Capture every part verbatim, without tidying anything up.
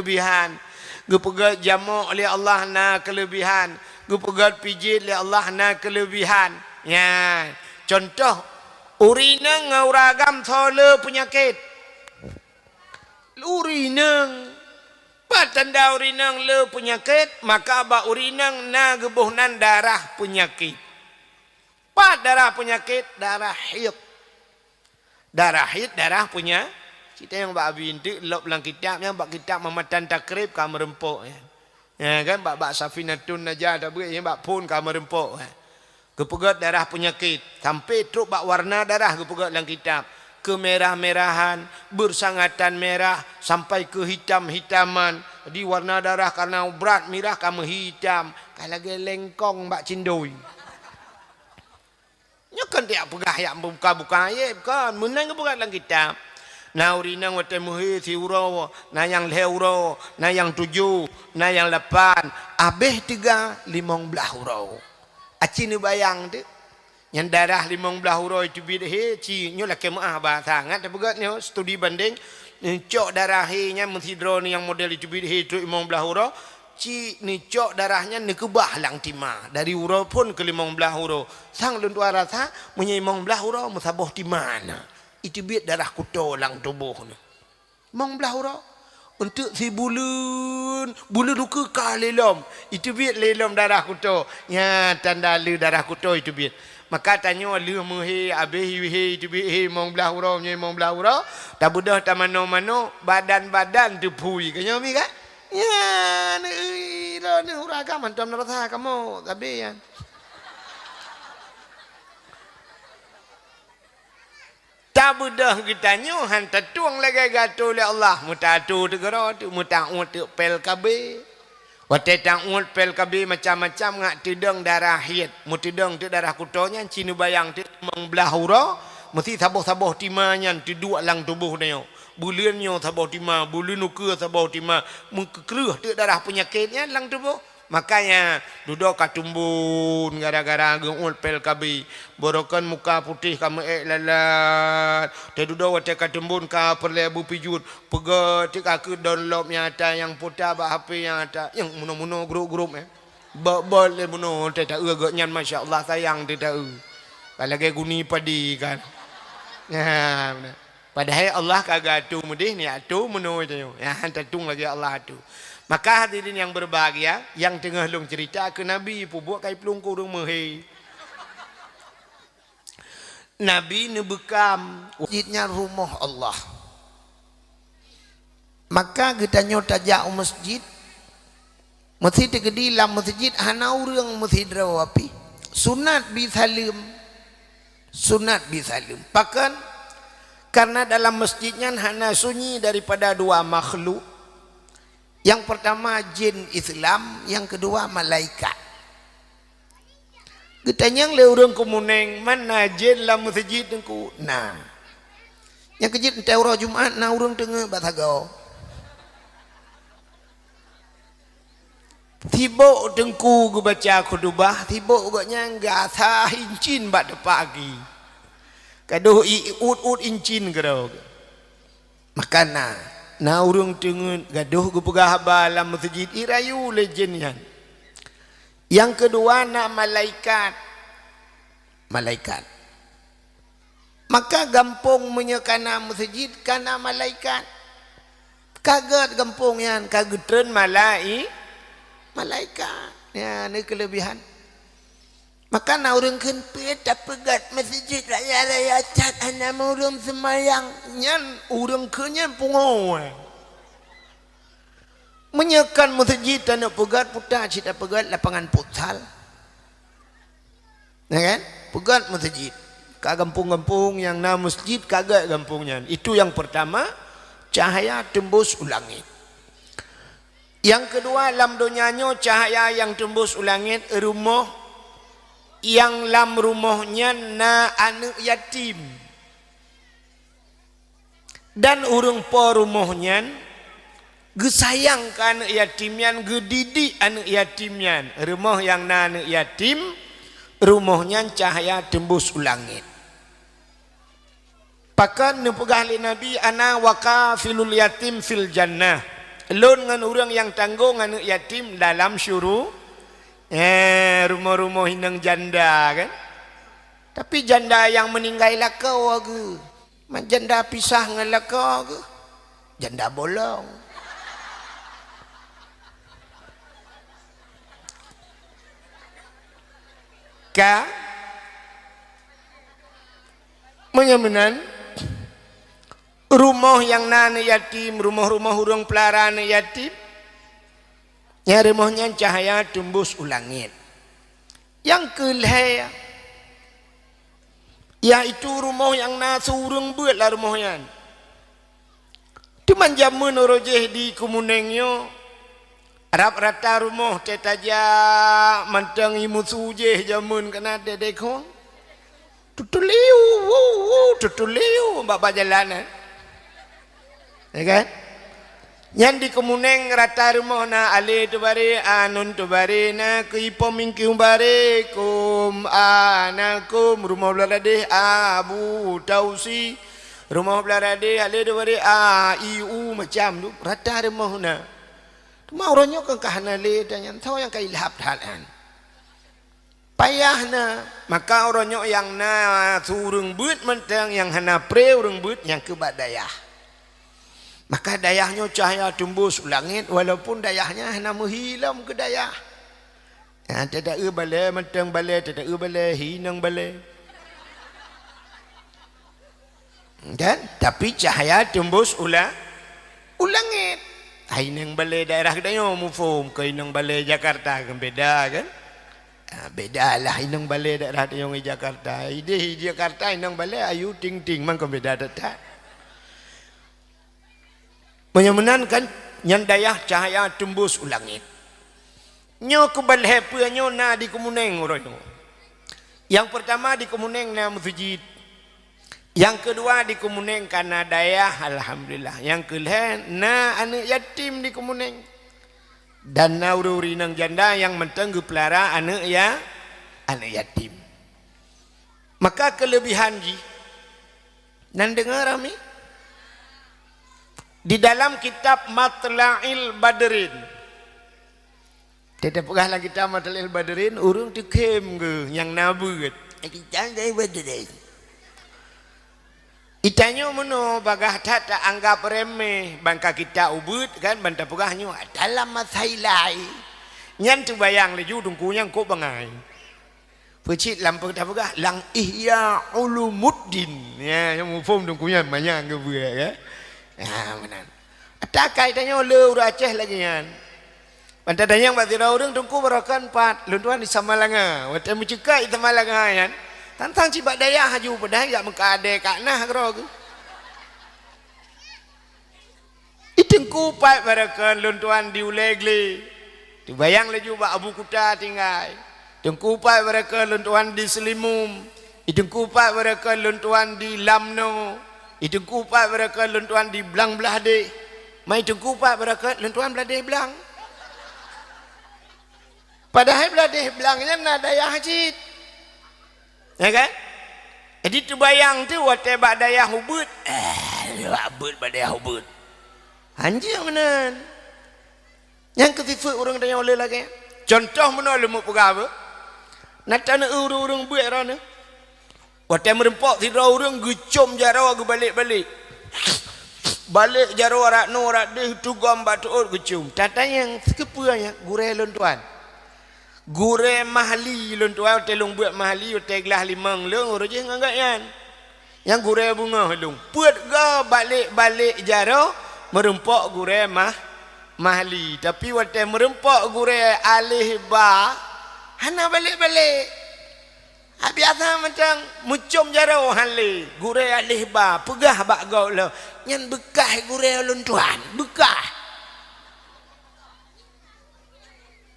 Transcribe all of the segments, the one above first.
keuleubihan. Geupeugét jamok lé Allah na keuleubihan. Geupeugét pijet lé Allah na keuleubihan. Nyan, contoh, ureueng inong ngon ureueng agam soe le peunyakét? Ureueng inong. Pat tanda ureueng inong le peunyakét, maka bak ureueng inong na geuboh nan darah peunyakét. Pat darah peunyakét? Darah haid. Darah haid, darah peunya-, cit nyang bak abi eunteuk lop lam kitab, nyang bak kitab Mamatan Takrib ka meureumpok, ya. Ya kan, bak, bak Safinatun Najah tabeuet, ya, bak phon ka meureumpok, ya. Geupeugét darah peunyakét, sampai trok bak warna darah geupeugét lam kitab. Keumerah-merahan, beusangatan merah, sampai keuhitam-hitaman. Jadi warna darah karena brat mirah ka meuhitam, ka lagée lengkong bak cindoi. Nyoe kon tajak peugah jak buka-buka ayat, kon. Meunan geupeugah lam kitab. Na ureueng inong watée meuhé siuroe, na nyang lhée uroe, na nyang tujoh, na nyang lapan, abéh teuga limong blaih uroe. Aci neubayang teuh. Nyang darah limong blaih uroe teubiet hé, ci nyoe lakée meuáh bahasa. Ngat tapeugét nyoe studi banding, neucok darah hé nyan meusidroe nyang model teubiet hé trok limong blaih uroe, ci neucok darah nyan neukeubah lam tima. Dari uroe phon keu limong blaih uroe. Sang lôn tuan rasa, meunyoe limong blaih uroe meusaboh tima na. Iteubiet darah kuto lam tuboh nyoe. Limong blaih uroe. Eunteuk sibuleuen, buleuen ukeue ka lé lom. Iteubiet lé lom darah kuto. Nyan tanda le darah kuto iteubiet. Maka tanyoe lheueh meuhé, abéh hé iteubiet hé limong blaih uroe, meunyoe limong blaih uroe, tabeudôh tamanoe-manoe, badan-badan teuphui. Ka nyoe mi kan? Nyan, ui, droeneuh ureueng agam hantom na rasa kamoe, sabé nyan. Tabeudôh geutanyoe han tatueng lagée geuatô lé Allah, meutatueng teugeuro teuh, meutaôt teuh P L K B. Watée taôt P L K B macam-macam ngat teudong darah haid, meuteudong teuh darah kuto nyan ci neubayang teuh limong blaih uroe, meusi saboh-saboh tima nyan teuduek lam tuboh nyoe. Buleuen nyoe saboh tima, buleuen ukeue saboh tima, meukeureuh teuh darah peunyakét nyan lam tuboh. Makanya, dudoe ka teumbon gara-gara geuôt P L K B. Barokon muka putéh ka meuék lalat. Teududoe watée ka teumbon ka peureulée beupijuet. Peugét teuka keu don lom nyang ata nyang puta bak H P nyang ata. Nyang munoe-munoe grup-grup, eh. Bot-bot lé munoe teuh taeu gobnyan, masya Allah, sayang teuh taeu. Ka lagée guni padi kan. Nah, beuna. Padahai Allah ka geuatô meudeh, ni atô meunoe tanyoe. Nyan han tatueng lagée Allah atô. Maka hadirin yang berbahagia, nyang teungoh lôn ceurita keu Nabi, peubuet kai plueng keu ureueng meuhé. Nabi neubeukam, jih nyan rumoh Allah. Maka geutanyoe tajak u masjid, meusi teukeudi lam masjid hana ureueng meusidroe pih. Sunat bi saleuem. Sunat bi saleuem. Pakon? Karena dalam masjid nyan hana sunyi daripada dua makhluk. Yang pertama jin Islam, yang kedua malaikat. Geutanyong lé ureueng Keumuneng, "Man na jén lam meuseujid, Teungku?" "Na." Nyang keujeuet, watée uroe Jumat na ureueng teungeut bak sagoe. Sibok Teungku geubaca khutubah, sibok gobnyan geuasa incin bak teumpat gaki. Gadôh i-, iut-ut incin keudroe. Maka na, na ureueng teungeut gadôh geupeugah haba lam meuseujid, irayu lé jén nyan. Nyang keudua na malaikat. Malaikat. Maka gampông meunyoe ka na meuseujid, ka na malaikat. Ka gét gampông nyan, ka geutreun malai-, malaikat. Nyan, nyan keuleubehan. Maka na ureueng kheun, "Peue tapeugét meuseujid raya-raya that hana ureueng seumayang?" Nyan ureueng kheun nyan pungo. Meunyoe kon meuseujid taneuk peugét, puta cit tapeugét lapangan futsal. Ya kan? Peugét meuseujid. Ka gampông-gampông nyang na meuseujid, ka gét gampông nyan. Itu yang pertama, cahaya tembus u langét. Nyang keudua, lam donya nyoe cahya nyang teumbus u langét, rumoh nyang lam rumoh nyan na aneuëk yatim. Dan ureuëng po rumoh nyan geusayang keu aneuëk yatim nyan, geudidik aneuëk yatim nyan. Rumoh nyang na aneuëk yatim, rumoh nyan cahya teumbus u langét. Pakon neupeugah lé Nabi, "Ana wa kafilul yatim fil jannah." Lôn ngon ureuëng nyang tanggong aneuëk yatim dalam syuru-, eh, rumoh-rumoh inong janda, kan? Tapi janda nyang meuninggai lakoe geuh. Mak janda pisah ngon lakoe geuh. Janda bolong. Ka? Meunyoe meunan, rumoh nyang na aneuëk yatim, rumoh-rumoh ureuëng peulara aneuëk yatim, nyang rumoh nyan cahya teumbus u langét. Nyang keu lhée, yaitu rumoh nyang na su ureuëng beuet lam rumoh nyan. Teuma jameun uroe jéh di Keumunéng nyoe, rab rata rumoh teuh tajak mantong ié meusu jéh jameun keunan dek-dek khong. Tutuliu, wu, wu, tutuliu bak, bak jalan, eh. Ya kan? Nyan di Keumunéng rata rumoh na alé teubaré, anun teubaré, na keu ipom ingkiu baré, kum, a, na kum, rumoh blah radeh, a, bu, tausi, rumoh blah radeh, alé teubaré, a, i, u, macam tu, rata rumoh na. Teuma uroe nyoe kan ka hana lé dan nyan, soe nyang ka ilhab that nyan. Payah na, maka uroe nyoe nyang na su ureuëng beuet mantong, nyang hana pré ureuëng beuet nyang keu bak dayah. Maka dayah nyoe cahya teumbus u langét, walaupun dayah nyan hana meuhi lom keu dayah. Ha, teudaeu balée mantong balée, teudaeu balée hi inong balée. Kan? Tapi cahya teumbus u la-, u langét. Hai inong balée daerah geutanyoe muphom keu inong balée Jakarta kan beda kan? Ha, beda lah inong balée daerah tanyoe ngon Jakarta. Idéh di Jakarta inong balée ayu ting-ting, mangkon beda that-that. Meunyoe meunan kan, nyan dayah cahya teumbus u langét. Nyoe keubalhée peue nyoe na di Keumunéng uroe nyoe. Nyang peurtama di Keumunéng na meuseujid. Nyang keudua di Keumunéng ka na dayah, alhamdulillah. Nyang keulhée na aneuëk yatim di Keumunéng. Dan na ureuëng-ureuëng inong janda nyang mantong geupeulara aneuëk ya-, aneuëk yatim. Maka keuleubihan jih, nan deungoe ramé? Di dalam kitab Matla'il Badrin, teupeugah lam kitab Matla'il Badrin, ureuëng teukhém geuh nyang na beuet. Eh, kita dari Badrin. Itanyoe meunoe bagaih that taanggab remeh, ban ka kita ubeuet kan, ban tapeugah nyoe dalam masa ilai. Nyan teubayang laju teungku nyang kok bangai. Peucit lam peugah-peugah, lam Ihya Ulumuddin. Ya, nyang muphom teungku nyan manyang geubeuet, ya. Ha, meunan. Ata kai tanyoe le ureuëng Aceh lagée nyan. Ban tatanyong bak sidroe ureuëng teungku baroekon pat, lôn tuan di Samalanga. Watée meuceukat di Samalanga nyan, tantang cibak dayah haju, padahai jak meuka adée ka nah keudroe geuh. I teungku pat baroekon lôn tuan di Ulée Glé. Teubayang laju bak Abu Kuta tinggai. Teungku pat baroekon lôn tuan di Seulimum. I teungku pat baroekon lôn tuan di Lamno. I teungku pat baroekon lôn tuan di Blang Blahdeh. Ma i teungku pat baroekon lôn tuan Blahdeh Blang. Padahai Blahdeh Blang nyan na dayah cit. Ya kan? Jadi teubayang teuh watée bak dayah ubeuet, eh, bak beuet bak dayah ubeuet. Hanjeuet meunan. Nyang keu sifeuet ureuëng tanyoe le lagée. Cuntoh meunoe leumo peugah beuh. Na taneueu ureuëng-ureuëng beuet droeneueh. Watée meurumpok sidroe ureuëng geucom jaroe geubalek-balek. Balek jaroe rot noe rot deuh tugom bak teuôt geucom. Tatanyong, "Sikeupeue nyan?" "Gurée lôn tuan." "Gurée mahli lôn tuan, watée lôn beuet mahli, watée glah limong lôn uroe jih ngon gobnyan." Nyang gurée beungoh lôn. Peuet goe balek-balek jaroe meurumpok gurée mah-, mahli. Tapi watée meurumpok gurée aléh ba, hana balek-balek. Biasa mantong meucom jaroe han lé, gurée aléh ba, peugah bak gob lom, "Nyan beukah gurée lôn tuan, beukah."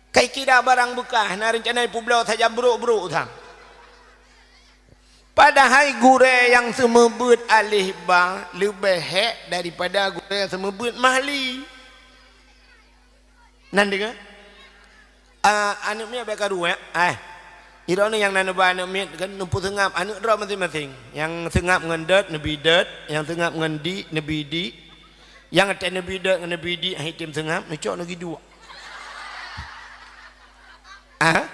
Kai kira barang beukah, na reuncana ipeubloe sajan brok-brok sang. Padahai gurée nyang seumeubeuet aléh ba leubeh hék daripada gurée nyang seumeubeuet mahli. Nan deungoe? Ah, aneuëk miet bék karu, ya? Ai. Droeneueh nyang na neuba aneuëk miet kan neupeuseungab aneuëk droe maséng-maséng. Nyang seungab ngon dot, neubi dot, nyang seungab ngon dik, neubi dik. Nyang watèe neubi deuek ngon neubi diek han item seungab, neucok neugiduek. Ah?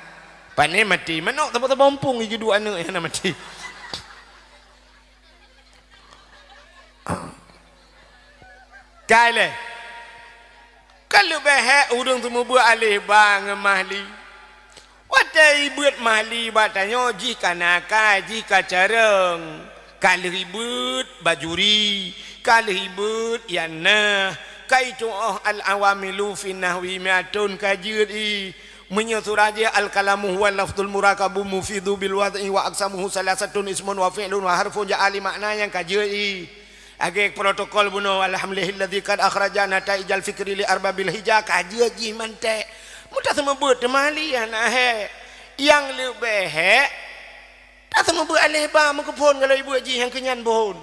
Pane maté, manok teuma-teuma mumpung igiduek aneuk nyang na maté. Kai lé. Ka leubeh hék ureueng seumeubeuet aléh ba ngon Mahli. Watèe ibeuet Mahli bak tanyoe jih ka na akai, jih ka carông. Ka lheueh ibeuet Bajuri, ka lheueh ibeuet Yannah, ka itu'oh al-awamilu fi nahwi mi'atun ka jeuet i. Meunyoe surah jih al-kalamu huwa lafzul murakabu mufidu bil wad'i wa aqsamuhu salasatun ismun wa fi'lun wa harfun ja'a li ma'na nyang ka jeuet i. Lagèe protokol bunoe, alhamdulillahilladzi qad akhraja nataijal fikri li arbabil hija, ka jeuet jih mantèk. Meuta seumeubeuet teuma Mahli hana hék. Nyang leubeh hék, ta seumeubeuet aléh ba meukeupon galak ibeuet jih nyang keunyan bôn.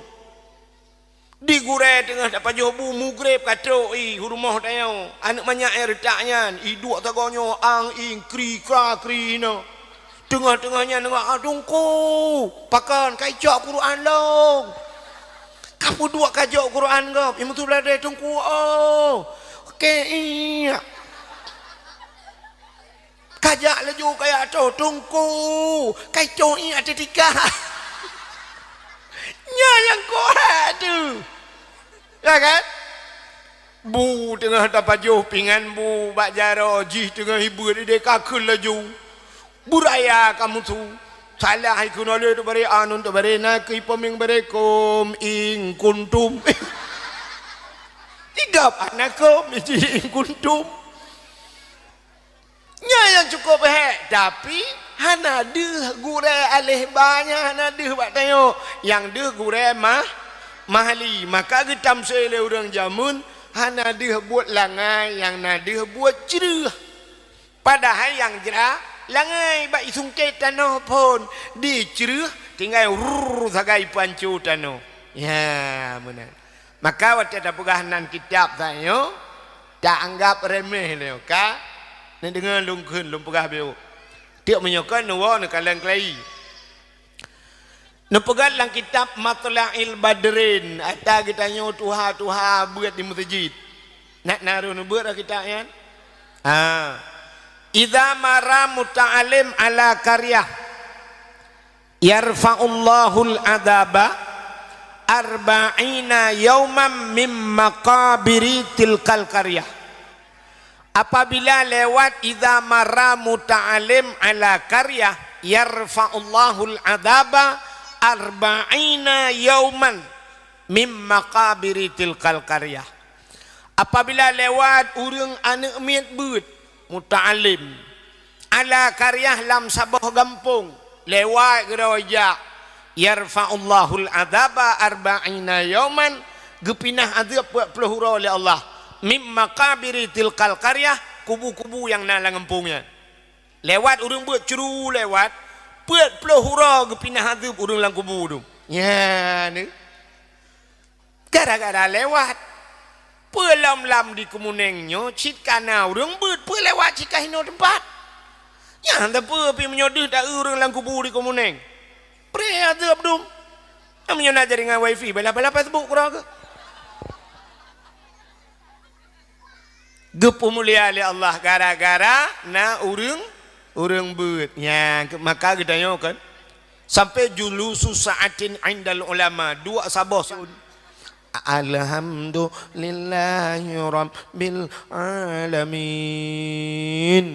Di gurèe teungoh tapajoh bu mugreb ka trok i u rumoh tanyoe. Aneuk manyak nyang reutak nyan, iduek sagoe nyoe, ang-ing, kri-kra, kri hinoe. Teungoh-teungoh nyan deungö, "Ah, Teungku, pakon ka icok Quran lôn?" Ka peuduek ka jok Quran gob, i meusu bladé, "Teungku, oh, oke, iya." Ka jak laju ka jak toh, "Teungku, ka icok ié ateueh tika." Nyan nyang kok hak tu. Ya kan? Bu teungoh tapajoh pingan bu bak jaroe jih teungoh ibeuet idéh ka kheun laju. Beuraya ka meusu. Salah ikheun lé teubare anun teubare na keu ipeumieng barekom ing kuntum. Igab anakom iji ing kuntum. Nyan nyang cukôp hék, tapi hana deuh gurèe aléh ba nyan hana deuh bak tanyoe. Nyang deuh gurèe mah, Mahli. Maka geutamsé lé ureueng jameun hana deuh buet langai, nyang na deuh buet creueh. Padahai nyang jra langai bak isungkét tanoh phôn dicreueh tinggai rrrr sagai peuanco tanoh. Ya, meunan. Maka watèe tapeugah nan kitab tanyoe, taanggab remeh lé ka. Neudeungoe lôn kheun, lôn peugah beu. Tiep meunyoe kon neuwoe neukalon keulayi. Neupeugah lam kitab Matla'il Badrin, ata geutanyoe tuha-tuha beuet di meuseujid. Nak na roh neubeuet lam kitab nyan? Ha. Idza mara muta'allim ala qaryah, yarfa'ullahul adzaba arba'ina yauman mim maqabiri tilkal qaryah. Apabila lewat, idza mara muta'allim ala qaryah, yarfa'ullahul adzaba arba'ina yauman mim maqabiri tilkal qaryah. Apabila lewat ureueng aneuk miet beuet, muta'allim, ala qaryah lam saboh gampông, lewat keudroe jak, yarfa'ullahul adzaba arba'ina yauman, geupinah azeueb peuet ploh uroe lé Allah, mim maqabiri tilkal qaryah, kubu-kubu nyang na lam gampông nyan. Lewat ureueng beuet curu lewat, peuet ploh uroe geupinah azeueb ureueng lam kubu tu. Nyan. Gara-gara lewat. Peue lom-lom di Keumunéng nyoe cit ka na ureueng beuet, peue lewat cit ka hinoe teumpat. Nyan teupeu pih meunyoe deuh ta-eu ureueng lam kubu di Keumunéng. Preh ateueh dum. Nyan meunyoe na jaringan wifi, bala-bala Facebook keudroe keuh. Geupeumulia lé Allah gara-gara na ureueng, ureueng beuet. Nyan, maka geutanyoe kan, sampai julusu sa'atin indal ulama, duek saboh sun. Alhamdulillahi rabbil alamin.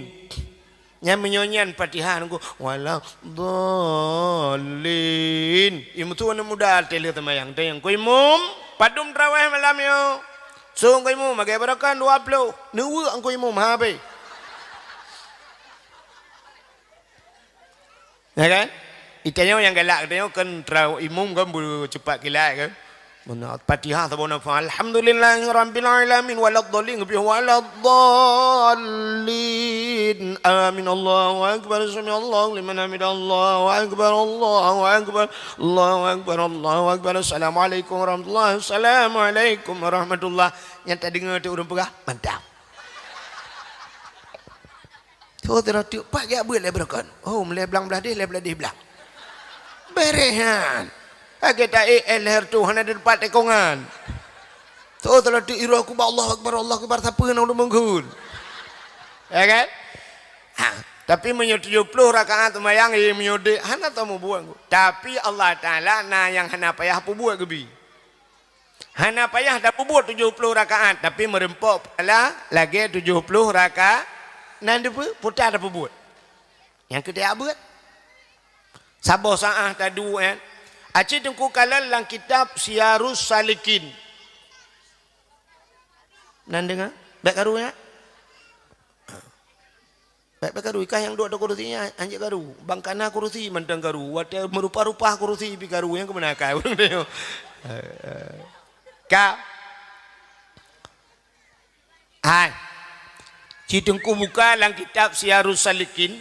Nyan meunyoe nyan Fatihah nunggu, "Waladdallin." Imum tu aneuk muda teuh lheueh seumayang. Tanyong, "Ku imum, padum traweh malam nyoe?" "Song ku imum, agé barokan dua ploh." Neuweuk ku imum, ha, be. Ya kan? Itanyoe nyang galak, itanyoe kan trau imum kan beucupat kilat kan? Meunan, Fatihah saboh nafah. Alhamdulillahirabbil alamin, waladdallin, geupih waladdallin. Amin. Allahu akbar, sami'allahu liman hamidah. Allahu akbar, Allahu akbar, Allahu akbar, Allahu akbar. Assalamualaikum warahmatullahi, assalamualaikum warahmatullah. Nyang tadeungoe teuh ureueng peugah, mantap. Tho teuh rot teuk pat jak beuet lé beureukan. Oh, meulé blang blah deh, lé blah deh blang. Beureh nyan. Lagèe taék éh lhèe reutôh hana teumpat tekongan. Toh, teulati iroh kubah, Allahu Akbar, Allahu Akbar, sapeue na ureueng meunggul. Ya kan? Ha, tapi meunyoe tujoh ploh rakaat seumayang, eh, meunyoe dek, hana tamubuet. Tapi Allah Taala na nyang hana payah peubuet geubi. Hana payah tapubuet tujoh ploh rakaat, tapi meureumpok pahala lagèe tujoh ploh rakaat. Nan deupeue, puta tapubuet. Nyang keu tajak beuet. Saboh saah taduek, eh. Aci Teungku kalon lam kitab Siyarus Salikin. Nan deungoe? Bèk karu, ya? Bèk, bèk karu. Ikah nyang duek ateueh kurusi nyan, hanjeuet karu. Bang kana kurusi mantong karu. Watèe meurupa-rupa kurusi pih karu. Nyang keumeuna akai ureueng nyoe. Ka. Hai. Ci Teungku buka lam kitab Siyarus Salikin,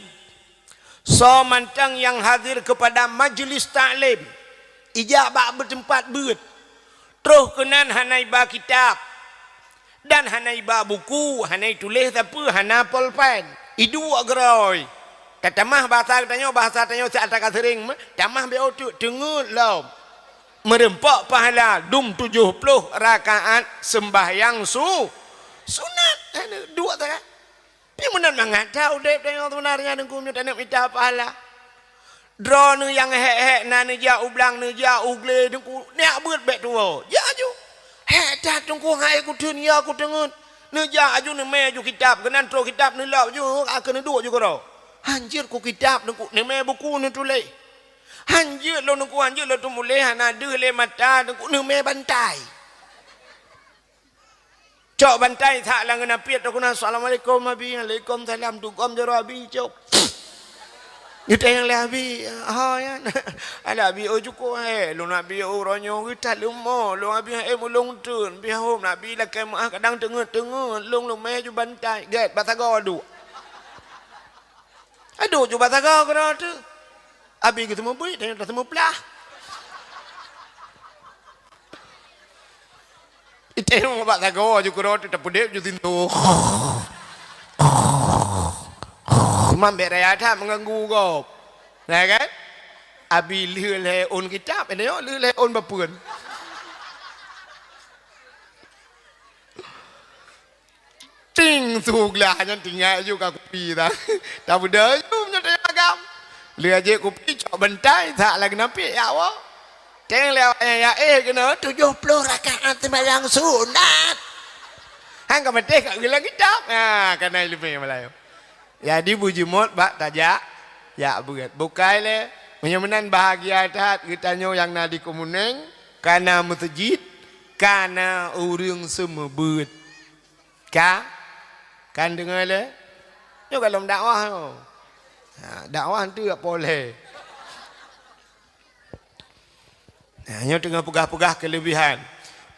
soe mantong nyang hadir keupada majlis taklim, ijak bak beuteumpat beuet, troh keunan hana iba kitab, dan hana iba buku, hana ituléh sapeue, hana polpen, iduek geurôi. Tatamah bahasa geutanyoe, bahasa tanyoe siat ka seuring, tamah beu teuk teungeut lom. Meureumpok pahala dum tujoh ploh rakaat seumbahyang su-, sunat. Hana duek sagai. Pi meunan mangat that udép tanyoe seubeunarnya Teungku meunyoe taneuk mita pahala. Droeneuh nyang hék-hék na neujak u blang, neujak u glé Teungku, neujak beuet bèk tuwoe. Jak aju. Hék that Teungku hai kuteun ya kuteungeut. Neujak aju neumè aju kitab, keunan troh kitab neulop aju, ka keuneuk duek aju keudroe. Hanjeuet ku kitab Teungku, neumè buku neutuléh. Hanjeuet lôn Teungku, hanjeuet lôn teumuléh, hana deuh lé mata Teungku, neumè bantai. Cok bantai that lam geunapit, takheun, "Assalamualaikum, Abi." "Waalaikumsalam." Tugom jaroe Abi, cok. Geutanyong lé Abi, "Ho, nyan?" "Alah, Abi, oh, cukôp, eh. Lôn Abi, oh, uroe nyoe geutat leumo. Lôn Abi, eh, mulông teun. Bihom Abi lakèe meu'ah kadang teungeut-teungeut. Lôn leumèh ju bantai." Gèt, bak sagoe duek. Aduh, ju bak sagoe keudroe teuh. Abi geuteumeubeuet, dan teumeuplah. Itém bak sagoe ju keudroe teuh, tapeudép ju sintoh. Teuma bèk raya that meuganggu gob. Nah kan? Abi lheueh lhèe ôn kitab, nyoe lheueh lhèe ôn bapeuen. Ting, su glah nyan tinggai ju ka kupi tah. Tabeudôh ju meunyoe tanyong agam. Lheueh jép kupi cok bantai that lagèe nampik ya Allah. Teng lé awak nyan ya, eh, keunoe tujoh ploh rakaat seumayang sunat. Han ka maté ka geulang kitab. Ha, kana ileumèe malayu. Jadi beujeuet bak tajak jak beuet. Bukai lé, meunyoe meunan bahagia that geutanyoe nyang na di Keumunéng, kana meuseujid, kana ureueng seumeubeuet. Ka? Kan deungoe lé? Nyoe gohlom dakwah nyoe. Ha, dakwah tu jak polé. Nah, nyoe teungoh peugah-peugah keuleubihan.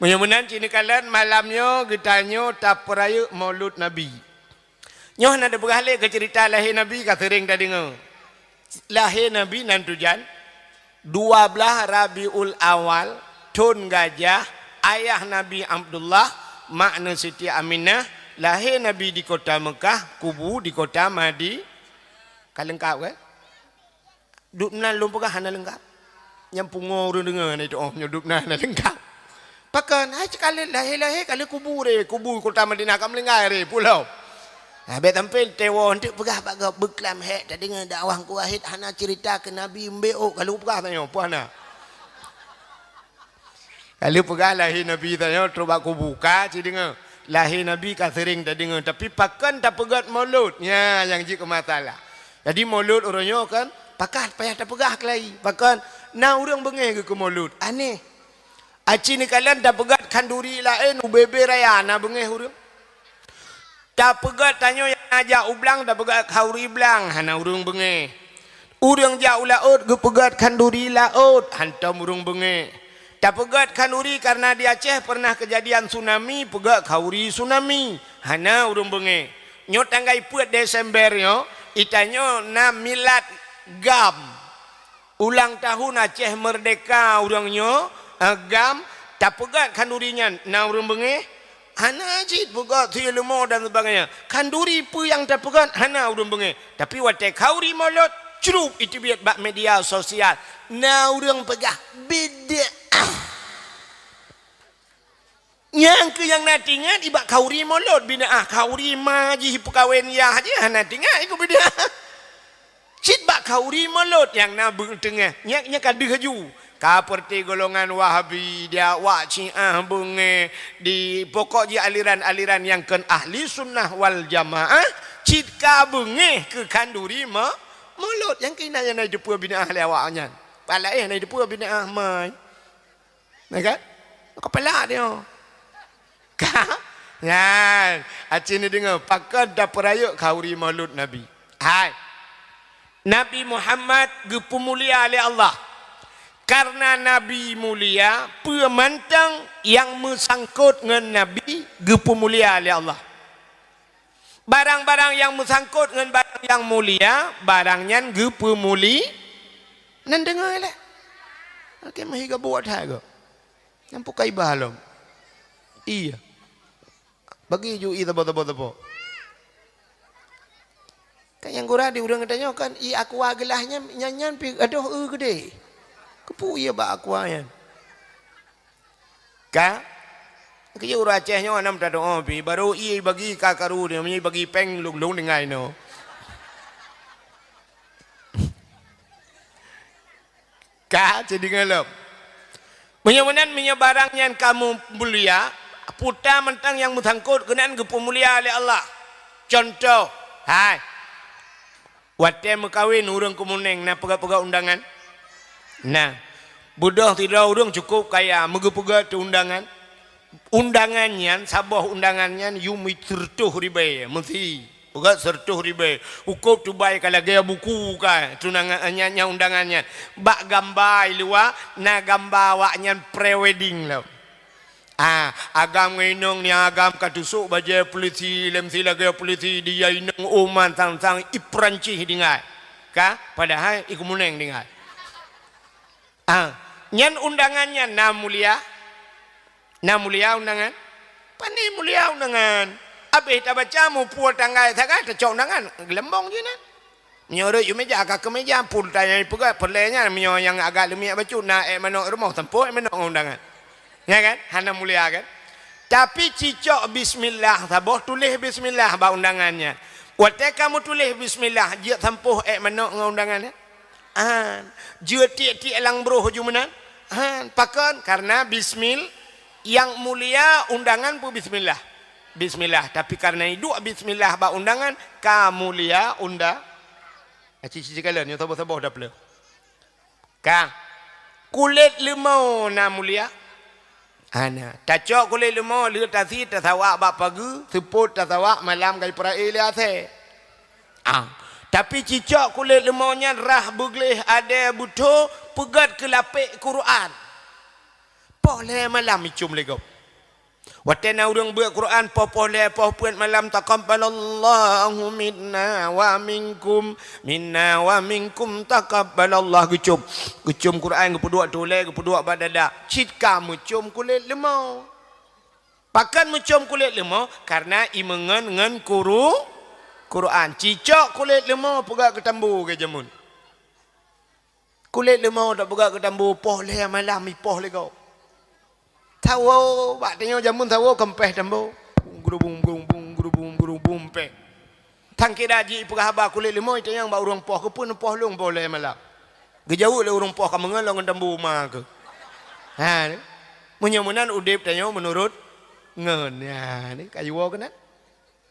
Meunyoe meunan cit neukalon malam nyoe geutanyoe tapeurayeuk Maulud Nabi. Nyoe hana teupeugah lé keu ceurita lahé Nabi ka seuréng tadeungoe. Lahé Nabi nan tujan dua blaih Rabiul Awal, thon gajah, ayah Nabi Abdullah, makna Siti Aminah, lahé Nabi di kota Meukah, kubu di kota Madi-, ka leungkap kan? Dubna lôn peugah hana leungkap. Nyang pungo ureueng deungoe na itu, oh, nyoe dubna hana leungkap. Pakon? Hai, cit ka lheueh lahé-lahé ka lheueh kubu ré, kubu kota Madinah ka meulinggai ré, pulo. Nah, bèk sampai tewoe, eunteuk peugah bak gob beuklam hék, tadeungoe dakwah Teungku Wahid hana ceurita keu Nabi, mbek ôk ka lheueh peugah tanyoe, peue hana? Ka lheueh peugah lahé Nabi tanyoe trok bak kubu, ka cit deungoe. Lahé Nabi ka seuréng tadeungoe, tapi pakon tapeugét Maulud? Nyan nyang jeuet keu masalah. Jadi Maulud uroe nyoe kan, pakon payah tapeugah keulayi. Pakon na ureueng beungéh geukeu Maulud? Aneh. Aci neukalon tapeugét khanduri laén u bebe raya na beungéh ureueng. Tapeugét tanyoe nyang na jak u blang, tapeugét khanduri blang, hana ureueng beungéh. Ureueng jak u laôt geupeugét khanduri laôt, hántom ureueng beungéh. Tapeugét khanduri kareuna di Aceh peureunah keujadian tsunami, peugét khanduri tsunami, hana ureueng beungéh. Nyoe tanggai peuet Desember nyoe, itanyoe na milad GAM. Ulang tahun Aceh Merdeka ureueng nyoe, eh, GAM, tapeugét khanduri nyan, na ureueng beungéh? Hana cit, peugét sie leumo dan sebagainya. Khanduri peue nyang tapeugét, hana ureueng beungéh. Tapi watée khanduri Maulud, crup iteubiet bak media sosial. Na ureueng peugah, bid'ah. Nyang keu nyang na teuingat, i bak khauri mulod bid'ah, khauri ma jih peukawen yah jih hana teuingat ikôt bid'ah. Cit bak khauri mulod nyang na beuet teungoh, nyan, nyan ka deuh laju. Ka peureuti golongan Wahabi, di awak Syiah beungéh, di pokok jih aliran-aliran nyang kon ahli sunnah wal jamaah, cit ka beungéh keu khanduri mo-, mulod. Nyang keu na nyang na jiteupeu bid'ah lé awak nyan. Pala éh na jiteupeu bid'ah mai. Na kan? Kepala dia. Ka? Nyan, aci ni deungoe, pakon tapeurayeuk khauri maulud Nabi. Hai. Nabi Muhammad geupeumulia lé Allah. Karena Nabi mulia, peue mantong nyang meusangkot ngon Nabi geupeumulia lé Allah. Barang-barang nyang meusangkot ngon barang nyang mulia, barang nyan geupeumuli-, nan deungoe lé. Oke, meuhi geubuet hai go. Nyang pukai iba lom. Iya. Bagi ju i tabo-tabo-tabo. Kan nyang gura di ureuëng geutanyoe kan i aqua geulaih nyan, nyan, nyan pi adoh eu geudeh. Keupeue iya bak aqua nyan? Ka? Keu ureuëng Aceh nyoe hana meuta doa pi, barô ie bagi ka karu dia, meunyoe bagi péng lôn-lôn deungai no. Ka, jadi ngalom. Meunyoe meunan, meunyoe barang nyan kamoe mulia, puta mantong nyang meusangkot keunan geupeumulia lé Allah. Contoh, hai. Watée meukawen ureuëng keumuneng na peugah-peugah undangan? Na. Beudôh sidroe ureuëng cukup kaya, meugeupeugah teu undangan. Undangan nyan, saboh undangan nyan yum sireutôh ribée, meusi. Peugah sireutôh ribée. Ukôb tubai ka lagée buku ka, tunangan nyan, nyan undangan nyan. Bak gamba i luwa, na gamba awaknyan pre-wedding lom. Ah, agam ngon inong ni agam ka tusok bajée polisi, lem si lagée polisi, dia inong uman sang-sang i Peurancih tinggai. Ka, padahai i keumuneng tinggai. Ah, nyan undangan nyan na mulia? Na mulia undangan? Pane mulia undangan. Abéh tabaca muphom tanggai sagai tacok undangan, geulambong jih nan. Meunyoe rhot u meja, ka keu meja, phon tanyong peugah, peureulée nyan meunyoe nyang agak leumiek bacut na ék manok rumoh, sampôh ék manok ngon undangan. Nya kan? Hana mulia kan? Tapi cicok bismillah saboh, tuléh bismillah bak undangan nyan. Watée ka meutuléh bismillah, jeuet sampôh ék manok ngon undangan nyan? An, jeuet tiek-tiek lam broh ju meunan? An, pakon? Karena bismil-, nyang mulia undangan pun bismillah. Bismillah, tapi karena iduek bismillah bak undangan, ka mulia unda-, Aci-ci kalon nyoe saboh-saboh dapeuleue. Ka. Kulét leumô na mulia? Hana. Tacok kulét leumô lheueh tasi tasawak bak pageue, seupôt tasawak malam ka jipeurai lé asée. Ah. Tapi cicok kulét leumô nyan rhah beugleh adée beutho peugét keu lapék Quran. Poh lhée malam icum lé gob. Watée na ureuëng beuet Quran poh-poh lhée poh peuet malam, "Taqabbalallahu minna wa minkum, minna wa minkum taqabbalallah," geucom. Geucom Quran geupeuduek tulée, geupeuduek bak dada. Cit ka meucom kulét leumô. Pakon meucom kulét leumô? Karena imeungon ngon kuru-, Quran. Cicok kulét leumô peugah keu tambu geujamun. Kulét leumô tapeugah keu tambu poh lhée malam ipoh lé gob. Sawoe, bak tanyoe jameun sawoe keumpéh tambu. Bung, gurubung, bung, bung, gurubung, gurubung, péh. Tangkira jih ipeugah haba kulét leumô itanyong bak ureuëng poh, "Keupeue neupoh lôn poh lhée malam?" Geujaweueb lé ureuëng poh, "Ka meungon lôn ngon tambu ma keuh." Ha, ni. Meunyoe meunan udeb tanyoe meunurot ngon. Ha, ni, ka jiwoe keunan.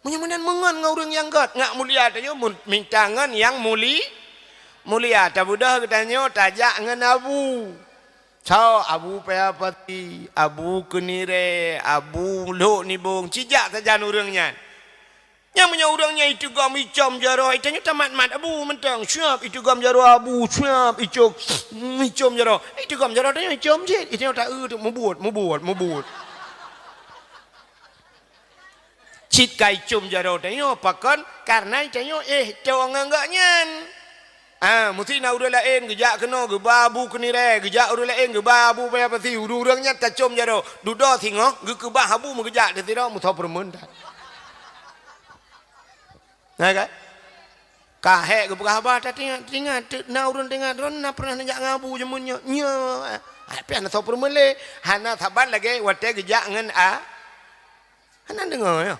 Meunyoe meunan meungon ngon ureuëng nyang gét, ngat mulia tanyoe mun-, mita ngon nyang muli-, mulia. Tabeudôh geutanyoe tajak ngon abu. Soe abu paya pati, abu keunirée, abu lhok nibong, cijak sajan ureuëng nyan. Nyang meunyoe ureuëng nyan iteugom icom jaroe, itanyoe tamat-mat abu mantong. Siap iteugom jaroe abu, siap icom, icom jaroe. Iteugom jaroe tanyoe icom cit, itanyoe ta-eu teuk mubuet, mubuet, mubuet. Cit ka icom jaroe tanyoe, pakon? Karena tanyoe éh toe ngon gobnyan. Ah, meusti na ureuëng laén geujak keunoe geuba abu keunirée, geujak ureuëng laén geuba abu paya pasi, ureuëng-ureuëng nyan tacom jaroe, dudoe singoh geukeubah abu meugeujak teusidroe meusoe peureumeun that. Na kan? Ka hék geupeugah haba, tatingat, tingat, teuk na ureuëng tingat, droeneuh na pernah neujak ngon abu jameun nyoe. Nyoe, ah, pih hana soe peurumeulée, hana saban lagée watée geujak ngon a-, Hana deungoe, ya?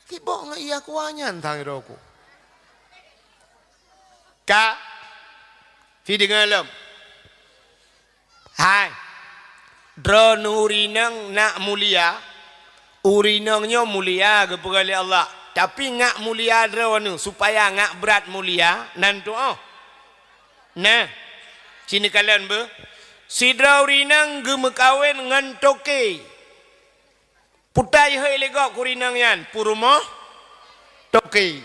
Sibok ngon iya kuah nyan sang droe ku. Ka? Pih deungoe lom. Hai. Droeneuh ureueng inong nak mulia. Ureueng inong nyoe mulia geupeugah lé Allah. Tapi ngak mulia droeneuh supaya ngak brat mulia, nan tuoh. Nah, ci neukalon beuh. Sidroe ureueng inong geumeukawen ngon toke. Putai hôi lé gob keu ureueng inong nyan, peurumoh toke.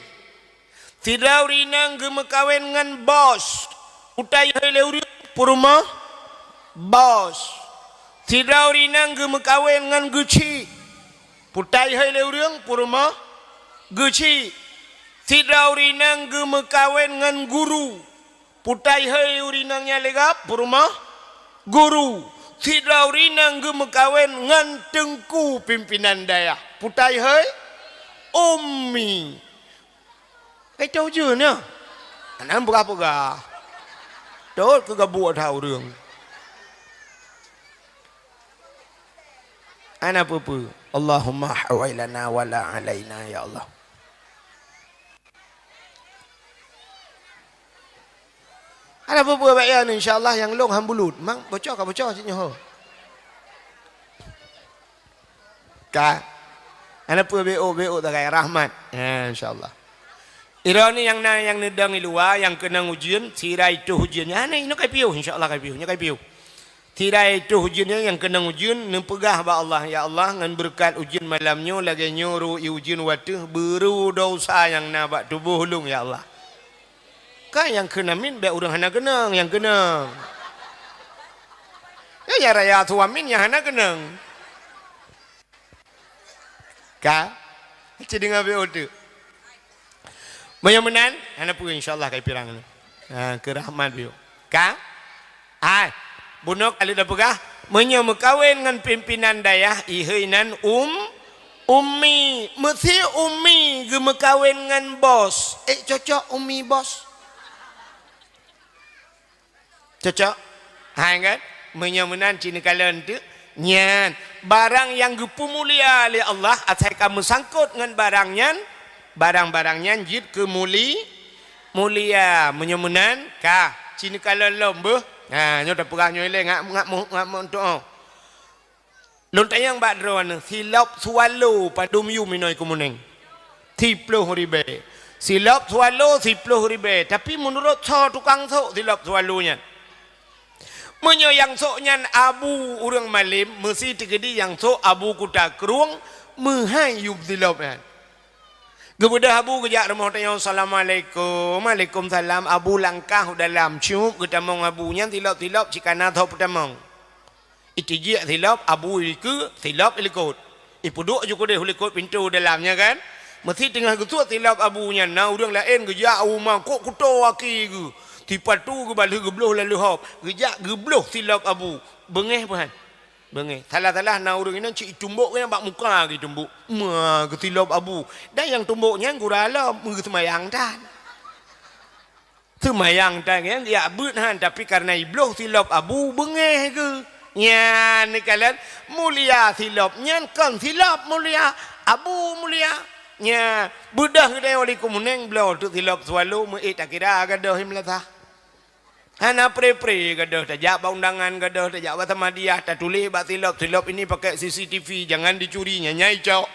Sidroe ureueng inong geumeukawen ngon bos. Putai hôi lé ureueng, peurumoh bos. Sidroe ureueng inong geumeukawen ngon geuchik. Putai hôi lé ureueng, peurumoh geuchik. Sidroe ureueng inong geumeukawen ngon guru. Putai hôi ureueng inong nyan lé gob, peurumoh guru. Sidroe ureueng inong geumeukawen ngon teungku pimpinan dayah. Putai hôi ummi. Kai toh ujeuen nyoe. Hana peugah-peugah. Tot keu gabuk that ureueng. Hana peue-peue. Allahumma hawai lana wala alaina, ya Allah. Hana peue-peue, bak nyan, insya Allah nyang lôn han bulut. Mang bocor ka bocor cit nyoe. Ka. Hana peue, beok-beok tagai rahmat. Ya, insya Allah. Droeneuh nyang na nyang neudong i luwa nyang keunong ujeuen, sira itoh ujeuen nyan, hana inoe kai piôh, insya Allah kai piôh, nyoe kai piôh. Sira itoh ujeuen nyan nyang keunong ujeuen, neupeugah bak Allah, "Ya Allah, ngon beureukat ujeuen malam nyoe lagée nyoe ru i ujeuen wateuh, beuru desya nyang na bak tuboh ulôn, ya Allah." Ka nyang kheun amin bék ureuëng hana keunong, nyang keunong. Nyan nyang raya su amin nyang hana keunong. Ka? Ci deungoe bék uteuk. Meunyoe meunan, hana peue, insya Allah kai pirang. Ha, keu rahmat biôh. Ka? Hai, bunoe ka lheueh tapeugah, meunyoe meukawen ngon pimpinan dayah, iheuy nan um, ummi. Meusi ummi geumeukawen ngon bos. Eh, cocok ummi bos? Cocok? Hai kan? Meunyoe meunan ci neukalon teuk. Nyan, barang nyang geupeumulia lé Allah asai ka meusangkot ngon barang nyan, barang-barang nyan jeuet keu muli-, mulia. Meunyoe meunan, ka, ci neukalon lom beuh. Ha, nyoe tapeugah nyoe ilée ngak, ngak mo-, ngak meutuoh. Lôn tanyong bak droeneuh, silop swallow padum yum inoe i Keumunéng? Siploh ribée. Silop swallow siploh ribée. Tapi meunurot soe tukang sôk silop swallow nyan? Meunyoe nyang sôk nyan abu ureuëng malem, meusi teukeudi nyang sôk abu kuta krueng meuhai yum silop nyan. Geubeudôh abu geujak rumoh tanyoe, "Assalamualaikum." "Waalaikumsalam." Abu langkah u dalam, cup geutamong abu nyan silop-silop cit kana tho peutamong. Itijiek silop abu ikeue, silop ilikot. Ipeuduek ju keudeh u likot pintoe dalam nyan kan. Meusi teungoh geusuet silop abu nyan, na ureuëng laén geujak u rumoh kok kuto aki geuh. Sipatu geubalheueh geubloh lalu hop, geujak geubloh silop abu. Beungéh peuhan. Beungéh. Salah-salah na ureuëng inong cit itumbok nyan bak muka geutumbok. Ma geusilop abu. Dan nyang tumbok nyan gura lom, meuseumayang tan. Seumayang tan nyan geujak beuet han, tapi kareuna ibloh silop abu beungéh geuh. Nyan neukalon mulia silop nyan kon silop mulia, abu mulia. Nya, beudôh geutanyoe di Keumunéng bloe teuk silop swallow meuék takira gadôh i meulasah. Hana pre-pre gadôh, tajak bak undangan gadôh, tajak bak Samadiyah, tatuléh bak silop, "Silop ini pakai C C T V, jangan dicuri," nyan nyai cok.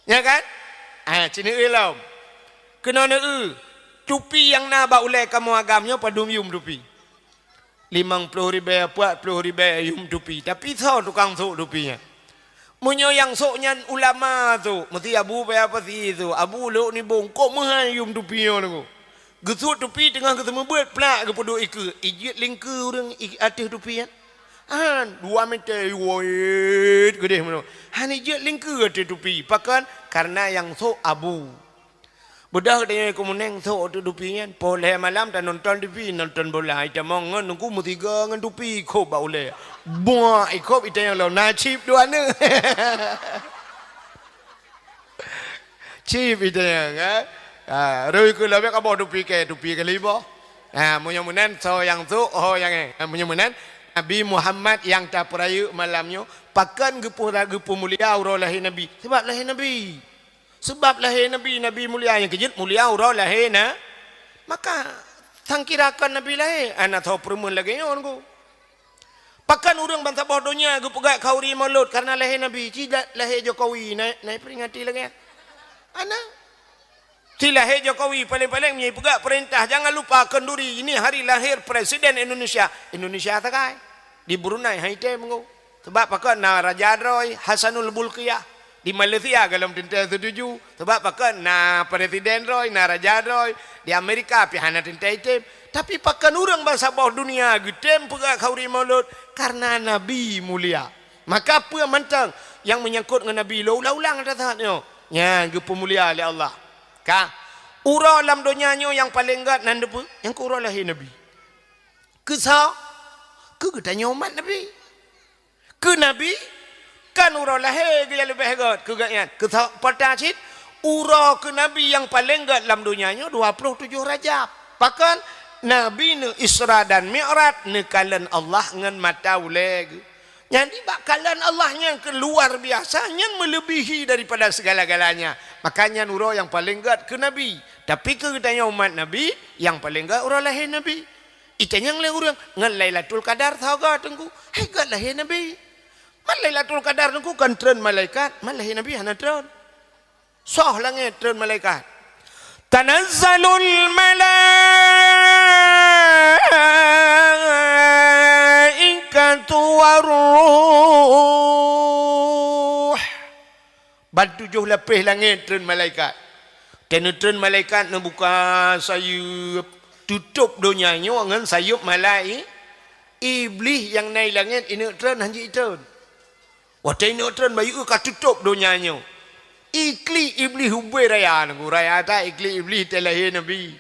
Nya kan? Ah, ci neueu lom. Keunoe neueu, tupi nyang na bak ulée kamoe agam nyoe padum yum tupi? Limong ploh ribée, peuet ploh ribée yum tupi. Tapi soe tukang sôk tupi nyan? Meunyoe nyang sôk nyan ulama sôk, meusi abu paya pasi sôk, abu lhok nibong, kok meuhai yum tupi nyoe teungku. Geusuet tupi teungoh geuseumeubeuet, plak geupeuduek ikeue, ijeuet lingkeue ureuëng i ateueh tupi nyan. Han, dua meter, woet, geudeh meunoe. Han ijeuet lingkeue ateueh tupi, pakon? Kareuna nyang sôk abu. Beudôh geutanyoe i Keumunéng sôk ateueh tupi nyan, poh lhée malam tanonton T V, nonton bola, itamong ngon teungku meusigoe ngon tupi, ikhôb bak ulée. Buak, ikhôb itanyong lom, na chip dua neuk. Chip itanyong, kan? Ha, rui keu lobek kaboh tupi kée, tupi kali boh. Ha, meunyoe meunan, soe nyang sôk, ho nyang éh. Ha, meunyoe meunan, Nabi Muhammad nyang tapeurayeuk malam nyoe, pakon geupeu-, geupeumulia uroe lahé Nabi? Sabab lahé Nabi. Sabab lahé Nabi, Nabi mulia nyang keujeuet mulia uroe lahé na. Maka, sangkira kon Nabi lahé, hana tho peureumeun lagée nyoe nunggu. Pakon ureuëng bansaboh donya geupeugah khauri Maulud kareuna lahé Nabi, ci la-, lahé Jokowi na, na peuringati lagée nyan? Hana. Ci lahé Jokowi, paléng-paléng meunyoe peugah peurintah, jangan lupa kenduri, ini hari lahir Presiden Indonesia. Indonesia sagai. Di Brunei han item nunggu. Sabab pakon na raja droe, Hasanul Bolkiah. Di Malaysia golom teuntée seutuju. Sabab pakon na presiden droe, na raja droe. Di Amerika pih hana teuntée item. Tapi pakon ureuëng bansaboh dunia geutem peugah khauri Maulud? Kareuna Nabi mulia. Maka peue mantong nyang meunyangkot ngon Nabi lôn ulang-ulang ata saat nyoe, nyan geupeumulia lé Allah. Ka, uroe lam donya nyoe nyang paleng gét nan deupeue? Nyang keu uroe lahé Nabi. Keu soe? Keu geutanyoe umat Nabi. Keu Nabi, kon uroe lahé geuh nyang leubeh gét keu gobnyan. Keu soe? Peurtama cit, uroe keu Nabi nyang paleng gét lam donya nyoe dua ploh tujoh Rajab. Pakon? Nabi neu-Isra dan Mi'raj, neukalon Allah ngon mata ulée geuh. Jadi bak kalon Allah nyang keu luar biasa, nyan meulebihi daripada segala-galanya. Maka nyan uroe nyang paleng gét keu Nabi. Tapi keu geutanyoe umat Nabi, nyang paleng gét uroe lahé Nabi. Itanyong lé ureuëng, ngon Lailatul Qadar soe gét Teungku? Hai gét lahé Nabi. Man Lailatul Qadar Teungku kon treun malaikat, man lahé Nabi hana treun. Soh langét treun malaikat. Tanazzalul malaikatu warruh. Ban tujoh lapéh langét treun malaikat. Watée neutreun malaikat neubuka sayeuep, tutôb donya nyoe ngon sayeuep malai-, Iblih nyang na i langét ineuk treun, han jeuet treun. Watée ineuk treun bayeue ka tutôb donya nyoe. Iklik Iblih ubé raya nunggu, raya that iklik Iblih watée lahé Nabi.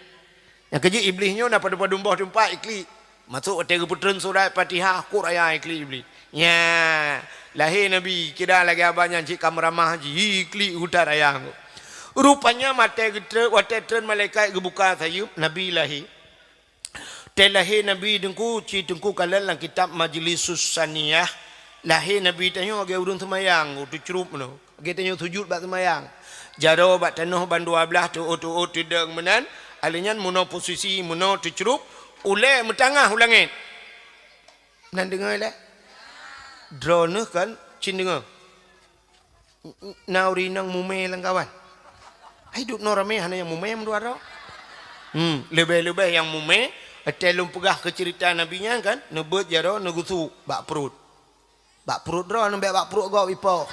Nyang keujeuet Iblih nyoe na padum-padum boh teumpat iklik. Masôk watée geupeutreun surat Fatihah, kok raya iklik Iblih. Nya, lahé Nabi, kira lagée haba nyan cit ka meuramah jih, iklik u that raya nyoe. Rupanya watée geutreun, watée treun malaikat geubuka sayeuep, Nabi lahé. Watée lahé Nabi Teungku, ci Teungku kalon lam kitab Majlisus Saniyah, lahé Nabi tanyoe lagée ureuëng seumayang, teucrup meunoe. Lagée tanyoe sujut bak seumayang. Jaroe bak tanoh ban dua blaih, teuôt-teuôt teudong meunan, alheuh nyan meunoe posisi, meunoe teucrup, ulée meutangah u langét. Nan deungoe lé? Droeneuh kan cit deungoe. Na ureuëng inong mumé lam kawan. Hai duek noe ramé hana nyang mumé meudua droe. Hmm, leubeh-leubeh nyang mumé, watée lôn peugah keu ceurita Nabi nyan kan, neubeuet jaroe neugusuk bak pruet. Bak pruet droe, neubeuet bak pruet gob ipoh.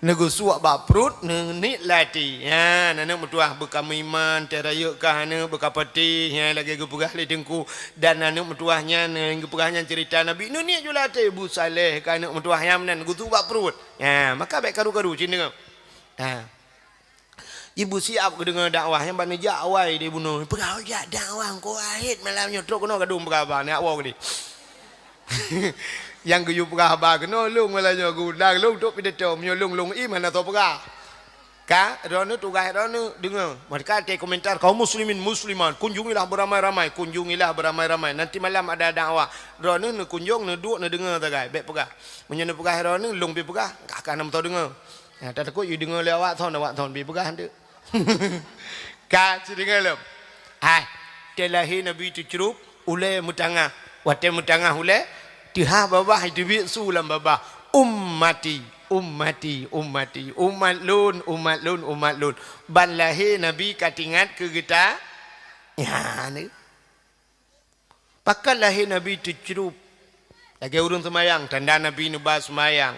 Neugusuk bak pruet, neuniet lam até. Nyan, aneuk meutuah beukameuiman, teurayeuk kah aneuk beukapatéh, nyan lagée geupeugah lé Teungku. Dan aneuk meutuah nyan, nyang geupeugah nyan ceurita Nabi, neuniet ju lam até, beusaléh kah aneuk meutuah nyan meunan, gusuk bak pruet. Ha, maka bék karu-karu cit deungoe. Ha. Ibu siab geudeungoe dakwah, nyan ban neujak awai di bunoe. Peugah, "Oh, jak dakwah, engkau ahét malam nyoe, trok keunoe gadong peugah haba, neujak woe keudeh." Nyang geuyue peugah haba keunoe lôn malam nyoe, geuundang lôn trok pidato, meunyoe lôn, lôn ié hana soe peugah. Ka, droeneuh tugaih droeneuh deungoe. Mereka até komentar, "Kaum muslimin muslimat, kunjungilah beramai-ramai, kunjungilah beramai-ramai. Nanti malam ada dakwah." Droeneuh neukunjong, neuduek, neudeungoe sagai, bék peugah. Meunyoe neupeugah droeneuh, lôn pih peugah, ka, ka na meutoe deungoe. Nyan, tatakot yue deungoe lé awak thon, awak thon pih peugah eunteuk. Ka, ci deungoe lom. Hai, watée lahé Nabi teucrup, ulée meutangah. Watée meutangah ulée, teuhah babah, teubiet su lam babah. "Ummati, ummati, ummati, umat lôn, umat lôn, umat lôn." Ban lahé Nabi ka teuingat keu geuta. Nyan. Pakon lahé Nabi teucrup lagée ureuëng seumayang, tanda Nabi neuba seumayang.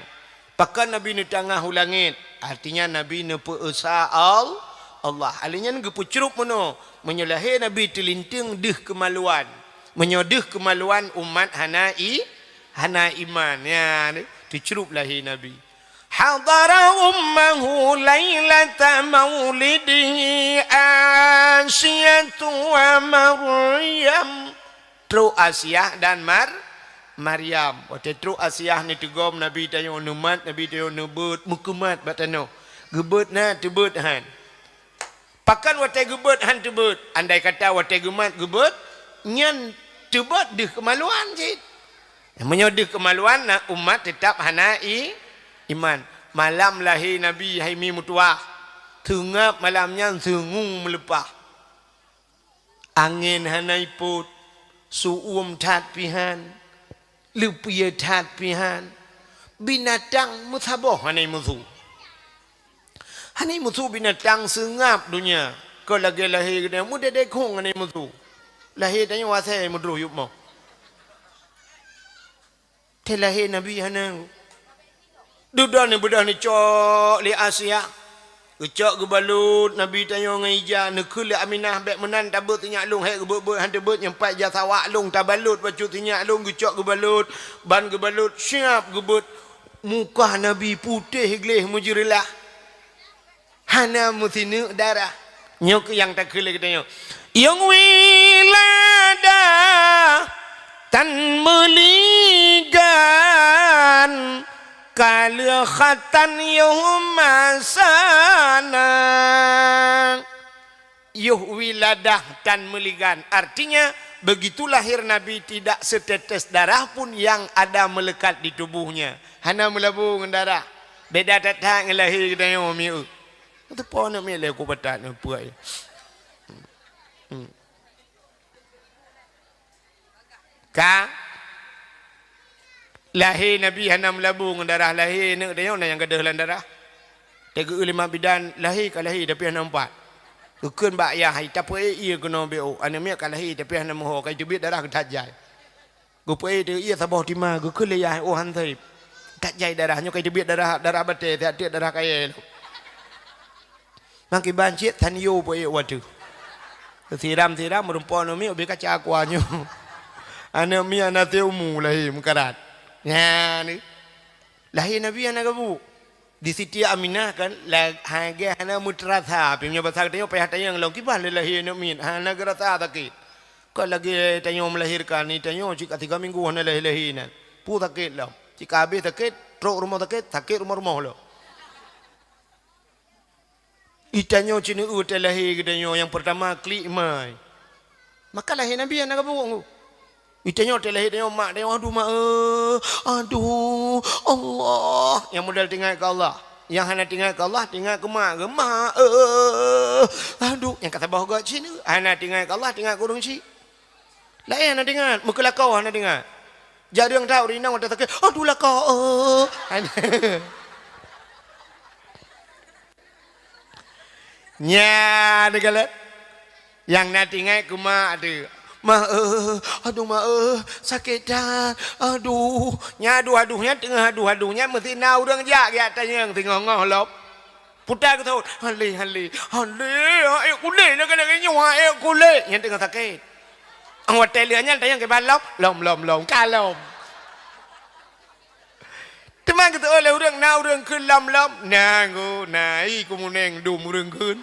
Pakon Nabi neutangah u langét, artinya Nabi neupeu-esa Al-, Allah. Alheuh nyan geupeucrup meunoe, meunyoe lahé Nabi teulinteung deuh keumaluan. Meunyoe deuh keumaluan, umat hana i-, hana iman. Nyan, teucrup lahé Nabi. Hadara ummahu lailata maulidihi Asiyatu wa Maryam. Trok Asiah dan Mar-, Maryam. Watée trok Asiah neuteugom Nabi tanyoe neumat, Nabi tanyoe neubeuet, meukeumat bak tanoh. Geubeuet na, teubeuet han. Pakon watée geubeuet han teubeuet? Andai kata watée geumat geubeuet, nyan Teubot deuh keumaluan cit. Meunyoe deuh keumaluan, na umat teutap hana i-, iman. Malam lahé Nabi hai mi meutuwah, seungab malam nyan seungue meuleupah. Angén hana ipot, su-uem that pih han, leupie that pih han. Binatang meusaboh hana imusu. Hana imusu binatang seungab donya. Kon lagée lahé geutanyoe meudedekong hana imusu. Lahé tanyoe asée meudroh yup moh. Teuh lahé Nabi hana. Dudoe neubeudôh neucok lé Asia. Geucok geubalot Nabi tanyoe ngon ija, neukheun lé Aminah, "Bék meunan tabeuet sinyak lôn, hék geubeuet-beuet han teubeuet, nyang pat ija sawak lôn tabalot bacut sinyak lôn, geucok geubalot, ban geubalot siab geubeuet." Muka Nabi putéh gleh meujeureulah. Hana meusineuk darah. Nyoe keuh nyang takheun lé geutanyoe. Nyang wiladah tan meuligan, ka lheueh khatan yoh masana. Yoh wiladah tan meuligan. Artinya, begitu lahir Nabi, tidak setetes darah pun yang ada melekat di tubuhnya. Hana meulabô ngon darah. Beda that-that ngon lahé geutanyoe miet. Teupeue aneuk miet lé ku patat nyoe puak. Hmm. Ka lahé Nabi hana meulabô ngon darah, lahé aneuk tanyoe na nyang gadôh lam darah. Teugeu lé mak bidan, lahé ka lahé tapi hana meupat. Geukheun bak yah, "Hai, tapeuék ié keunoe beu, aneuk miet ka lahé tapi hana meuho, ka iteubiet darah geuthat jai." Geupeuék teuh ié saboh tima, geukheun lé yah, "Oh, han sép. That jai darah nyoe ka iteubiet darah, darah batée, siat teuk darah kayée." Makiban cit tan yo peuék watée. Siram-siram meurumpok aneuk miet ubé kaca kuah nyoe. Aneuk miet na teumu lahé meukarat. Nyan. Lahé Nabi hana gabuk. Di Siti Aminah kan, la-, lagée hana meuteurasa, pih meunyoe basa geutanyoe payah tanyong lom, kiban lé lahé aneuk miet, hana geurasa sakét. Kon lagée tanyoe meulahirkan, ni tanyoe cit ka tiga minggu hana lahé-lahé nan. Peue sakét lom. Cit ka habéh sakét, trok rumoh sakét, sakét rumoh-rumoh lom. Itanyoe cit neueu teuh lahé geutanyoe nyang peurtama klik mai. Maka lahé Nabi hana gabuk. Itanyoe teuh lahé tanyoe mak tanyoe, "Aduh mak, eh, aduh, Allah." Nyang modal teuingat keu Allah. Nyang hana teuingat keu Allah, teuingat keu mak geuh, "Mak, eh, aduh." Nyang ka saboh göt cit, hana teuingat keu Allah, teuingat keu ureueng chik. Laén hana teuingat, meukeulakau hana teuingat. Jak deueng that ureueng inong watée sakét, "Aduh lakau, eh." Nyan galak. Nyang na teuingat keu mak teuh. "Mak, eh, aduh mak, eh, sakét that. Aduh." Nyan aduh-aduh nyan teungoh aduh-aduh nyan meusti na ureueng jak geujak tanyong teungoh-ngoh lom. Puta geuthot, "Hale, hale, hale, aék kulét lagée-lagée nyoe, aék kulét." Nyan teungoh sakét. Watée lheueh nyan tanyong kiban lom, lom, lom, lom, ka lom. Teuma geuteupeue lé ureueng, na ureueng kheun lom-lom, na go, na i kumuneng dum ureueng kheun.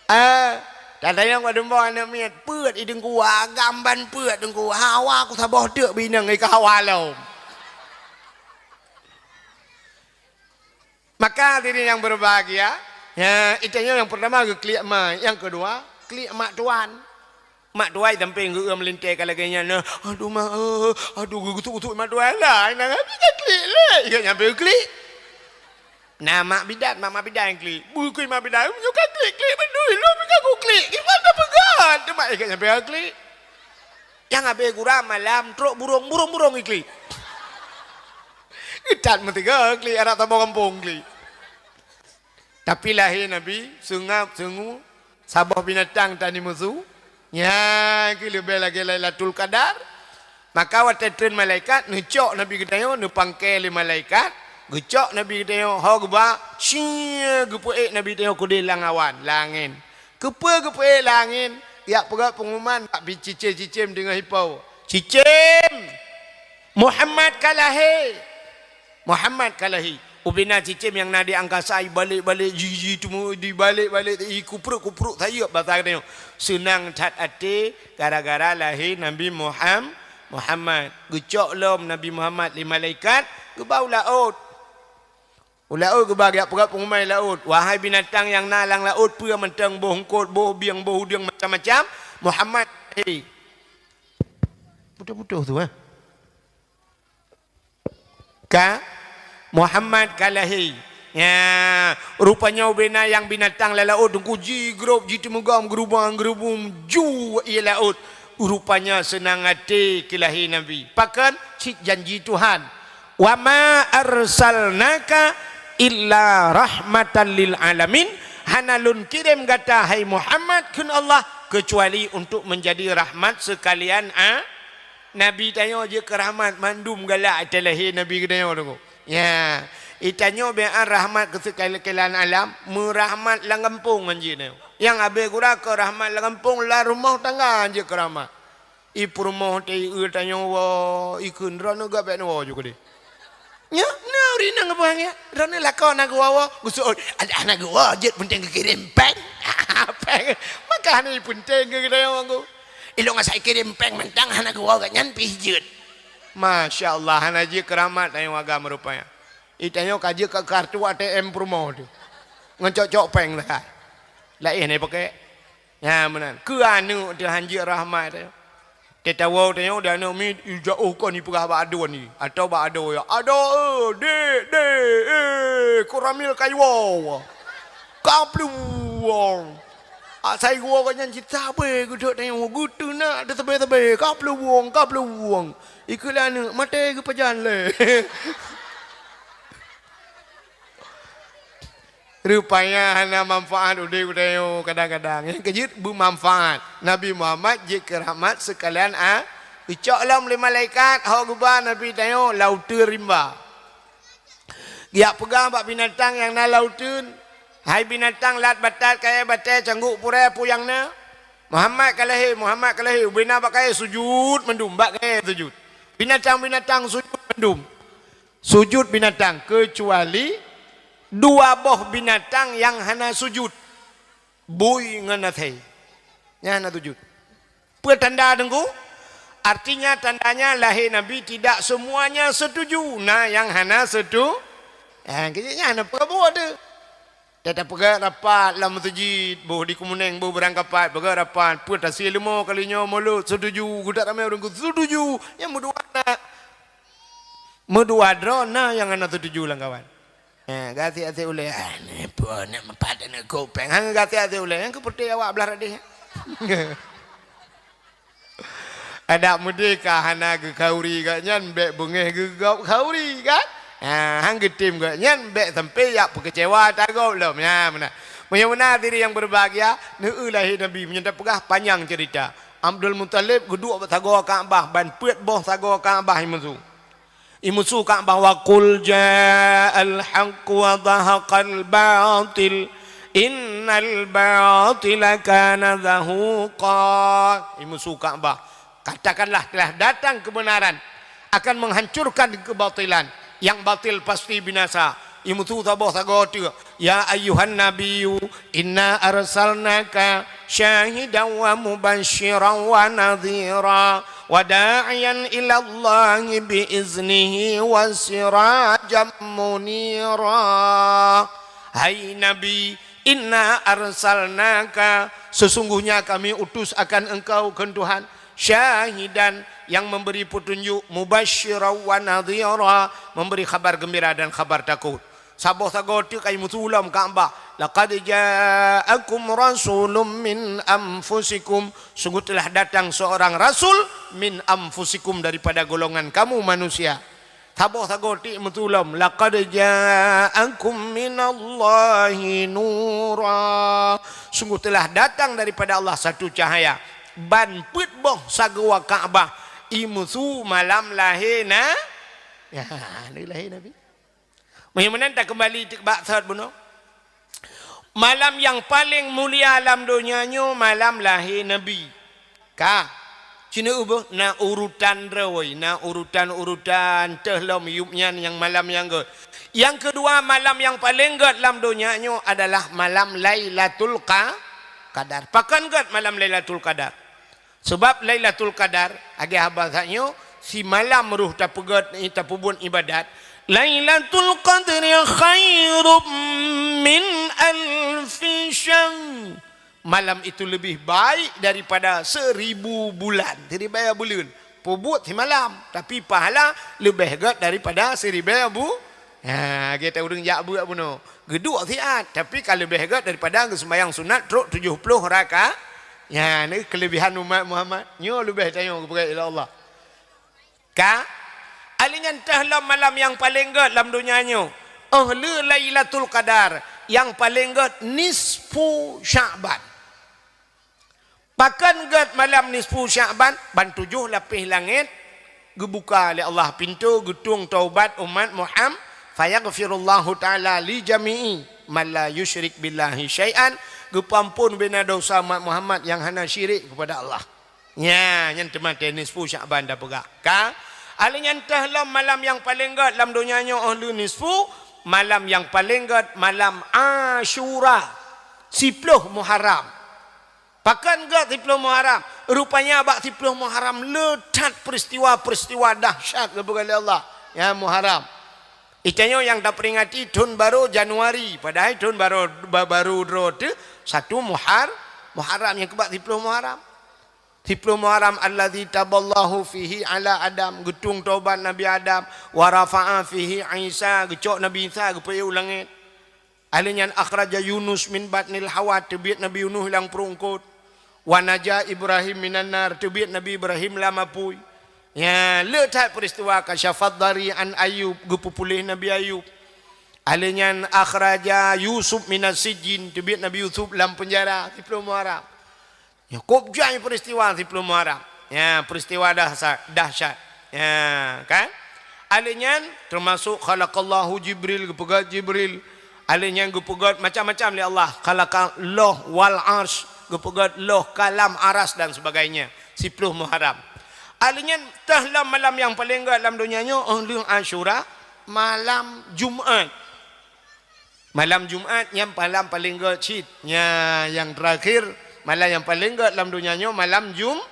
Ah, tatanyong bak dumba aneuk miet, peuet i teungku, agam ban peuet teungku, hawa kusaboh teuk bineng i ka hawa lom. Maka hadirin yang berbahagia, ya, itanyoe nyang pertama geuklik ma, nyang kedua klik mak tuan. Mak tuan sampéng geu-, meulintée ka lagée nyan, nah, "Aduh mak, eh, aduh," geugusut-gusut mak tuan lah, nah, pih ka klik lé, ingat nyang pih klik. Nah, mak bidan, mak, mak bidan klik. Bukui mak bidan, "Nyoe ka klik-klik beutôi, lôn pih ka kuklik. Kiban ka peugah?" Teuma ingat nyang pih klik. Nyang habéh gura malam trok burong, burong-burong iklik. Geutat meusigoe klik, adak saboh gampông klik. Tapi lahé Nabi seungab seungue, saboh binatang tani musu, nyan keuh leubeh lagée Lailatul Qadar. Maka watée treun malaikat neucok Nabi geutanyoe, neupangke lé malaikat, geucok Nabi geutanyoe, ho geuba, sie geupeuék Nabi geutanyoe keudeh lam awan, lam angén. Keupeue geupeuék lam angén? Jak peugah peungumuman bak cicém-cicém teungoh ipo. "Cicém! Muhammad ka lahé! Muhammad ka lahé!" Ubena cicém nyang na di angkasa ibalek-balek, ji-ji teuma dibalek-balek, ikuprok-kuprok sayeuep basa geutanyoe. Seunang that até gara-gara lahé Nabi Muham-, Muhammad. Geucok lom Nabi Muhammad lé malaikat, geuba u laôt. U laôt geuba geujak peugah peungumuman laôt, "Wahai binatang nyang na lam laôt, peue mantong boh eungkot, boh bieng, boh udeueng, macam-macam, Muhammad lahé." Putôh-putôh tu, eh. Ka Muhammad ka lahé. Nya, rupanya ubena nyang binatang lam laôt teungku jigrob, jiteumugam, geurubang-geurubum, ju ie laôt. Rupanya seunang até keu lahé Nabi. Pakon? Cit janji Tuhan. "Wa ma arsalnaka illa rahmatan lil alamin." Hana lôn kirém gata, hai Muhammad, kheun Allah, keucuali untuk menjadi rahmat sekalian a-, Nabi tanyoe jeuet keu rahmat, mandum galak ata lahé Nabi geutanyoe teungku. Nya, itanyoe bian rahmat keu sekalian alam, meurahmat lam gampông ngon jih tanyoe. Nyang abée gura keu rahmat lam gampông, lam rumoh tangga jeuet keu rahmat. I peurumoh teuieu tanyoe woe, ikheun droeneuh gabek neuwoe ju keudeh. Nyoe, na ureueng inong geupeugah nyan, droeneuh lakoe na geuwoe-woe, geuseuôt, "Adak hana geuwoe, jeuet peunteng geukirém péng." Péng, maka hana peunteng keu geutanyoe mangko. Ilôn asai kirém péng mantong hana geuwoe gobnyan pih jeuet. Masya Allah, hana jeuet keu rahmat tanyoe agam rupanya. I tanyoe ka jeuet keu kartu A T M peurumoh tu. Ngon cok-cok péng leuhai. Laén hana pakai. Nya meunan. Keu aneuk teuh han jeuet rahmat teuh. Teuh tawoe tanyoe di aneuk miet, i jaoh kon ipeugah bak aduen i, atawa bak adoe, "Adoe, eh, dek, dek, eh, koramil ka iwoe." Ka plueng. Asai geuwoe gobnyan cit sabe geuduek tanyoe, geuteunak teuh sabe-sabe, ka plueng, ka plueng. Ikheun lé aneuk, "Maté geupajan lé." Rupanya hana manfaat udeb geutanyoe kadang-kadang. Nyang keujeuet beumanfaat. Nabi Muhammad jeuet keu rahmat sekalian a-, geucok lom lé malaikat, hok geuba Nabi tanyoe lam uteuen rimba. Geujak peugah bak binatang nyang na lam uteuen, "Hai binatang lat batat, kayèe batèe, cangguk purèe, peue nyang na?" "Muhammad ka lahé, Muhammad ka lahé." Ubena bak kayèe sujut mandum, bak kayèe sujut. Binatang-binatang sujut mandum. Sujut binatang, keucuali dua boh binatang nyang hana sujut, bui ngon asèe. Nyan hana sujut. Peue tanda teungku? Artinya tandanya lahé Nabi tidak semuanya setuju. Na nyang hana setu-, eh, keu nyan hana peue buet tu. Teutab peugah rapat lam meuseujid, boh di Keumeunéng, boh Beurangkapat, peugah rapat, peue tasie leumo kali nyoe mulod setuju, geudak ramé ureueng keu setuju, nyang meudua na. Meudua droe na nyang hana setuju lam kawan. Eh, gasien-gasien ulèe, "Ah, ni peue nak meupat aneuk kupeng?" Hana gasien-gasien ulèe, nyang keupeuteh awak blah radeh. Adak meudeh ka hana geukhauri gobnyan, bèk beungèh geugop khauri, kan? Ha, han geutem gobnyan, bèk sampai jak peukeucewa ata gob lom. Nyan meunan. Meunyoe meunan hadirin yang berbahagia, neueu lahé Nabi, meunyoe tapeugah panyang ceurita. Abdul Muthalib geuduek bak sagoe Ka'bah, ban peuet boh sagoe Ka'bah imusu. Imusu Ka'bah, "Wa qul ja'al haqq wa zahaqal batil, innal batila kana zahuqa." Imusu Ka'bah, "Katakanlah, telah datang kebenaran, akan menghancurkan kebatilan. Yang batil pasti binasa." Imusu saboh sagoe teuk, "Ya ayyuhan nabiyyu, inna arsalnaka syahidan wa mubasysyiran wa nadhira, wa da'iyan ilallahi bi iznihi wa sirajan munira." Hai Nabi, inna arsalnaka, sesungguhnya kami utus akan engkau, kheun Tuhan, syahidan, yang memberi petunjuk, mubasysyiran wa nadhira, memberi khabar gembira dan khabar takut. Saboh sagoe teuk ka imusu lom Ka'bah. "Laqad ja'akum rasulun min anfusikum." Sungguh telah datang seorang rasul min anfusikum, daripada golongan kamu manusia. Saboh sagoe teuk imusu lom, "Laqad ja'akum minallahi nura." Sungguh telah datang daripada Allah satu cahaya. Ban peuet boh sagoe Ka'bah imusu malam lahé na-, ya, lahé Nabi. Meunyoe meunan takeumbali teuk bak sot bunoe. Malam nyang paleng mulia lam donya nyoe malam lahé Nabi. Ka. Ci neueu beuh, na urutan droe, na urutan-urutan teuh lom yup nyan nyang malam nyang gèt. Nyang keudua, malam nyang paleng gèt lam donya nyoe adalah malam Lailatul Qa-, Qadar. Pakon gèt malam Lailatul Qadar? Sabab Lailatul Qadar, lagèe haba that nyoe, simalam roh tapeugèt, tapeubuet ibadat. "Lailatul Qadri khairum min alfi syahr." Malam itu lebih baik daripada seribu bulan. Jadi, baya buleuen. Buet simalam, tapi pahala leubeh gét daripada siribée bu. Ha, kita ureuëng jak buet bunoe. Geuduek siat, tapi ka leubeh gét daripada geuseumbahyang sunat trok tujoh ploh raka. Nyan keulebihan umat Muhammad. Nyoe leubeh tanyoe geupeugah lé Allah. Ka? Alèh nyan teuh lom malam nyang paleng gét lam donya nyoe. Oh lé Lailatul Qadar, nyang paleng gét nisfu Sya'ban. Pakon gét malam nisfu Sya'ban, ban tujoh lapéh langét geubuka lé Allah pintoe geutueng taubat umat Muhammad, fayaghfirullahu ta'ala li jami'i man la yusyrik billahi syai'an, geupeuampon beuna dosa umat Muhammad nyang hana syirik kepada Allah. Nya, nyan teuma teuh nisfu Sya'ban tapeugah. Ka? Alèh nyan teuh lom malam nyang paleng gét lam donya nyoe oh lé nisfu, malam nyang paleng gét malam Asyura, siploh Muharram. Pakon gét siploh Muharram? Rupanya bak siploh Muharram le that peristiwa-peristiwa dahsyat geupeugah lé Allah. Ya, Muharram. Itanyoe nyang taperingati thon barô Januari, padahai thon barô, ba-, barô droe teuh satu Muhar-, Muharram nyang keubak siploh Muharram. Siploh Muharram alladzi taballahu fihi ala Adam, geutueng taubat Nabi Adam, wa rafa'a fihi Isa, geucok Nabi Isa geupeuék u langét. Alèh nyan akhraja Yunus min batnil hawa, teubiet Nabi Yunus lam pruet eungkôt. Wa naja Ibrahim minan nar, teubiet Nabi Ibrahim lam apui. Ya, le that peristiwa kasyafad dari an Ayub, geupeupuléh Nabi Ayub. Alèh nyan akhraja Yusuf minas sijjin, teubiet Nabi Yusuf lam peunjara, siploh Muharram. Ya, kôb jai peristiwa siploh Muharram. Ya, peristiwa dahsyat, dahsyat. Ya, kan? Alèh nyan teumasok khalaqallahu Jibril, geupeugét Jibril. Alèh nyan geupeugét macam-macam lé Allah. Khalaqallah wal arsh, geupeugét loh kalam aras dan sebagainya. Siploh Muharram. Alèh nyan teuh lom malam nyang paleng gét lam donya nyoe, oh lheueh Asyura, malam Jumat. Malam Jumat nyan malam paleng gét cit. Nya, nyang terakhir, malam nyang paleng gét lam donya nyoe malam Jum-,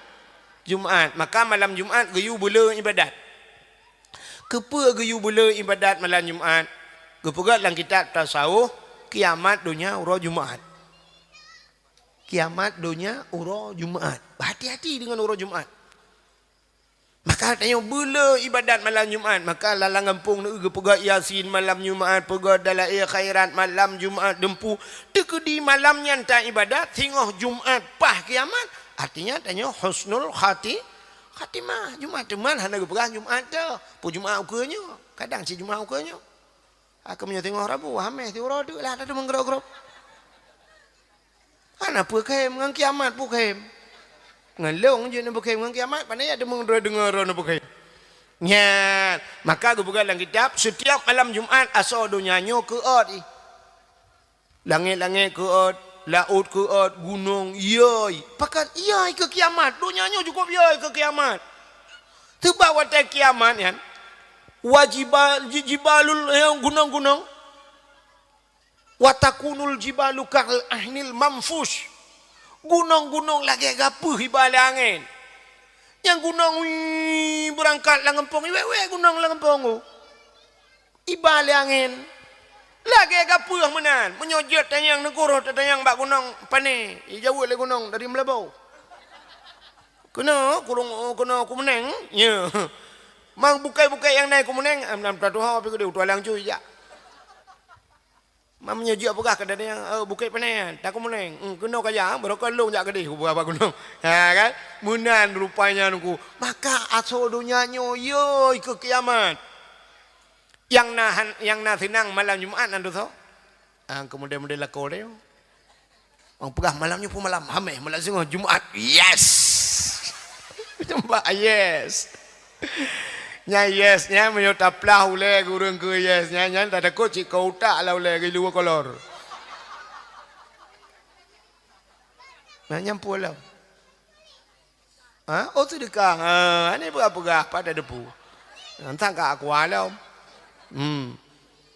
Jumat. Maka malam Jumat geuyue beuleu ibadat. Keupeue geuyue beuleu ibadat malam Jumat? Geupeugét lam kitab tasawuf, kiamat donya uroe Jumat. Kiamat donya uroe Jumat. Hati-hati deungon uroe Jumat. Maka tanyoe beuleu ibadat malam Jumat, maka lam gampông neu geupeugét Yasin malam Jumat, peugét Dalail Khairat malam Jumat, deumpu teukeudi malam nyan ta-ibadat singoh Jumat paih kiamat, artinya tanyoe husnul khati-, khatimah. Jumat teuma hana geupeugah Jumat teuh, peue Jumat ukeue nyoe, kadang cit Jumat ukeue nyoe. Aku meunyoe singoh Rabu, Hamèh siuroe teuk lah tadeungoe grop-grop. Hana peue khem, ngon kiamat peue khem. Ngon lôn jeuet neupeukhém ngon kiamat, pane ya deungoe droe deungoe droe neupeukhém. Nyan, maka geupeugah lam kitab, setiap malam Jumat asoe donya nyoe keuôt ih. Langét-langét keuôt, laôt keuôt, gunong iyôi. Pakon iyôi keu kiamat, donya nyoe cukôp iyôi keu kiamat. Teuma watèe kiamat nyan, wa jiba-, ji-, jibalul, eh, gunong-gunong. Wa takunul jibalu kal ahnil manfush. Gunong-gunong lagèe gapeuh iba lé angén. Nyang gunong wii beurangkat lam gampông, iwèk-wèk gunong lam gampông. Iba lé angén. Lagèe gapeuh meunan. Meunyoe jeuet tanyong neuguroh tatanyong bak gunong pane, ijaweueb lé gunong dari Meulaboh. Keunoe kurong, keunoe Kumeuneng, ya. Mang bukét-bukét nyang na i Kumeuneng, am, lam Tatuho pi keudeh, u Tualang Cui jak. Mam nyoe jeuet peugah keu datang, eh, bukét pane nyan, ta Kumeuneng. Hmm, keunoe ka jak, barokon lôn jak keudeh, kupeugah bak gunong. Ha, kan? Meunan rupanya nungku. Maka asoe donya nyoe, yoi, keu kiamat. Nyang na han-, nyang na seunang malam Jumat nan tu soe? Ah, keumudian-mudian lakoe teuh. Orang peugah malam nyoe pun malam Hamèh, malam singoh Jumat. Yes! Nampak? Yes! Nyan yes, nyan meunyoe taplah ulèe ureueng keu yes, nyan, nyan tatakot cit keu utak lah ulèe geuh luwa kolor. Nah, nyan pue lom. Ha? Oh, seudeukah. Ha, hana peugah-peugah, pat tadepu. Entang ka aku lom. Hmm.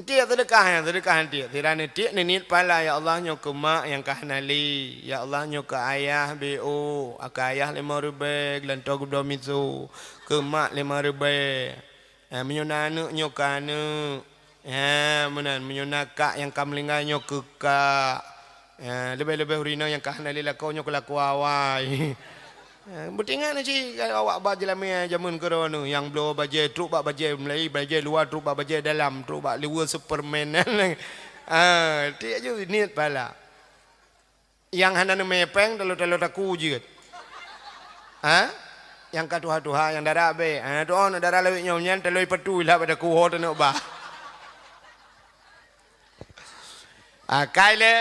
Tiek seudeukah nyan, seudeukah nyan tiek. Sira nyan tiek neuniet pahala, "Ya Allah, nyoe keu mak nyang ka hana lé. Ya Allah, nyoe keu ayah B O, keu ayah limong ribèe, geulantoe geubloe miso. Keu mak limong ribèe." Ha, meunyoe na aneuk, nyoe keu aneuk. Ha, meunan, meunyoe na kak nyang ka meuninggai, nyoe keu kak. Ha, leubeh-leubeh ureueng inong nyang ka hana lé lakoe, nyoe keu lakoe awai. Ha, beutingat na cit awak ba jeulamé jameun keudroe nyoe, nyang bloe bajée trok bak bajée meulayi, bajée luwa trok bak bajée dalam, trok bak liweue Superman. Ha, tiek ju niet pala. Nyang hana neumé péng, talo-talo taku jeuet. Ha? Nyang ka tuha-tuha, nyang dara abée. Ha, tu'oh na dara lawét nyoe nyan, talo ipatui lah pada kuho teuneuk bah. Ha, kai lé.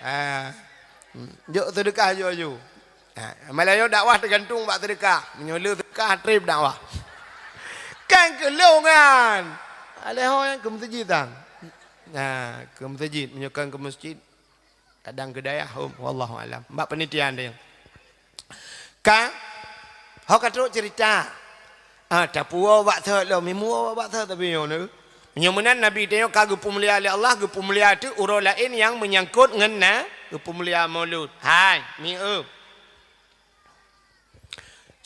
Ha. Jok seudeukah aju-aju. Ha, malah nyoe dakwah teugantung bak seudeukah. Meunyoe le seudeukah, trép dakwah. Kan keu lôn nyan. Alèh ho nyan keu meuseujid tan. Ha, keu meuseujid. Meunyoe kan keu meuseujid, kadang keu dayah, hom, wallahu alam. Bak penelitian dia. Ka, ho ka trok cerita. Ah, tapuwoe bak thot lom, imuwoe bak thot tapi nyoe nyoe. Meunyoe meunan Nabi tanyoe ka geupeumulia lé Allah, geupeumulia teuk uroe laén nyang meunyangkot ngon na, geupeumulia Maulud. Hai, mieup.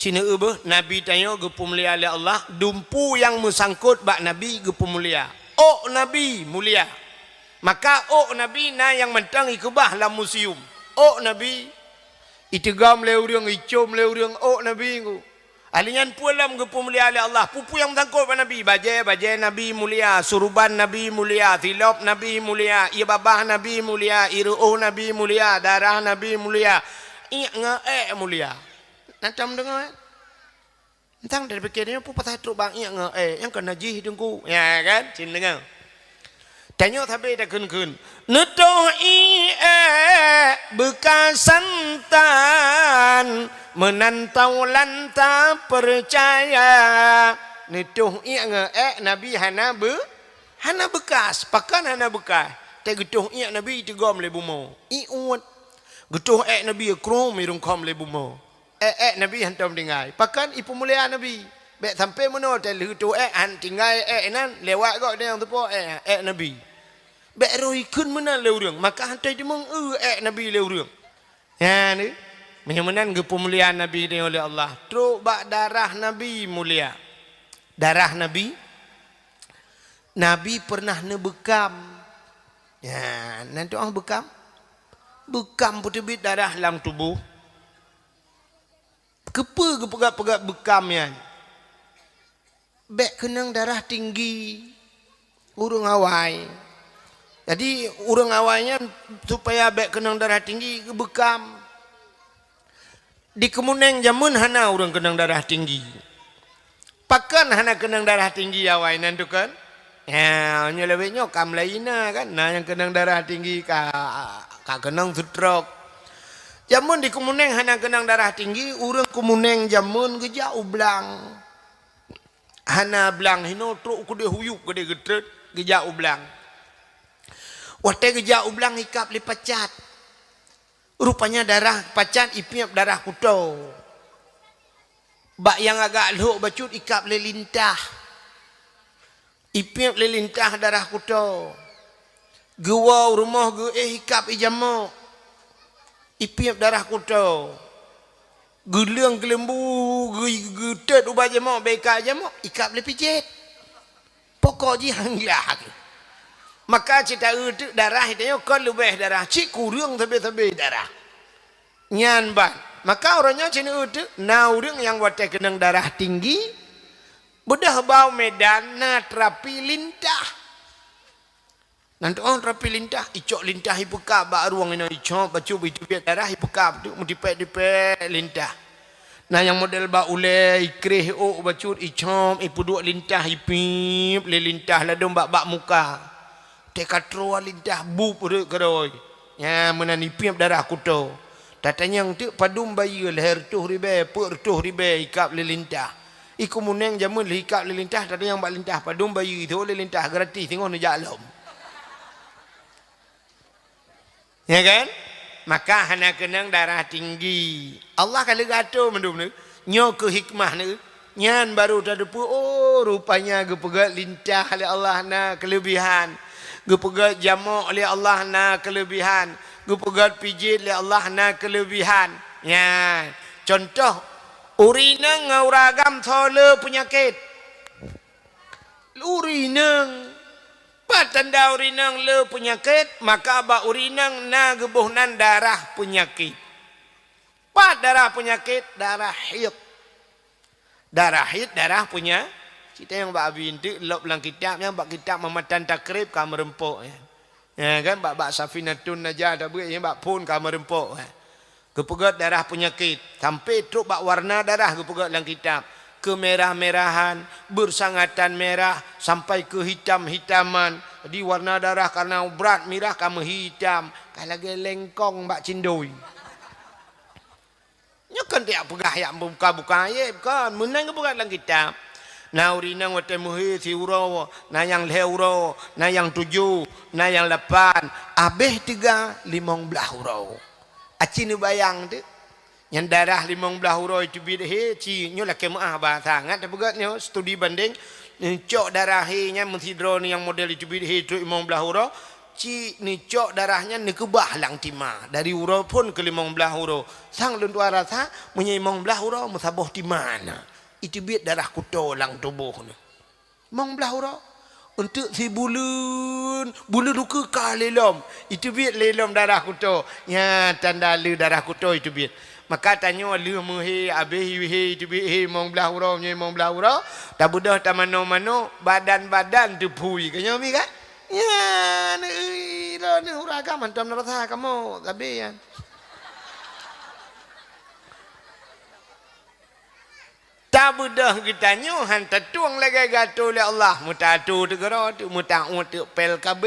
Ci neueu beuh, Nabi tanyoe geupeumulia lé Allah, dumpu nyang meusangkot bak Nabi geupeumulia. Ôk Nabi mulia. Maka ôk Nabi na nyang mantong ikeubah lam museum. Ôk Nabi iteugom lé ureuëng, icom lé ureuëng ôk Nabi nyoe. Ahli nyan peue lom geupeumulia lé Allah. Peue-peue nyang meusangkot bak Nabi, bajée, bajée Nabi mulia, suruban Nabi mulia, silop Nabi mulia, ié babah Nabi mulia, ié reuôh Nabi mulia, darah Nabi mulia, iék ngon ék mulia. Na tom deungoe? Entang dari pikir nyoe peue pasai trok bak iék ngon ék, nyang ka najih teungku. Ya kan? Cin deungoe. Tanyoe sabe takheun-kheun. Neutoh iék ék beukasan tan, meunan taulan tapeucaya. Neutoh iék ngon ék Nabi hana beu-, hana beukas. Pakon hana beukas? Teuh geutoh iék Nabi iteugom lé bumoe. Ié uet. Geutoh ék Nabi krom irungkom lé bumoe. Ék-ék Nabi hantom tinggai. Pakon ipeumulia Nabi. Bék sampai meunoe teuh lheueh toh ék han tinggai ék nan lewat gok nyang teupo ék, ék Nabi. Bék roh ikheun meunan lé ureuëng, maka hantom teumong eu ék Nabi lé ureuëng. Nyan, meunyoe meunan geupeumulia Nabi nyoe lé Allah. Trok bak darah Nabi mulia. Darah Nabi, Nabi pernah neubeukam. Nyan, nan tu'oh beukam? Beukam peuteubiet darah lam tuboh. Keupeue geupeugah-peugah beukam nyan? Bék keunong darah tinggi ureuëng awai. Jadi, ureuëng awai nyan supaya bék keunong darah tinggi, geubeukam. Di Keumunéng jameun hana ureuëng keunong darah tinggi. Pakon hana keunong darah tinggi awai nan tukon? Ya, nyoe lawét nyoe ka mulai na kan, na nyang keunong darah tinggi ka, ka keunong stroke. Jameun di Keumunéng hana keunong darah tinggi, ureuëng Keumunéng jameun geujak u blang. Hana blang hinoe trok keudeh huyup keudeh geutrön geujak u blang. Watée geujak u blang ikab lé pacat. Rupanya darah pacat ipiep darah kuto. Bak nyang agak lhok bacut ikab lé lintah. Ipiep lé lintah darah kuto. Geuwoe u rumoh geuéh ikab ijamok. Ipiep darah kuto. Geuleueng keuleumbu geu-, geutet ubat jamok bék ikab jamok, ikab lé pijet. Pokok jih han glah. Maka cit taeu teuk darah tanyoe kon leubeh darah, cit kureueng sabe-sabe darah. Nyan ban. Maka uroe nyoe cit neueu teuk na ureuëng nyang watée keunong darah tinggi, beudôh bak u Medan na terapi lintah. Nan tu'oh terapi lintah, icok lintah ipeukab bak rueng inoe icok bacut iteubiet darah ipeukab teuk meutipék-tipék lintah. Na nyang model bak ulée, ikréh ôk bacut, icom, ipeuduek lintah, ipiep lé lintah ladôm bak, bak muka. Teuka troe lintah bup rhot keudroe. Nyan meunan ipiep darah kuto. Tatanyong teuk padum bayeue lhée reutôh ribée, peuet reutôh ribée ikab lé lintah. I Keumunéng jameun lheueh ikab lé lintah, tatanyong bak lintah padum bayeue, ithô lé lintah gratis singoh neujak lom. Ya kan? Maka hana keunong darah tinggi. Allah ka lheueh geuatur mandum nyoe. Nyoe keuh hikmah nyoe. Nyan baru tateupeue, oh, rupanya geupeugét lintah lé Allah na keuleubihan. Geupeugét jamok lé Allah na keuleubihan. Geupeugét pijet lé Allah na keuleubihan. Nyan. Contoh, ureueng inong ngon ureueng agam soe le peunyakét. Ureueng inong. Pat tanda ureueng inong le peunyakét, maka bak ureueng inong na geuboh nan darah peunyakét. Pat darah peunyakét, darah haid. Darah haid, darah peunya-, cit nyang bak abi eunteuk lop lam kitab, nyang bak kitab Mamatan Takrib ka meureumpok, ya. Ya kan, bak, bak Safinatun Najah tabeuet, ya, bak phon ka meureumpok, ya. Geupeugét darah peunyakét, sampai trok bak warna darah geupeugét lam kitab. Kemerah-merahan, bersangatan merah, sampai keuhitam-hitaman. Jadi warna darah karena brat mirah ka meuhitam, ka lagée lengkong bak cindoi. Nyoe kon tajak peugah jak buka-buka aéb, kon. Meunan geupeugah lam kitab. Na ureuëng inong watée meuhé siuroe, na nyang lhée uroe, na nyang tujoh, na nyang lapan, abéh teuga limong blaih uroe. Aci neubayang teuh. Nyang darah limong blaih uroe teubiet hé, ci nyoe lakée meuáh bahasa. Ngat tapeugét nyoe studi bandéng, neucok darah hé nyan meusidroe nyang model teubiet hé trok limong blaih uroe, ci neucok darah nyan neukeubah lam tima, dari uroe phon keu limong blaih uroe. Sang lôn tuan rasa, meunyoe limong blaih uroe meusaboh tima na, iteubiet darah kuto lam tuboh nyoe. Limong blaih uroe. Eunteuk sibuleuen, buleuen ukeue ka lé lom. Iteubiet lé lom darah kuto. Nyan tanda le darah kuto iteubiet. Maka tanyoe lheueh meuhé, abéh hé, iteubiet hé limong blaih uroe, meunyoe limong blaih uroe, tabeudôh tamanoe-manoe, badan-badan teuphui. Ka nyoe mi kan? Nyan, ih, droeneuh ureuëng agam mantong meunurot sa kamoe, sabe nyan. Tabeudôh geutanyoe han tatueng lagée geuatô lé Allah, meutaatur teuk keudroe teuk, meutauet teuk P L K B.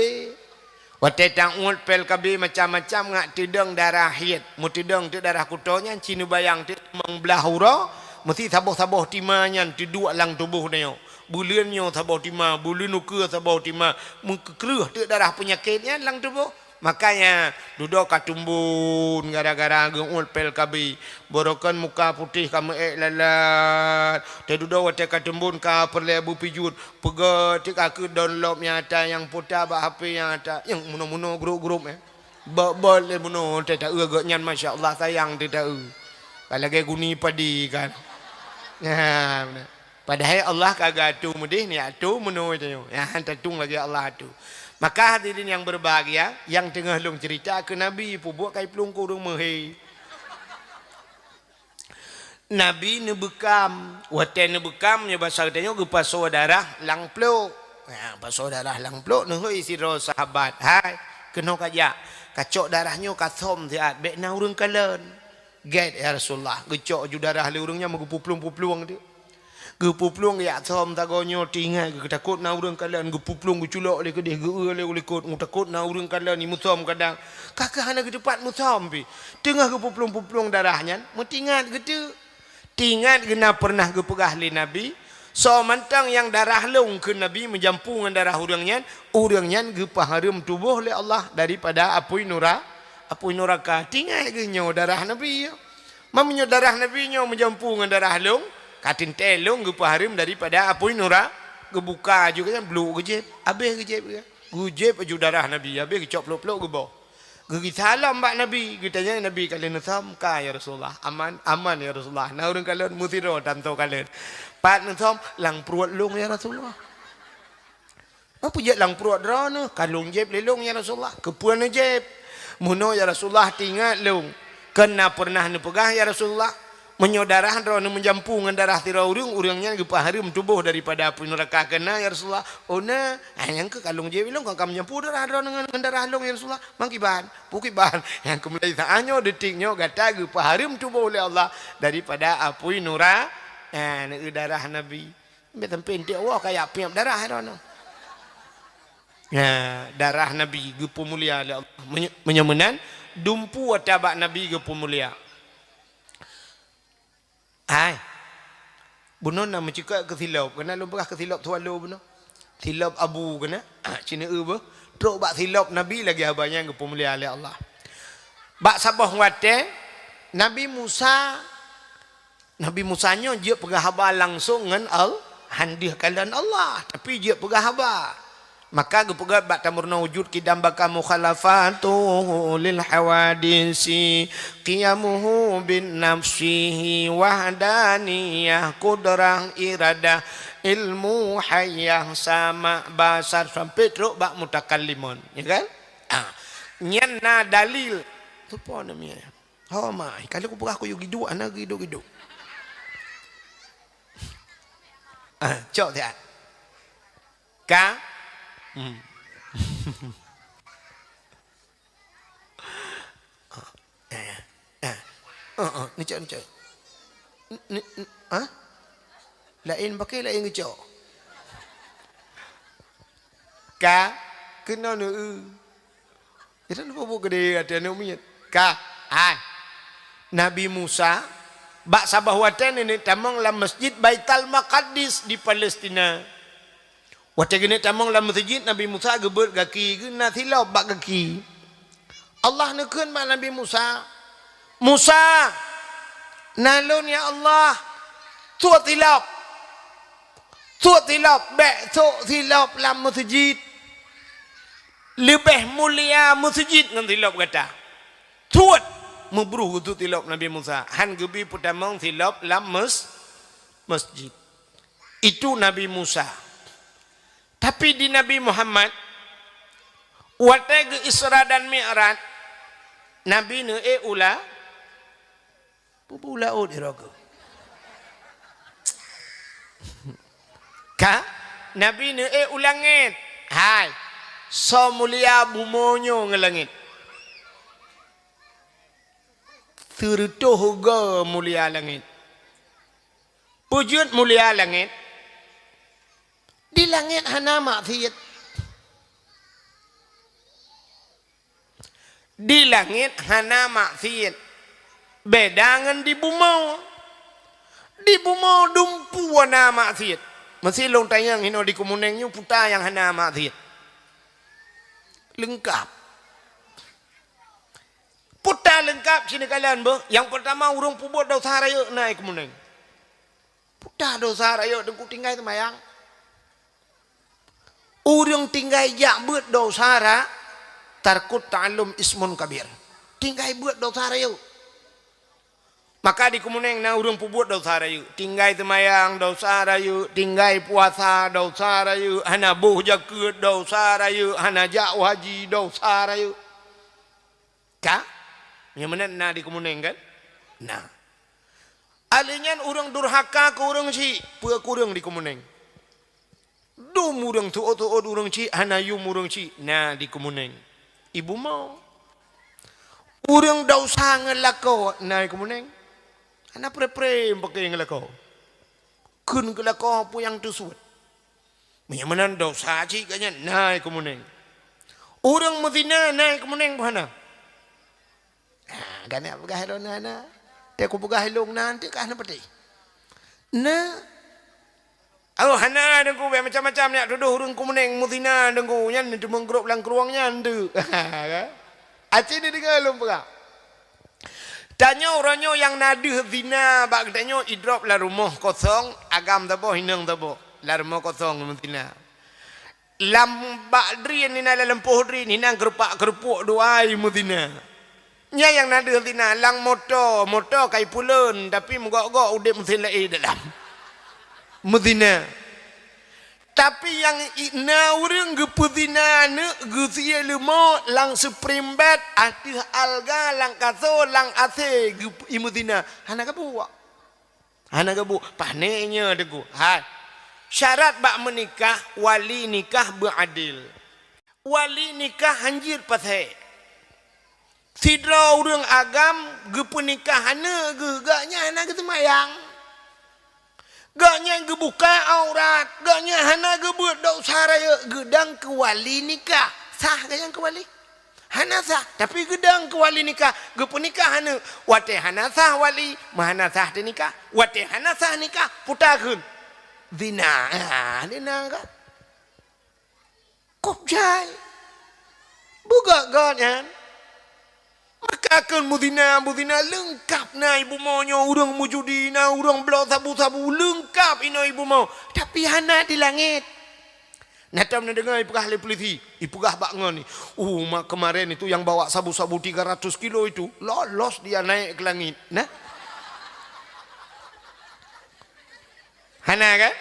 Watée tauet P L K B macam-macam ngat teudong darah haid, meuteudong teuk darah kuto nyan, ci neubayang teuk limong blaih uroe, meusti saboh-saboh tima nyan teuduek lam tuboh tanyoe. Buleuen nyoe saboh tima, buleuen ukeue saboh tima, meukeureuh teuk darah peunyakét nyan lam tuboh. Makanya dudoe ka teumbon gara-gara geuuet P L K B. Borokan muka putéh ka meuék lalat. Teududoe watée ka teumbon ka peureulée beupijuet. Peugah tika keu download nyang ata nyang puta bak H P nyang ata. Nyang munoe-munoe grup-grup, eh. Bot-bot lé munoe teuh taeu gobnyan, masya Allah, sayang teuh taeu. Ka lagée guni padi kan. Nah, beuna. Padahai Allah ka geuatô meudeh, ni atô meunoe tanyoe. Nyang han tatueng lagée Allah atô. Maka hadirin yang berbahagia, nyang teungoh lôn cerita keu Nabi, peubuet kai plueng keu ureuëng meuhé. Nabi neubeukam, watée neubeukam nyoe basa geutanyoe geupasoe darah lam plok. Ha, pasoe darah lam plok neuhôi sidroe sahabat, "Hai, keunoe kajak, kacok darah nyoe kasöm siat, bék na ureuëng kalon." "Gét, ya Rasulullah." Geucok ju darah lé ureuëng nyan meugeupuplueng-puplueng teuk. Geupuplueng geujak söm sagoe nyoe teuingat geutakot na ureuëng kalon, geupuplueng geuculok lé keudeh, geu-eu lé u likot, geutakot na ureuëng kalon, imeusöm kadang. Ka keuh hana geuteupat meusöm pih. Teungoh geupuplueng-puplueng darah nyan, meuteuingat geuteuk. Teuingat geuh na peureunah geupeugah lé Nabi, "Soe mantong nyang darah lôn kheun Nabi meujampu ngon darah ureuëng nyan, ureuëng nyan geupeuhareuem tuboh lé Allah daripada apui nura-, apui nuraka." Teuingat geuh nyoe darah Nabi nyoe. Meunyoe darah Nabi nyoe meujampu ngon darah lôn, ka teuntée lôn geupeuhareuem daripada apui nura-, geubuka aju geuh nyan, bluk geujieb, abéh geujieb geuh. Geujieb aju darah Nabi, abéh geucok plok-plok geuboh. Geugisa lom bak Nabi, geutanyong Nabi, "Ka lheueh neusöm?" "Ka, ya Rasulullah." "Aman?" "Aman, ya Rasulullah." "Na ureuëng kalon?" "Meusidroe tanto kalon." "Pat neusöm?" "Lam pruet lôn, ya Rasulullah." "Peue jeuet lam pruet droeneuh?" "Ka lôn jieb lé lôn, ya Rasulullah." "Keupeue neujieb?" "Meunoe, ya Rasulullah, teuingat lôn, kon na peureunah neupeugah, ya Rasulullah, meunyoe darah droeneuh meujampu ngon darah sidroe ureuëng, ureuëng nyan geupeuhareuem tuboh daripada apui nuraka." "Kon na, ya Rasulullah." "Oh na, ah, nyang keuh ka lôn jieb lé lôn, kon ka meujampu darah droeneuh ngon, ngon darah lôn, ya Rasulullah." "Mangkiban?" "Peue kiban?" "Nyang keuh mulai saát nyoe, detik nyoe gata geupeuhareuem tuboh lé Allah daripada apui nura-, eh, darah Nabi." Sampai-sampai eunteuk woe kajak piep darah droeneuh. Nah, darah Nabi geupeumulia lé Allah. Menye-, meunyoe meunan, dumpeue ata bak Nabi geupeumulia. Hai, bunoe na meucukot keu silop. Keunan lôn peugah keu silop Swallow bunoe. Silop abu keunan. Ah, cina eu beuh. Trok bak silop Nabi lagée haba nyan geupeumulia lé Allah. Bak saboh watée, Nabi Musa Nabi Musa nyoe jeuet peugah haba langsong ngon Al-, han deuh kalon Allah, tapi jeuet peugah haba. Maka geupeugah bak tameurunoe wujud kidam baka mukhalafatuhu lil hawadisi, qiyamuhu bin nafsihi wahdaniyah, qudrah, iradah, ilmu, hayah, sama, basar, sampai trok bak mutakallimun, ya kan? Ah. Nyan na dalil. Soe po namanya? Ho mai, ka lheueh kupeugah kuyue geuduek, hana geuduek-geuduek. Ah, cok siat. Ka? Hmm. Eh, eh, eh, eh, ngecok, ngecok. N-, n-, n-, ah? Laén pakai, laén ngecok. Ka? Keunoe neu-eu. Jadi, apa buet gede ata aneuk miet? Ka? Hai. Nabi Musa, bak saboh watèe neuneuk tamong lam Masjid Baitul Maqdis di Palestina. Watèe geuneuk tamong lam meuseujid, Nabi Musa geubeuet gaki geuh, na silop bak gaki. Allah neukheun bak Nabi Musa, "Musa, na lôn ya Allah, sôk silop. Sôk silop, bèk sôk silop lam meuseujid. Leubeh mulia meuseujid ngon silop gata. Sôk!" Meubruh geusôk silop Nabi Musa. Han geubi peutamong silop lam mes-, masjid. Itu Nabi Musa. Tapi di Nabi Muhammad, watèe geu Isra dan Mi'raj, Nabi neuék u la-, peue u laôt di roh keuh. Ka? Nabi neuék u langèt. Hai, soe mulia bumoe nyoe ngon langèt. Sireutôh goe mulia langèt. Peue jeuet mulia langèt? Di langèt hana maksiet. Di langèt hana maksiet. Beda ngon di bumoe. Di bumoe dumpeue na maksiet. Meusi lôn tanyong hinoe di Keumeuneung nyoe peue ta nyang hana maksiet. Leungkap. Peue ta leungkap sineukala beuh. Nyang peurtama, ureueng peubuet desya rayeuk na i Keumeuneung. Peue ta desya rayeuk, Teungku, tinggai seumayang. Ureueng tinggai jak beuet desya ra-, tarkut ta'allum ismun kabir. Tinggai beuet desya rayeuk. Maka di Keumeuneung na ureueng peubuet desya rayeuk. Tinggai seumayang desya rayeuk, tinggai puasa desya rayeuk, hana boh jakeuet desya rayeuk, hana jak u haji desya rayeuk. Ka? Nyang meunan na di Keumeuneung kan? Na. Ahli nyan ureueng durhaka keu ureueng chik, peue kureueng di Keumeuneung. Dum ureueng tuôt-tuôt ureueng chik, hana yum ureueng chik, na di Keumeuneung. I bumoe. Ureueng desya ngon lakoe, na i Keumeuneung. Hana pre-pre meupaké ngon lakoe. Kheun keu lakoe peue nyang teusuet. Meunyoe meunan desya cit gobnyan, na i Keumeuneung. Ureueng meuzina, na i Keumeuneung peue hana? Ha, gobnyan peugah lôn na, na. Teuh kupeugah lôn na, teuh ka hana patéh. Na. Oh, hana, Teungku, bèk macam-macam nyak tudoh ureueng Keumeuneung meuzina, Teungku. Nyan teumeugrôp lam krueng nyan, teuh. Aci neudeungoe lôn peugah. Tanyoe uroe nyoe nyang na deuh zina bak geutanyoe idrop lam rumoh kosong, agam saboh, inong saboh. Lam rumoh kosong meuzina. Lam bak drien inan, lam lampôh drien inan, keurupak-keurupuek dua ai meuzina. Nyan nyang na deuh zina, lam moto, moto kai puleuen, tapi meugok-gok udép meusén laén dalam. Meuzina. Tapi nyang i-, na ureueng geupeuzina aneuk geusie leumo lam seuprim bed, ateueh alga, lam kaso, lam asé geup-, imeuzina. Hana geubuet. Hana geubuet. Pané nyoe teungku. Hai. Syarat bak meunikah, wali nikah beuadil. Wali nikah hanjeuet paséh. Sidroe ureueng agam geupeunikah aneuk geuh, gobnyan hana geuseumayang. Gobnyan geubuka aurat, gobnyan hana geubeuet desya rayeuk, geudong keu wali nikah. Sah gobnyan keu wali? Hana sah, tapi geudong keu wali nikah, geupeunikah aneuk. Watée hana sah wali, meuhana sah teunikah. Watée hana sah nikah, peue takheun? Zina. Ah, zina kan? Kôb jai. Beugét-gét nyan. Maka kheun meuzina, meuzina leungkab na ibu mo nyoe, ureuëng meujudi na, ureuëng bloe sabu-sabu, leungkab inoe ibu mo. Tapi hana di langét. Na tom neudeungoe ipeugah lé pulisi, ipeugah bak ngon ni, "Uh, mak kemarin itu yang bawa sabu-sabu tiga ratus kilo itu, lolos dia naik ke langit." Nah. Hana kan?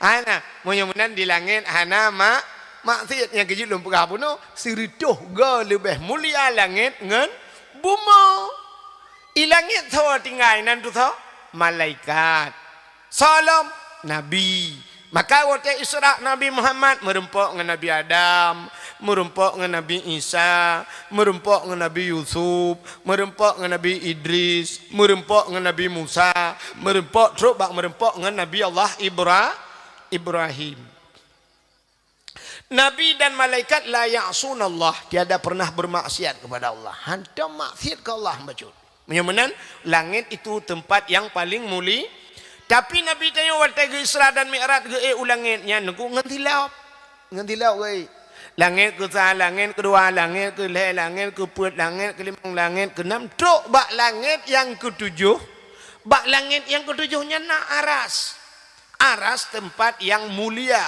Hana. Meunyoe meunan di langét hana mak-, maksiet. Nyang keujeuet lôn peugah bunoe, sireutôh goe leubeh mulia langét ngon bumoe. I langét soe tinggai nan tu soe? Malaikat. Soe lom? Nabi. Maka watée Isra Nabi Muhammad meurumpok ngon Nabi Adam, meurumpok ngon Nabi Isa, meurumpok ngon Nabi Yusuf, meurumpok ngon Nabi Idris, meurumpok ngon Nabi Musa, meurumpok trok bak meurumpok ngon Nabi Allah Ibra-, Ibrahim. Nabi dan malaikat la ya'sunallah, tiada pernah bermaksiat kepada Allah. Hantom maksiat keu Allah bacut. Meunyoe meunan, langét itu tempat yang paling muli-, tapi Nabi tanyoe watée geu-Isra dan Mi'raj geuék u langét nyan ngon silop. Ngon silop geuék. Langét keusa, langét keudua, langét keulhée, langét keupeuet, langét keulimong, langét keunam, trok bak langét nyang keutujoh. Bak langét nyang keutujoh nyan na aras. Aras tempat yang mulia.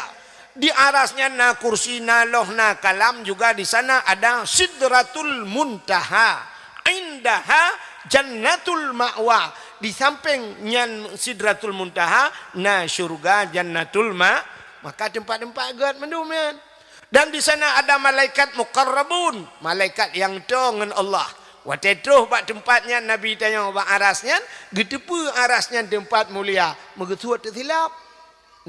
Di aras nyan na kursi, na loh, na kalam, juga di sana ada Sidratul Muntaha. Indaha Jannatul Ma'wa. Di samping nyan Sidratul Muntaha na syurga Jannatul Ma-, maka tempat-tempat gét mandum nyan. Dan di sana ada malaikat muqarrabun, malaikat nyang toe ngon Allah. Watée troh bak teumpat nyan Nabi tanyoe bak aras nyan, geuteupeue aras nyan teumpat mulia, meugeusuet teusilop.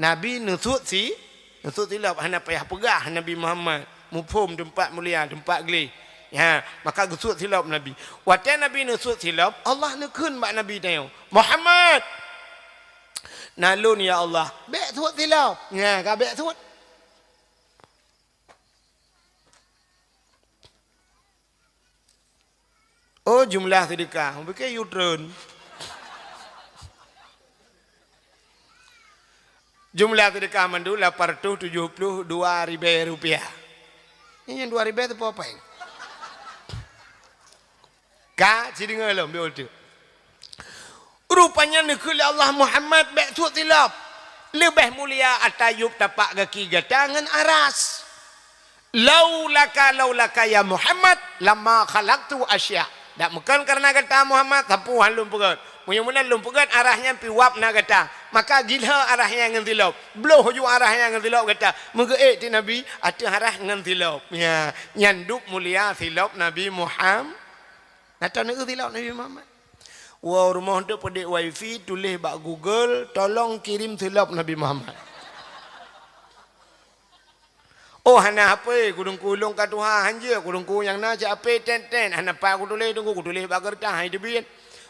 Nabi neusuet si-, neusuet silop, hana payah peugah Nabi Muhammad, muphom teumpat mulia, teumpat gleh. Ya, maka geusuet silop Nabi. Watée Nabi neusuet silop, Allah neukheun bak Nabi tanyoe, "Muhammad, na lôn ya Allah, bék suet silop." Nya, ka bék suet. Oh, jumlah sedekah. Mungkin U-turn. Jumlah sedekah mandum lapan ratus tujuh puluh dua ribèe rupiah. Ini yang dua ribèe tu apa? Ka, si deungoe lom, biôh tu. Rupanya neukheun lé Allah, "Muhammad, bék suet silop. Leubeh mulia ata yup tapak gaki gata ngon aras. Laulaka, laulaka ya Muhammad, lama khalaqtu asya." Dak meukon kareuna gata Muhammad, sapeue han lôn peugét. Meunyoe meunan lôn peugét, aras nyan pih wab na gata. Maka gilhö aras nyan ngon silop. Bloh ju aras nyan ngon silop gata. Meugeuék ti Nabi, ateueh aras ngon silop. Ya, nyan dub mulia silop Nabi Muhammad. Nah, taneuk silop Nabi Muhammad. Woe rumoh tu peudeh wifi, tuléh bak Google, "Tolong kirim silop Nabi Muhammad." Oh, hana hapé, kudungku lôn ka tuha, hanjeuet, kudungku nyang na cit hapé ten-ten, hana pat kutuléh, dungku kutuléh bak keureutah, hai teubiet.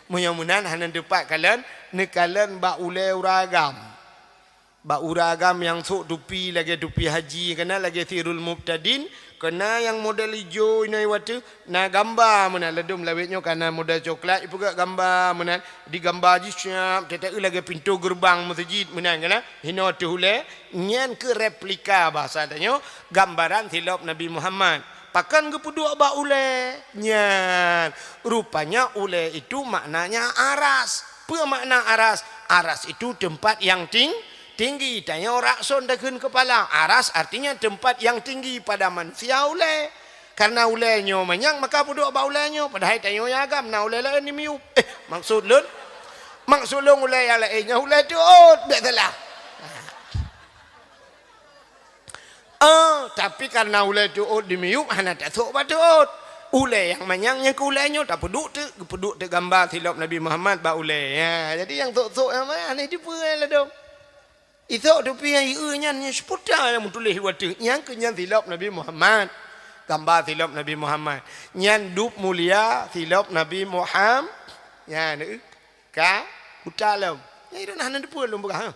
Meunyoe meunan hana teupat kalon, neukalon bak ulée uragam. Bak uragam nyang sôk tupi lagée tupi haji, kana lagée Sirul Mubtadin, kana nyang model ijo inoe watée, na gamba meunan ladôm lawét nyoe kana model coklat, ipeugét gamba meunan, digamba jih siap, teuteue lagée pintoe geureubang meuseujid meunan kana, hinoe teuh ulée, nyan keuh replika bahasa tanyoe, gambaran silop Nabi Muhammad. Pakon geupeuduek bak ulée? Nyan, rupanya ulée itu maknanya aras. Peue makna aras? Aras itu tempat yang ting-, tinggi. Tanyoe rakson takheun keupala. Aras artinya tempat yang tinggi pada manusia ulée. Karena ulée nyoe manyang, maka peuduek bak ulée nyoe. Padahai tanyoe nyang agam na ulée laén di miyueb. Eh, maksud lôn, maksud lôn ulée nyang laén nyoe ulée teuôt, bék salah. Ah, tapi karena ulée teuôt di miyueb hana tasôk bak teuôt. Ulée nyang manyang nyang keu ulée nyoe tapeuduek teuk, geupeuduek teuk gamba silop Nabi Muhammad bak ulée. Ya, jadi nyang sôk-sôk nyang manyang hana jipeu ladôm. Isôk tupi nyang ieu nyan, nyan seuputa nyang meutuléh watée. Nyang keu nyan silop Nabi Muhammad. Gamba silop Nabi Muhammad. Nyan dub mulia silop Nabi Muhammad. Nyan, eh, ka buta lom. Nyang itu nah, hana teupeue lôn peugah, ha.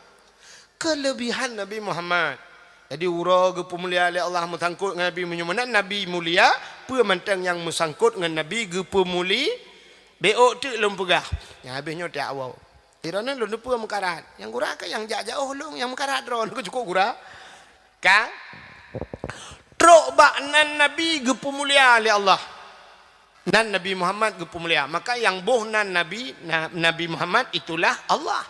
Keulebihan Nabi Muhammad. Jadi, uroe geupeumulia lé Allah meusangkot ngon Nabi, meunyoe meunan Nabi mulia, peue mantong nyang meusangkot ngon Nabi geupeumuli-, bék teuk lôn peugah. Nyang habéh nyoe tiak woe. Droeneuh lôn teupeue meukarat. Nyang gura ka nyang jak jaoh lôn nyang meukarat droeneuh keu cukôp gura. Ka? Trok bak nan Nabi geupeumulia lé Allah. Nan Nabi Muhammad geupeumulia. Maka nyang boh nan Nabi, na-, Nabi Muhammad itulah Allah.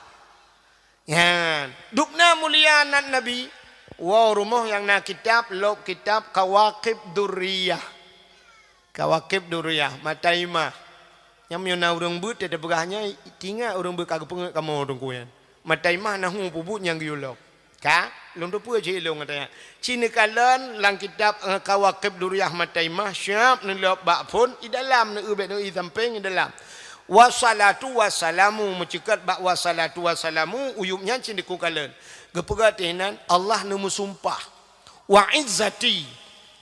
Nyan. Dubna mulia nan Nabi. Woe rumoh nyang na kitab, lôb kitab Kawakib Durriyah. Kawakib Durriyah, mata imah. Nyang meunyoe na ureuëng beuet teupeugah nyan, ingat ureuëng beuet ka geupeungeut kamoe teungku nyan. Mata imah nahu peubuet nyang geuyue lôb. Ka, lôn teupeue cit lôn gata nyan. Ci neukalon lam kitab, eh, Kawakib Durriyah mata imah, siap neulôb bak phon, i dalam, neu-eu bék neu-eu i sampéng, i dalam. Wassalatu wassalamu, meuceukat bak wassalatu wassalamu, uyueb nyan cit dikukalon. Geupeugah teuh inan, Allah neumeusumpah, "Wa izzati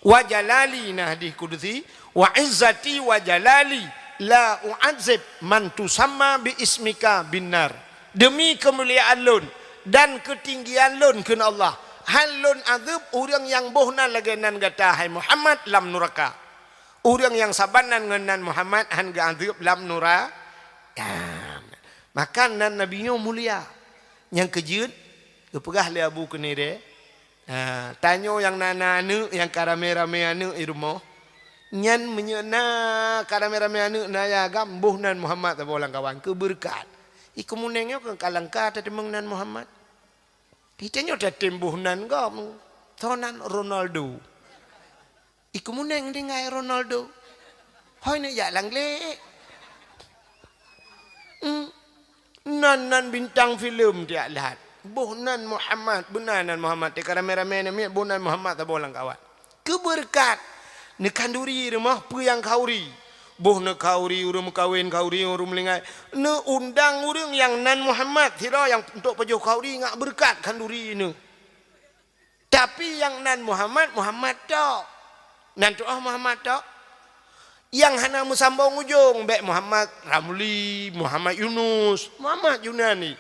wa jalali," na hadih kudusi, "Wa izzati wa jalali la u'adzib man tusamma bi ismika binnar." Demi keumuliaan lôn dan keutinggian lôn, kheun Allah, hán lôn azeueb ureuëng nyang boh nan lagée nan gata, hai Muhammad, lam nuraka. Ureuëng nyang saban nan ngon nan Muhammad hán geuazeueb lam nura-, ya. Maka nan Nabi nyoe mulia. Nyang keujeuet, geupeugah lé Abu Keunirée, ha, tanyoe nyang na, na aneuëk nyang ka ramé-ramé aneuëk di rumoh, nyan meunyoe na ka ramé-ramé aneuëk na ya agam, boh nan Muhammad saboh lam kawan, keu beureukat. Ih, keumuneng nyoe ka langka tateumeung nan Muhammad. Kita nyoe tatem boh nan gob, soe nan Ronaldo. Ih, keumuneng tinggai Ronaldo. Hôi neujak lam glé. Hmm. Nan, nan bintang filem tiak lhat. Boh nan Muhammad, beuna nan Muhammad. Teuka ramé-ramé namiet boh nan Muhammad saboh lam kawan. Keu beureukat. Neukhanduri rumoh peue nyang khanduri. Boh neukhanduri ureuëng meukawen, khanduri ureuëng meuninggai. Neuundang ureuëng nyang nan Muhammad sidroe nyang untuk pajoh khanduri ngat beureukat khanduri nyoe. Tapi nyang nan Muhammad, Muhammad tok. Nan tuoh Muhammad tok. Nyang hana meusambong ujong, bék Muhammad Ramli, Muhammad Yunus, Muhammad Junani.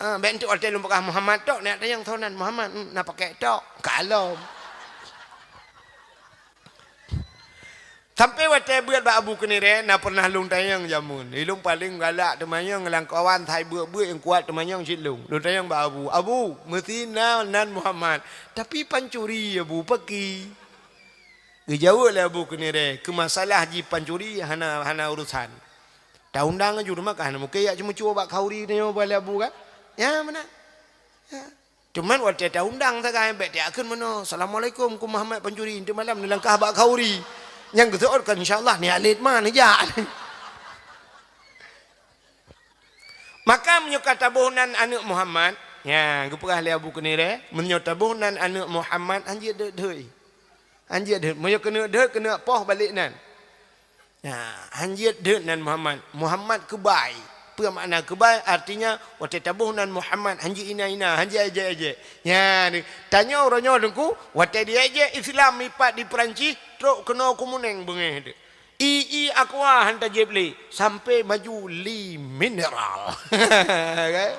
Ah, bék enteuk watée lôn peugah Muhammad tok, neujak tanyong soe nan Muhammad, hmm, na pakék tok, kalom. Sampai watée beuet bak Abu Keunirée, na pernah lôn tanyong jameun. Ilôn paleng galak teumanyong lam kawan, sai beuet-beuet nyang kuat teumanyong cit lôn. Lôn tanyong bak Abu, "Abu, meusti na nan Muhammad, tapi pancuri, Abu, pakri?" Geujaweueb lé Abu Keunirée, "Keu masalah jih pancuri hana, hana urusan. Taundang aju rumoh ka hana mungken jak ceumeucue bak khanduri tanyoe bak lé Abu kan?" Ya, meunan. Ya. Cuman watée taundang sagai, bék tajak kheun meunoe, "Assalamualaikum, keu Muhammad pancuri, enteuk malam neulangkah bak khanduri." Nyang geuseuôt kan, "Insya Allah, ni alet ma neujak." Maka meunyoe ka taboh nan aneuëk Muhammad, ya, geupeugah lé Abu Keunirée, meunyoe taboh nan aneuëk Muhammad, hán jeuet deuet-deuet. Hán jeuet deuet. Meunyoe keuneuk deuet, keuneuk poh balek nan. Ya, hán jeuet deuet nan Muhammad. Muhammad keubai. Peue makna keubai? Artinya, watée taboh nan Muhammad, hán jeuet hina-hina, hán jeuet ejek-ejek. Ya, tanyoe uroe nyoe Teungku, watée diejek Islam ipat di Perancis, trok keunoe keumuneng beungéh teuh. I, i Aqua hán tajieb lé, sampai maju Li Mineral. Kan?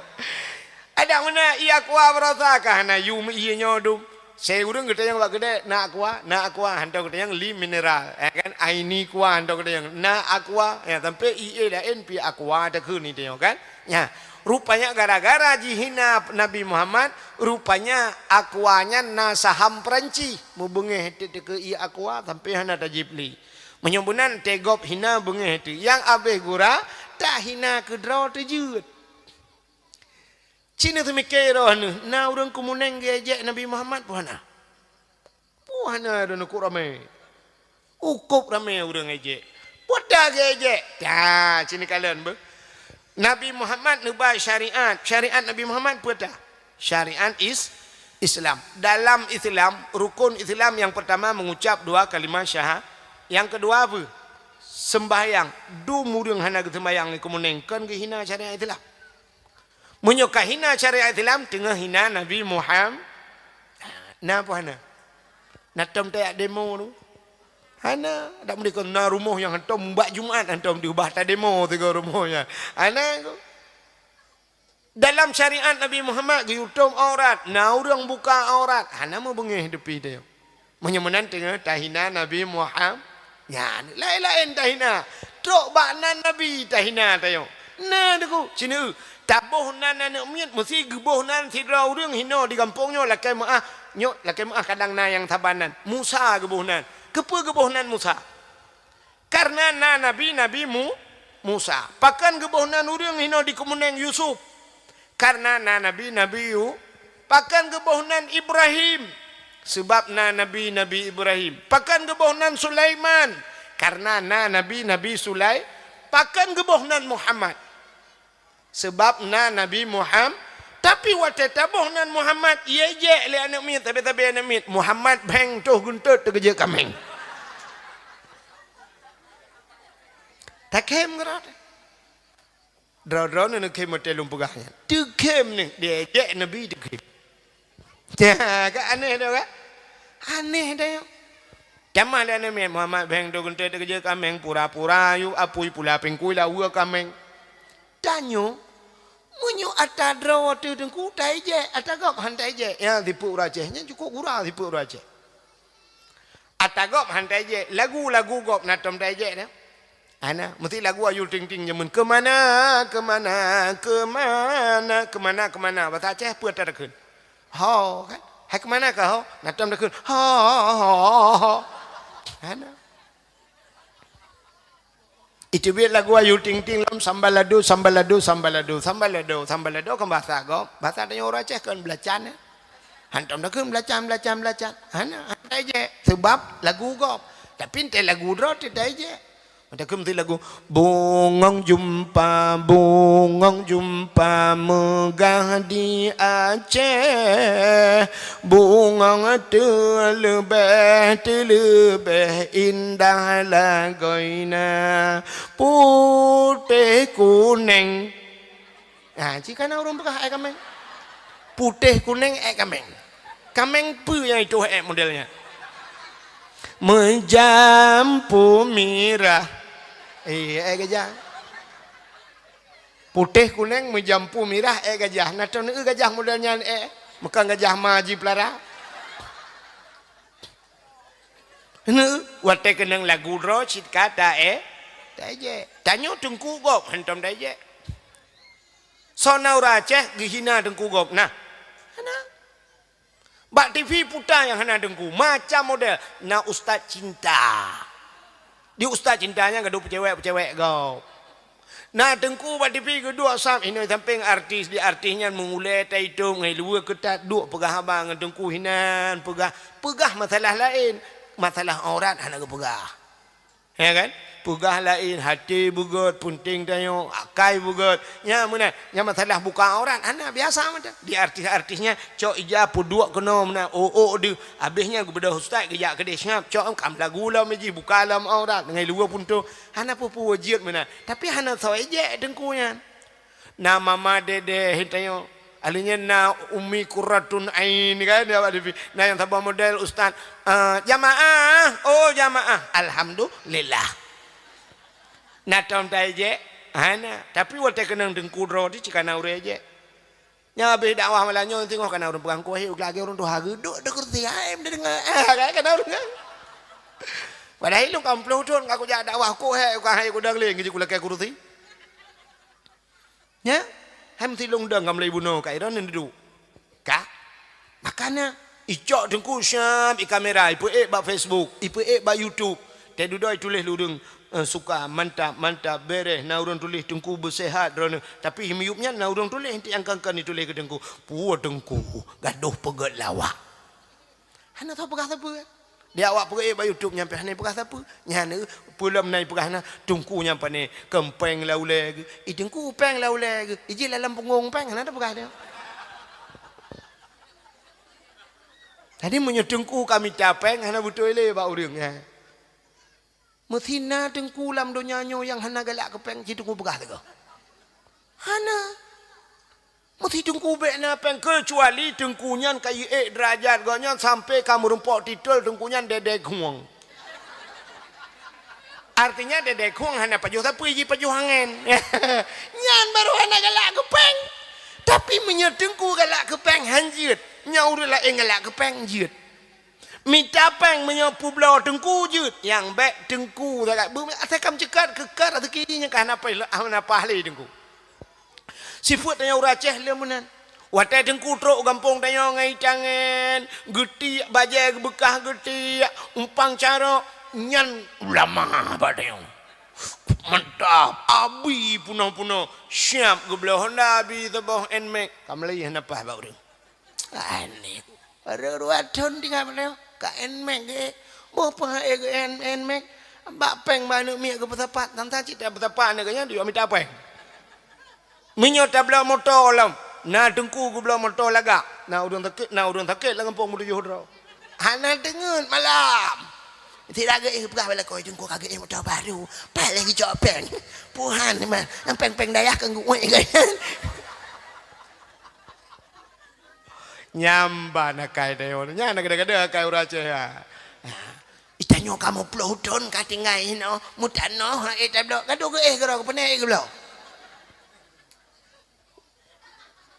Adak meunan i Aqua baroesa ka hana yum ié nyoe dum. Sei ureuëng geutanyong bak keudée, "Na Aqua, na Aqua," hantom geutanyong Li Mineral. Ya kan? Aini Aqua hantom geutanyong, "Na Aqua." Ya, sampai ié laén pih Aqua takheun tanyoe kan? Ya. Rupanya gara-gara jihina Nabi Muhammad, rupanya Aqua nyan na saham Perancis. Meubeungéh teuh-teuh keu i Aqua sampai hana tajieb lé. Meunyoe meunan teugob hina beungéh teuh. Nyang abéh gura, tahina keudroe teujeuet. Cit neuseumiké roh neuh, na ureuëng keumuneng geuejek Nabi Muhammad peue hana? Peue hana, droeneuh kok ramé. Ukôb ramé ureuëng ejek. Peue ta geuejek? Ta, cit neukalon beuh. Nabi Muhammad neuba syariat. Syariat Nabi Muhammad peue ta? Syariat is-, Islam. Dalam Islam, rukun Islam yang pertama mengucap dua kalimah syaha-, yang kedua apa? Sembahyang. Dum ureuëng hana geuseumbahyang keumuneng, kon geuhina syariat Islam. Meunyoe ka hina syariat Islam, teungoh hina Nabi Muhammad. Na peue hana? Na tom tajak demo tu? Hana. Dak meudeh kon na rumoh nyang hantom bak Jumat hantom diubah tademo sigoe rumoh nyan. Hana ko. Dalam syariat Nabi Muhammad geuyue tom aurat, na ureuëng buka aurat, hana meubeungéh teuh pih teuh. Meunyoe meunan teungoh tahina Nabi Muhammad, nyan laén-laén tahina. Trok bak nan Nabi tahina tanyoe. Na Teungku, cit neueu. Taboh nan aneuëk miet meusti geuboh nan sidroe ureuëng hinoe di gampông nyoe lakée meuáh, nyoe lakée meuáh kadang na nyang saban nan. Musa geuboh nan. Keupeue geuboh nan Musa? Kareuna na nabi, Nabi Mu-, Musa. Pakon geuboh nan ureuëng hinoe di keumuneng Yusuf? Kareuna na nabi, Nabi Yu-, pakon geuboh nan Ibrahim? Seubab na nabi, Nabi Ibrahim. Pakon geuboh nan Sulaiman? Kareuna na nabi, Nabi Sulai-, pakon geuboh nan Muhammad? Seubab na Nabi Muham-, tapi watée taboh nan Muhammad, ié jek lé aneuëk miet, sabe-sabe aneuëk miet, Muhammad beng toh geuntot teugeujek kaméng. Takém geurot. Droe-droe neuneuk khém watèe lôn peugah nyan. Teukhém neuh, diejek Nabi teukhém. Ka aneh dah kan? Aneh dah nyoe. Tamah lé aneuk miet Muhammad Bheng tu geuntèe teukeujeuet kaméng pura-pura yue apui pula pingkui lawa kaméng. Tanyoe, meunyoe ata droe teuh teungku taejek, ata gob han taejek. Ya, sipeuet ureueng Aceh. Nyan cukôp gura sipeuet ureueng Aceh. Ata gob han taejek, lagu-lagu gob na tom taejek dah. Hana, meusti lagu Ayu Ting Ting jameun, "Keumana, keumana, keumana, keumana, keumana." Basa Aceh peue ata takheun? Ho, kan? Hai keumana kah ho? Na tom takheun, "Ho, ho, ho, ho." Hana. Iteubiet lagu Ayu Ting Ting lom, sambalado, sambalado, sambalado, sambalado, sambalado kan basa gob. Basa tanyoe ureueng Aceh kan belacan, eh. Hantom takheun belacan, belacan, belacan. Hana, han taejek. Seubab lagu gob. Tapi entèe lagu droe teuh taejek. Takheun meusti lagu, "Bungong jumpa, bungong jumpa meugah di Aceh. Bungong teuleubeh, teuleubeh indah lagoina. Putéh kuneng." Ha, ci kana ureueng peugah èk kaméng. Putéh kuneng èk kaméng. Kaméng peue nyang ituh èk model nyan? Meujampu mirah. Eh, èk gajah. Putéh kuneng meujampu mirah èk gajah. Na tom neueu gajah model nyan èk. Meukan gajah ma jipeulara. Hana, watèe keunong lagu droe cit ka ta-, eh, taejek. Tanyoe teungku gob hantom taejek. Soe na ureueng Aceh geuhina teungku gob? Nah. Hana. Bak T V puta nyang hana teungku, macam model. Na ustaz cinta. Di ustaz cinta nyan gadôh peucewek-peucewek gob. Na teungku bak T V geuduek sab, inoe sampéng artis, di artis nyan meungulèe taitông, ngon luweue keutat duek peugah haba ngon teungku hinan, peugah, peugah masalah laén. Masalah aurat hana geupeugah. Ya kan? Peugah laén, até beugöt, peunteng tanyoe, akai beugöt. Nya meunan, nya masalah buka aurat, hana biasa meunan. Di artis-artis nyan, cok ija peuduek keunoe meunan, ôk-ôk deuh. Abéh nyan geubeudôh ustaz, geujak keudéh seungab, cok kam lagu lom jih, buka lom aurat, ngon luweue puntông. Hana peue-peue jeuet meunan. Tapi hana soe ejek teungku nyan. Na Mama Dede, tanyoe. Ahli nyan na Umi Qurratun Ain, kan? Na nyang saboh model ustaz. Ah, jamaah, oh jamaah. Alhamdulillah. Na tom taejek? Hana. Tapi watèe keunong teungku droe teuh cit kana ureueng ejek. Nyang abéh dakwah malam nyoe singoh kana ureueng peugah keuh lagèe ureueng tuha geuduek di kursi hai meudeungoe. Ah, kan kana ureueng kan. Padahai lôn ka ploh thon ka kujak dakwah keuh hai ka hai kudang lé ngeujak kulakèe kursi. Nya, hai meusilong dong ka meulai bunoe ka iron neuduek. Ka? Makanya icok teungku siap i kamera, ipeuék bak Facebook, ipeuék bak YouTube. Teududoe tuléh lureueng, eh, suka, mantap, mantap, bereh, na ureueng tuléh teungku beuseuhat droeneuh. Tapi miyueb nyan na ureueng tuléh inti angka-angka ituléh keu teungku. Puwoe teungku, gadôh peugöt lawak. Hana teupeugah sapeue. Di awak peugah, eh, bak YouTube nyan pih hana peugah sapeue. Nyan, eh, peulom na peugah na, teungku nyan pane, keu péng lam ulèe geuh. I teungku péng lam ulèe geuh. Iji lam punggong péng, hana teupeugah dia. Jadi meunyoe teungku ka mita péng, hana beutôi lé bak ureueng, ya. Meusi na teungku lam donya nyoe nyang hana galak keu péng, ci teungku peugah sigoe. Hana. Meusi teungku bèk na péng, keucuali teungku nyan ka iék deurajat gobnyan sampai ka meurumpok titel teungku nyan Dede Khueng. Artinya Dede Khueng hana pajoh sapeue, jipajoh angén. Nyan baru hana galak keu péng. Tapi meunyoe teungku galak keu péng, han jeuet. Nyoe ureueng laén galak keu péng, jeuet. Mita péng meunyoe peubloe teungku jeuet, nyang bèk teungku sagai. Beu-, asai ka meuceukat keu ka raseuki nyang ka hana paih, hana paih lé teungku. Sifeuet tanyoe ureueng Aceh lé meunan. Watèe teungku trok u gampông tanyoe ngon itangen, geutiek bajèe geubeukah geutiek, umpang carok, nyan ulama bak tanyoe. Mantap, abi punoh-punoh, siap geubloe Honda abi saboh Nmax, ka meulayeue hana paih bak ureueng. Aneh. Baru dua thon tinggai bak nyoe, ka Nmax geuék. Boh peuhai geuék Nmax. Bak péng bak aneuk miet geupeusapat. Tantang cit tapeusapat aneuk geuh nyan, dijak mita péng. Meunyoe tabloe moto lom, na teungku geubloe moto lagak. Na ureueng sakét, na ureueng sakét lam gampông meutujoh droe. Hana teungeut malam. Sira geuéh peugah bak lakoe, "Teungku ka geuéh moto baru, paih lé geucok péng." Puhan mah, nyang péng-péng dayah keu geuéh gaya. Nyang ban akai dayah, nyan na gada-gada akai ureueng Aceh, ha. Itanyoe kamoe ploh thon ka tinggai inoe, meutanoh, ha, eh, tablok, ka duek geuéh keudroe, keupeuneh geublok.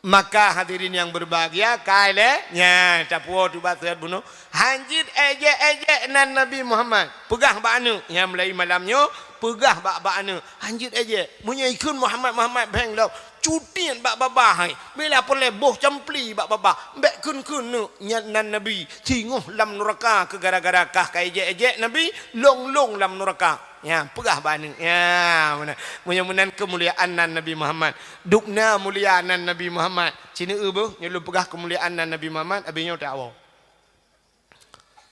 Maka hadirin yang berbahagia, kai lé, nya, tapuwoe tubat seuhat bunoe. Hanjeuet éjék-éjék nan Nabi Muhammad. Peugah bak aneuk, nya mulai malam nyoe, peugah bak, bak aneuk. Hanjeuet éjék. Meunyoe ikheun Muhammad, Muhammad bheng lom. Cutiet bak babah hai. Bila peureulée boh campli bak babah. Bék kheun-kheun neuk nyan nan Nabi. Singoh lam nuraka keu gara-gara kah ka éjék-éjék Nabi, lôn-lôn lam nuraka. Ya, peugah bak aneuk. Ya, meunan. Meunyoe meunan keumuliaan nan Nabi Muhammad. Dubna mulia nan Nabi Muhammad. Ci neueu beuh, nyoe lôn peugah keumuliaan nan Nabi Muhammad, abéh nyoe tawoe.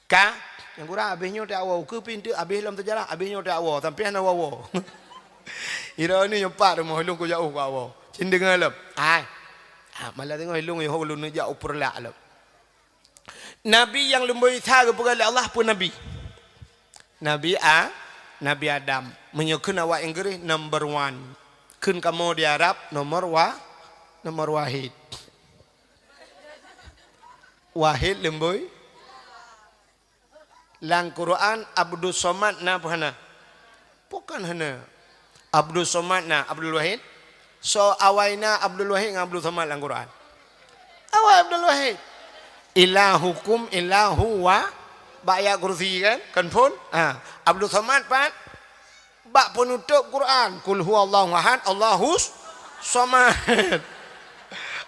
Ka, nyang kurang abéh nyoe tawoe. Keu pintoe abéh lom seujarah, abéh nyoe tawoe. Sampoe hana woe-woe. Droeneuh nyoe pat rumoh lôn kujak u kawoe. Cin deungoe lom. Hai. Ha, malah deungoe lôn yoh lôn neujak u Peureulak lom. Nabi nyang lumbôi Isa geupeugah lé Allah peue nabi? Nabi A-, Nabi Adam. Meunyoe kheun awak Inggris, number one. Kheun kamoe di Arab, nomor wa-, nomor wahid. Wahid lumbôi. Lam Quran, Abdus Somad na peue hana? Pakon hana. Abdus Somad na, Abdul Wahid. Soe awai na Abdul Wahid ngon Abdul Somad lam Quran? Awai Abdul Wahid. Ilahukum ilahu wa-, bak ayat kursi kan? Kan phon? Ha. Abdul Somad pat? Bak peunutôb Quran, "Qul huwallahu ahad, Allahus somad."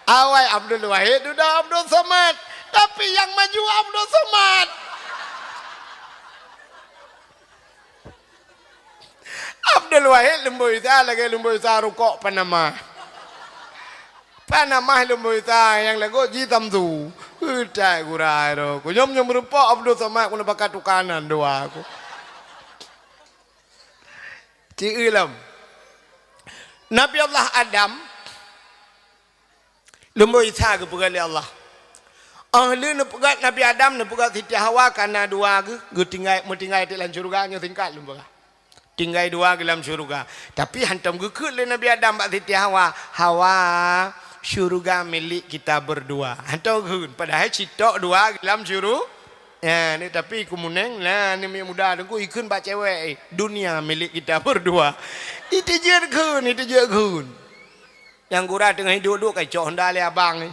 Awai Abdul Wahid dudoe Abdul Somad, tapi nyang maju Abdul Somad. Abdul Wahid lumbôi Isa lagée lumbôi Isa rukok Panama. Panama lumbôi Isa nyang lagot ji Samsu. Utai gura ro. Kunyom nyom rumpok Abdul Somad keuneuk bakat tukanan dua ku. Ci eu lom. Nabi Allah Adam, lumbôi Isa geupeugah lé Allah. Oh lheueh neupeugah Nabi Adam, neupeugah Siti Hawa ka na dua geuh, geutinggai, meutinggai teuk lam syeuruga, nyoe singkat lôn peugah. Tinggai dua geuh lam syeuruga. Tapi hantom geukheun lé Nabi Adam bak Siti Hawa, "Hawa, syeuruga milik kita berdua." Hantom geukheun, padahai citok dua geuh lam syeuruga. Ya, ni tapi keumuneng, nah, ni muda teungku ikheun bak cewek, eh, "Dunia milik kita berdua." Itu jeuet kheun, itu jeuet kheun. Nyang gura teungoh duek-duek ka icok honda lé abang, eh.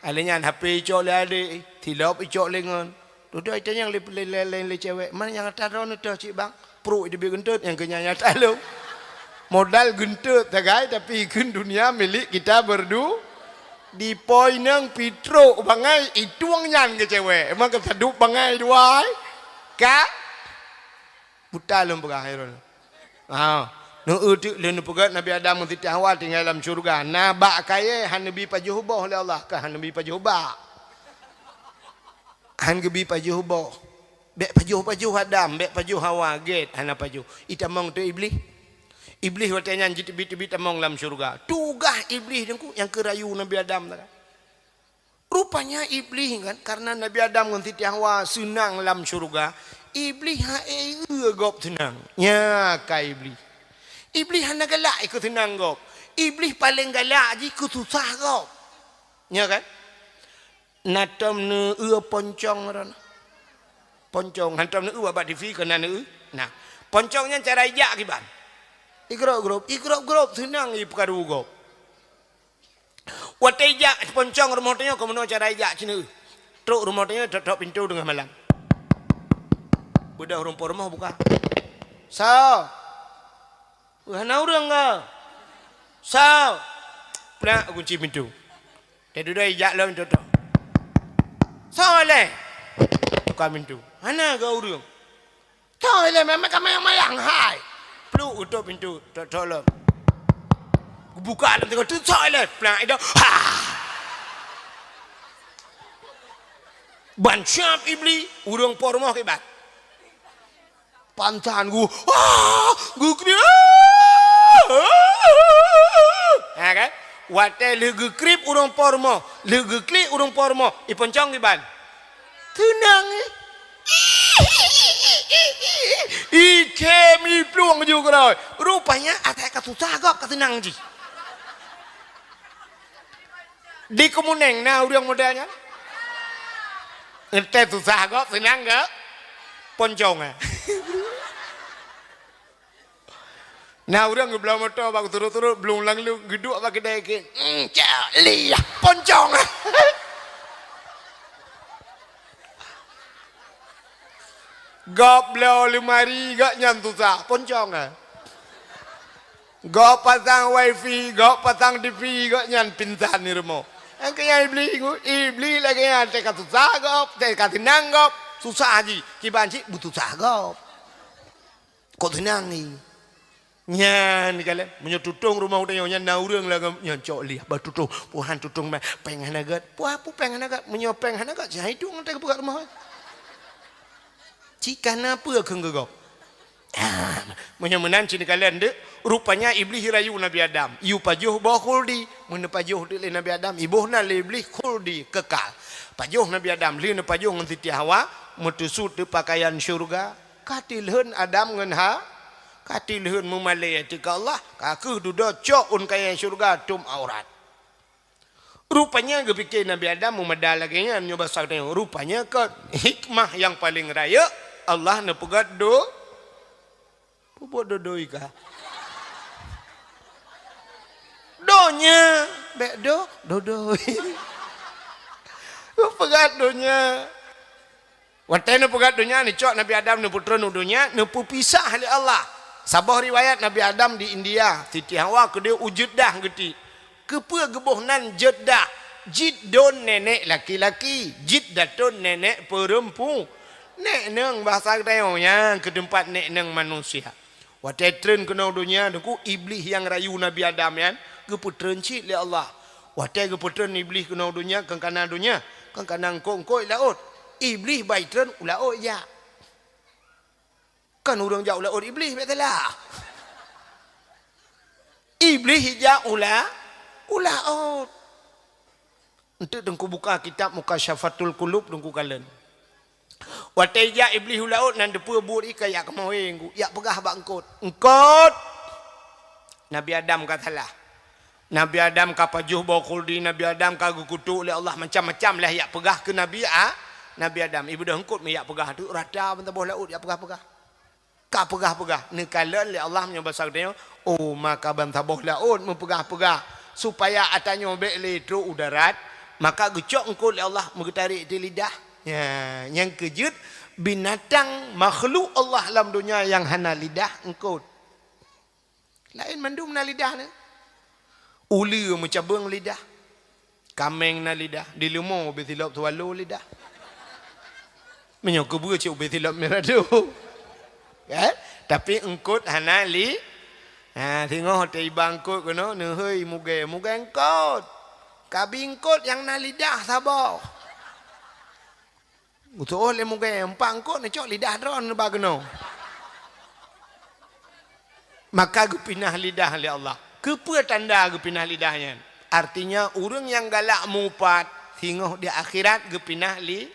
Alé nyan H P icok lé adék, eh. Tilop icok lé ngon. Dudoe itanyong lé, lé, lé, lé, lé cewek, "Man nyang ata droeneuh toh cit bang?" Pruek iteubiet geunteut, nyang keu nyan nyata lom. Modal geunteut sagai, tapi ikheun dunia milik kita berdu-, dipoinong pitrok bangai itueng nyan keu cewek. Emang keu sadup bangai dua ai? Ka? Buta lôn peugah hai droeneuh. Ha. Neueu teuk lheueh neupeugah Nabi Adam ngon Siti Hawa tinggai lam syeuruga. Na bak kayée hana neubi pajoh boh lé Allah, ka hana neubi pajoh bak. Han geubi pajoh boh. Bék pajoh-pajoh Adam, bék pajoh Hawa, gét hana pajoh. Itamong teuk Iblih. Iblih watée nyan jiteubiet-teubiet tamong lam syeuruga. Tugaih Iblih teungku nyang keu rayu Nabi Adam tadi. Rupanya Iblih kan, karena Nabi Adam ngon Siti Hawa seunang lam syeuruga, Iblih hana eu gob seunang. Nya ka Iblih. Iblih hana galak ikeu seunang gob. Iblih paleng galak jih keu susah gob. Nya kan? Na tom neueu poncong ron. Poncong, hantom neueu bak T V keu na neueu. Nah, poncong nyan cara ijak kiban. Igrop-grop, igrop-grop, seunang ipeukaru gob. Watée ijak poncong rumoh tanyoe, keunoe cara ijak ci neueu. Trok rumoh tanyoe, tok-tok pintoe teungoh malam. Beudôh rumpok rumoh buka. Soe? Wah, hana ureuëng ka. Soe? Plak, kunci pintoe. Teududoe ijak lom tok-tok. Soe lé? Buka pintoe. Hana ka ureuëng. Soe lé, memang ka mayang-mayang hai. Pluk, tutup pintoe, tok-tok lom. Buka lom tengok tu, soe lé? Plak, ida. Ha! Ban siap Iblih, ureuëng po rumoh kiban. Pansan gu, ah, geukriek. Ha kan? Watée lheueh geukriek ureuëng po rumoh, lheueh geukriek ureuëng po rumoh, iponcong kiban. Seunang, eh. Ikhém iplueng ju keudroe. Rupanya asai ka susah gob ka seunang jih. Di Kemuneng na ureuëng model nyan. Entah susah gob seunang gob. Poncong, eh. Na ureuëng geubloe moto bak turot-turot, blung lam lu, geuduek bak keudè keu, "Hmm, cak liah, poncong." Gob bloe leumari, gobnyan susah, poncong, eh. Gob pasang wifi, gob pasang T V, gobnyan pingsan di rumoh. Nyang keu nyan Iblih, Iblih lagèe nyan, teuka susah gob, teuka seunang gob, susah jih, kiban cit beususah gob. Kok seunang ni? Nyan kalon, meunyoe tutong rumoh geutanyoe nyan na ureuëng lagèe nyan cok liah, bah tutong, puhan tutong mah, péng hana gèt. Puhan peue péng hana gèt? Meunyoe péng hana gèt, siat hidong teuka beukat rumoh. Cit kana peue kheun geugob? Ah, meunyoe meunan cit kalon deuk, rupanya Iblih rayu Nabi Adam. Yue pajoh boh khuldi, meuneupajoh deuk lé Nabi Adam, iboh na lé Iblih khuldi kekal. Pajoh Nabi Adam, lheueh neupajoh ngon Siti Hawa, meuteusut deuk pakaian syeuruga. Ka tilheun Adam ngon Ha, ka tilheun meumalèe ateueh keu Allah, ka kheueh dudoe cok ôn kayèe syeuruga tom aurat. Rupanya geupike Nabi Adam meumada lagèe nyan nyoe basa geutanyoe. Rupanya kon hikmah nyang paleng rayeuk Allah neupeugèt do, peubuet dodoi ka. Donya, bèk do, dodoi. Peugèt donya. Watèe neupeugèt donya, neucok Nabi Adam neupeutreun u donya, neupeupisah lé Allah. Saboh riwayat Nabi Adam di India, Siti Hawa keudeh u Jeddah geutiek. Keupeue geuboh nan Jeddah? Jiddon nenek laki-laki, Jiddatun nenek peurempu-, Nek neung bahasa geutanyoe nyan keu teumpat nek neung manusia. Watèe treun keunoe donya, Teungku, Iblih nyang rayu Nabi Adam nyan geupeutreun cit lé Allah. Watèe geupeutreun Iblih keunoe donya, kon kana donya, kon kana eungkôt-eungkôt laôt. Iblih ban treun u laôt jak. Kon ureuëng jak u laôt Iblih, bèk salah. Iblih jak u la-, u laôt. Enteuk Teungku buka kitab Mukasyafatul Qulub, Teungku kalon. Watèe jak Iblih u laôt nan, teupeue buet ié ka jak kamoe, jak peugah bak eungkôt. Eungkôt! Nabi Adam ka salah. Nabi Adam ka pajoh boh khuldi, Nabi Adam ka geukutok lé Allah, macam-macam lah jak peugah keu Nabi A-, Nabi Adam. Ié beudôh eungkôt meujak peugah teuk rata ban saboh laôt jak peugah-peugah. Ka peugah-peugah, neukalon lé Allah meunyoe basa geutanyoe, oh, maka ban saboh laôt meupeugah-peugah, supaya atra nyoe bèk lé trok u darat, maka geucok eungkôt lé Allah meugeutarek di lidah. Ya, nyang keujeuet binatang makhluk Allah lam donya nyang hana lidah eungkôt. Laén mandum na lidah nyan. Uleue meucabeueng lidah. Kaméng na lidah, di leumô ubé silop swallow lidah. Meunyoe keubeue cit ubé silop mirado. Kan? Tapi eungkôt hana li-, ha, singoh teuiba eungkôt keunoe, neuhôi mugée, mugée eungkôt. Kabi eungkôt nyang na lidah saboh. Geutu'oh lé mugée, empat eungkôt neucok lidah droe neuba keunoe. Maka geupinah lidah lé Allah. Keupeue tanda geupinah lidah nyan? Artinya, ureuëng nyang galak mupat, singoh di akhirat geupinah li-,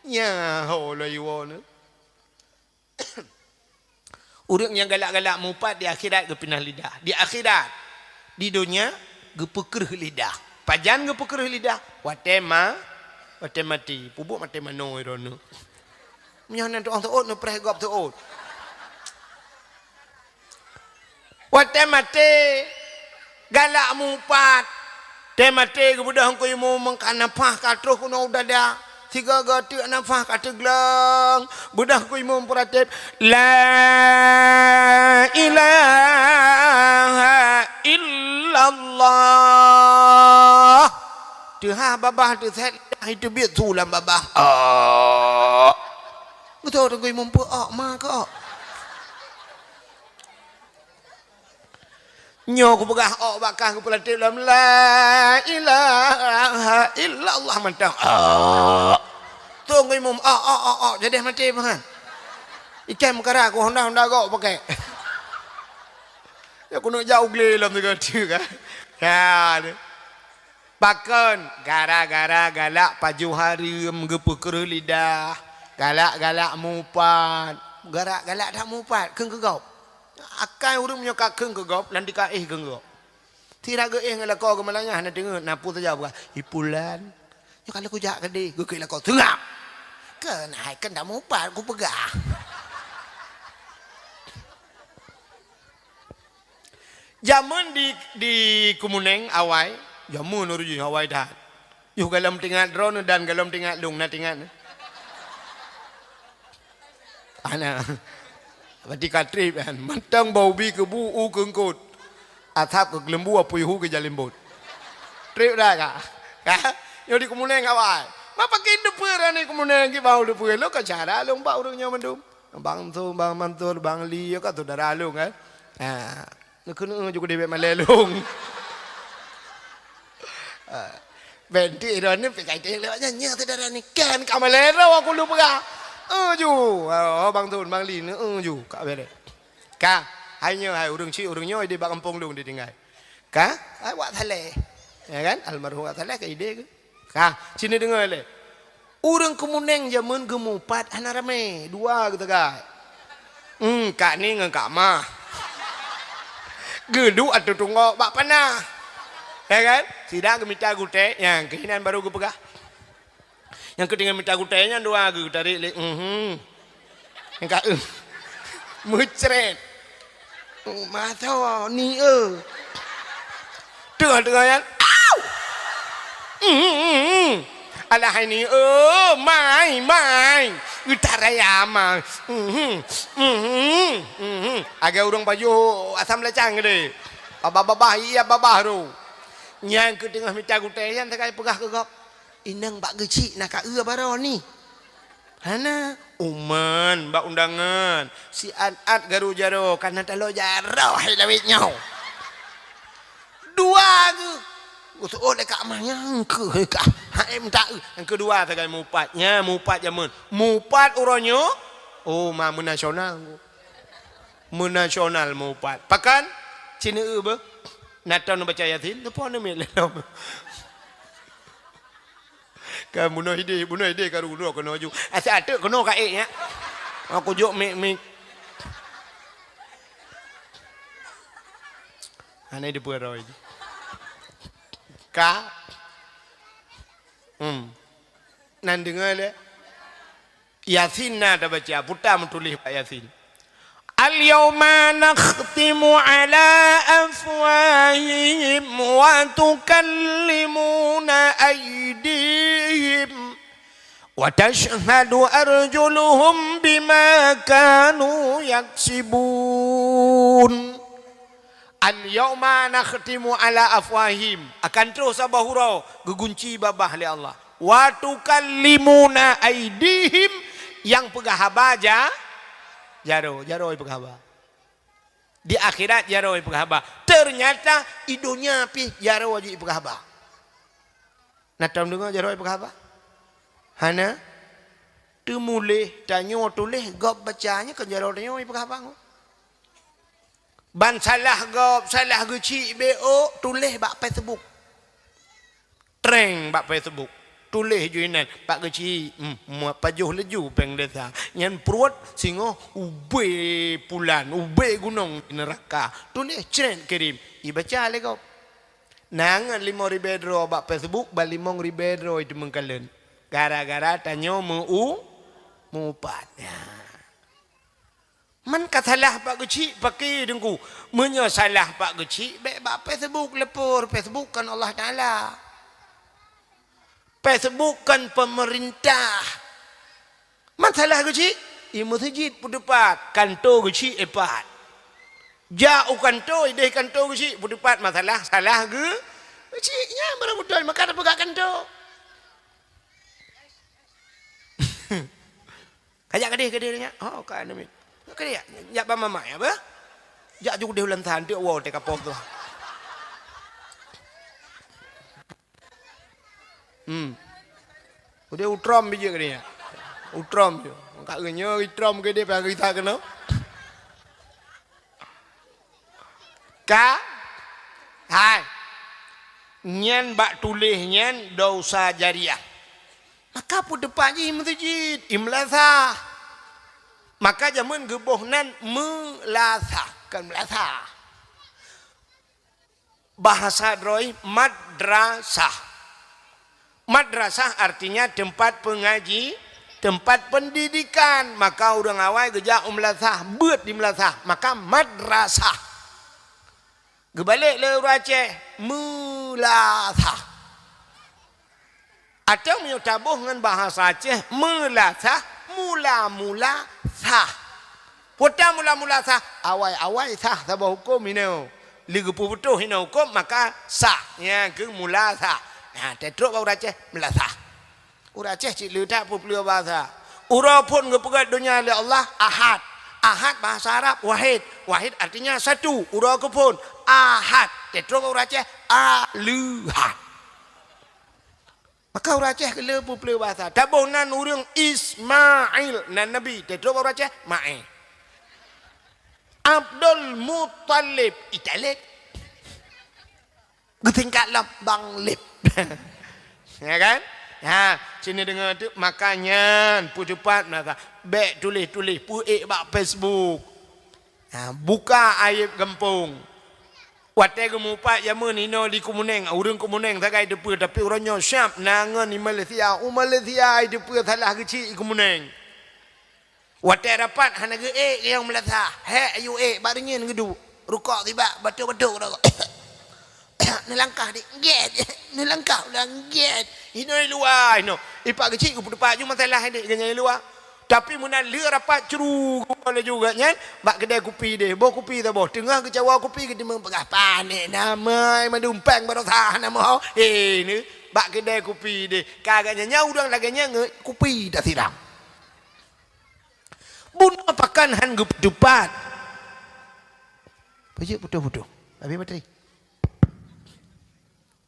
nya ho lôn iwoe nyoe. Ureuëng nyang galak-galak mupat di akhirat geupinah lidah. Di akhirat, di donya geupeukreuh lidah. Pajan geupeukreuh lidah? Watée ma-, watée maté. Peubuet maté manoe droeneuh. Meunyoe na tu'oh seuôt, neupreh gob seuôt. Watée maté, galak mupat. Watée maté geubeudôh Teungku Imum, ka nafah ka troh keunoe u dada. Sigoe-goe teuk nafah ka teugleng. Beudôh Teungku Imum peuratéb, "La ilaha illallah." Teuhah babah teusét, teubiet su lam babah. Oh. Beutôi Teungku Imum peuok ma kok. Nyoe kupeugah ôk bak kah geupeulatéb lom, "La ilaha illallah," mantong. Ôk. Teungku Imum, ôk, ôk, ôk, ôk, jadeh maté meuhan. Ikan meukara ku honda-honda gok pakai. Ya keuneuk jak u glé lom sigoe teuk kan. Ya. Pakon? Gara-gara galak pajoh hareuem geupeukreuh lidah. Galak-galak mupat. Garak galak that mupat, kheun keu gob. Akai ureuëng nyoe ka kheun keu gob, lam tika éh kheun keu gob. Sira geuéh ngon lakoe geumeulanyah na teungeut, na peue saja peugah, "Ipulan." Nyoe ka lheueh kujak keudeh, geukheun lakoe, "Seungab!" Kheun hai kheun that mupat kupeugah. Jameun di, di Keumeunéng awai, jameun ureuëng jih awai that. Yoh galom tingat droeneuh dan galom tingat lôn na tingat. Ana. Berarti ka treb kan. Mantong bau bi keubu u keungkot. Asab keu geuleumbu apui hu keu jalimbot. Treb dah ka. Ka? Nyoe di Keumeunéng awai. Ma pakon teupeue rani Keumeunéng ki bau teupeue. Lôn ka cara lôn bak ureuëng nyoe mandum. Bang Su, Bang Mansur, Bang Li, ka saudara lôn kan. Ha. Neukeuneuk ju keudeh bèk malèe lôn. Ah, bèk nteuk droeneuh pih ka iteueng lewat nyan, nyan syedara ni kan ka malèe droe aku lôn peugah. Eh, ju. Oh, Bang Tun, Bang Li, eh, ju. Ka bèrèh. Ka, hai nyoe, hai ureueng chik, ureueng nyoe ideh bak gampông lôn ditinggai. Ka, hai Wak Saleh. Ya kan? Almarhum Wak Saleh ka ideh keu. Ka, sini deungoe lé. Ureueng Keumeunéng jameun geumupat hana ramé, dua geusagai. Hmm, Kak Ni ngon Kak Mah. Geuduek ateueh tunggok bak panah. Ya kan? Sida geumita gutèe, nyang keuh inan baru geupeugah. Nyang keuh teungoh mita gutèe nyan dua geutarek lé, mhm. Nyang ka, eh. Meucret. Masa ni, eh. Tengah-tengah nyan. Au! Mhm. Alah hai ni, eh, mai, mai. Utaraya mai. Mhm. Mhm. Mhm. Agak ureueng pajoh asam lacang gede. Babah-babah, iya babah tu. Nyang keuh teungoh mita gutèe nyan sagai peugah keu gob. Inong bak geuchik na ka eu baroe ni. Hana, uman bak undangan. Si at-at garu jaroe, kana taloe jaroe hai lawét nyoe. Dua geuh. Geusoe lé Kak Mah nyang keuh ka. Hai meuta eu. Nyang keudua sagai mupat. Nya mupat jameun. Mupat uroe nyoe. Oh, ma meunasional. Meunasional mupat. Pakon? Cina eu beuh. Natan baca Yasin, teupon neumiet lé lom. Ka bunoe ideh, bunoe ideh ka rudoe keunoe ju. Asai ateuk keunoe ka ék nyak. Aku jok mik-mik. Hana dipeuroi. Ka. Hmm. Nan deungoe lé. Yasin na tabaca, peue ta meutuléh bak Yasin. Al-yauma nakhtimu ala afwahihim wa tukallimuna aydihim wa tashhadu arjuluhum bima kanu yaksibun. Al-yauma nakhtimu ala afwahihim, akan troh saboh uroe geugunci babah lé Allah. Wa tukallimuna aidihim, nyang peugah haba ja-, jaroe, jaroe peugah haba. Di akhirat jaroe peugah haba. Ternyata i donya pih jaroe jih peugah haba. Na tom deungoe jaroe peugah haba? Hana. Teumuléh, tanyoe tuléh, gob baca nyoe kon jaroe tanyoe peugah haba ngon. Ban salah gob, salah geuchik, B O, tuléh bak Facebook. Trend bak Facebook. Tuléh ju inan bak geuchik, hmm, pajoh laju péng desa. Nyan pruet singoh ubé pulan, ubé gunong di neuraka. Tuléh cret kirim. Ibaca lé gob. Na ngon limong ribèe droe bak Facebook, ban limong ribèe droe iteumeung kalon. Gara-gara tanyoe meu-, meuupat. Ya. Man ka salah bak geuchik, pakri Teungku. Meunyoe salah bak geuchik, bèk bak Facebook leupor. Facebook kon Allah Taala. Facebook kon peumeurintah. Man salah geuchik, i meuseujid peuteupat, kanto geuchik ipat. Jak u kanto, ideh kanto geuchik peuteupat masalah, salah geu-, geuchik. Nyan barô beutôi, maka tapeugah kanto. Kajak keudeh, keudeh nyan. Oh, ka anu mit. Keudeh jak, jak bak mamak ya, bah? Jak ju keudeh ulang tahan, tiek woe teuka poh tu. Hmm. Udeh utrom bijéh keudeh nyan. Utrom je. Ka nyoe itrom keudeh, payah geutak keunoe. Ka? Hai. Nyan bak tuléh nyan dosa jariah. Maka peuteupat jih i meuseujid, i meulasah. Maka jameun geuboh nan meulasah, kon meulasah. Bahasa droe madrasah. Madrasah artinya tempat pengaji, tempat pendidikan. Maka ureuëng awai geujak u meulasah, beuet di meulasah, maka madrasah. Geubalek lé ureuëng Aceh, meulasah. Atawa meunyoe taboh ngon bahasa Aceh, meulasah, mula-mula sah. Peue ta mula-mula sah? Awai-awai sah saboh huköm inoe. Lé geupeubutoh inoe huköm, maka sah. Nyang keuh mula sah. Nah, teutrok bak ureuëng Aceh, meulasah. Ureuëng Aceh cit le that peue-peue bahasa. Uroe phon geupeugét donya lé Allah, Ahad. Ahad bahasa Arab, wahid. Wahid artinya satu. Uroe keuphon, Ahad. Teutrok bak ureuëng Aceh, Aleuhad. Maka ureuëng Aceh keu le peue-peue bahasa. Taboh nan ureuëng Ismail, nan Nabi. Teutrok bak ureuëng Aceh, Mae. Abdul Muttalib, Italib. Geutingkat lom Bang Lib. Ya kan? Ha, sini deungoe tu, maka nyan peuteupat maka bék tuléh-tuléh, peuék bak Facebook. Ha, buka aib gampông. Watée geumupat jameun inoe di Keumeunéng, ureuëng Keumeunéng sagai teupeue, tapi uroe nyoe siab na ngon di Malaysia. U Malaysia ai teupeue salah geuchik i Keumeunéng. Watée rapat hana geuék nyang meulasah. Hék, ayu ék, bak reunyeun geuduek. Rukok sibak, batuk-batuk rukok. Neulangkah di, gét. Neulangkah ulang, gét. Inoe luwa inoe. Ipak geuchik geupeuteupat ju masalah dek geunyang luwa. Tapi meunan lheueh rapat cru laju geuh nyan bak keudè kupi deh. Boh kupi saboh. Teungoh geucawa kupi geuteumé peugah panéh namai madumpang barosa nama ho. Hé ni bak keudè kupi deh. Ka geuh nyan nyang udang lagèe nyan ngeut kupi tasiram. Bunoe pakon han geupeuteupat. Peujeuet putôh-putôh. Habéh batri.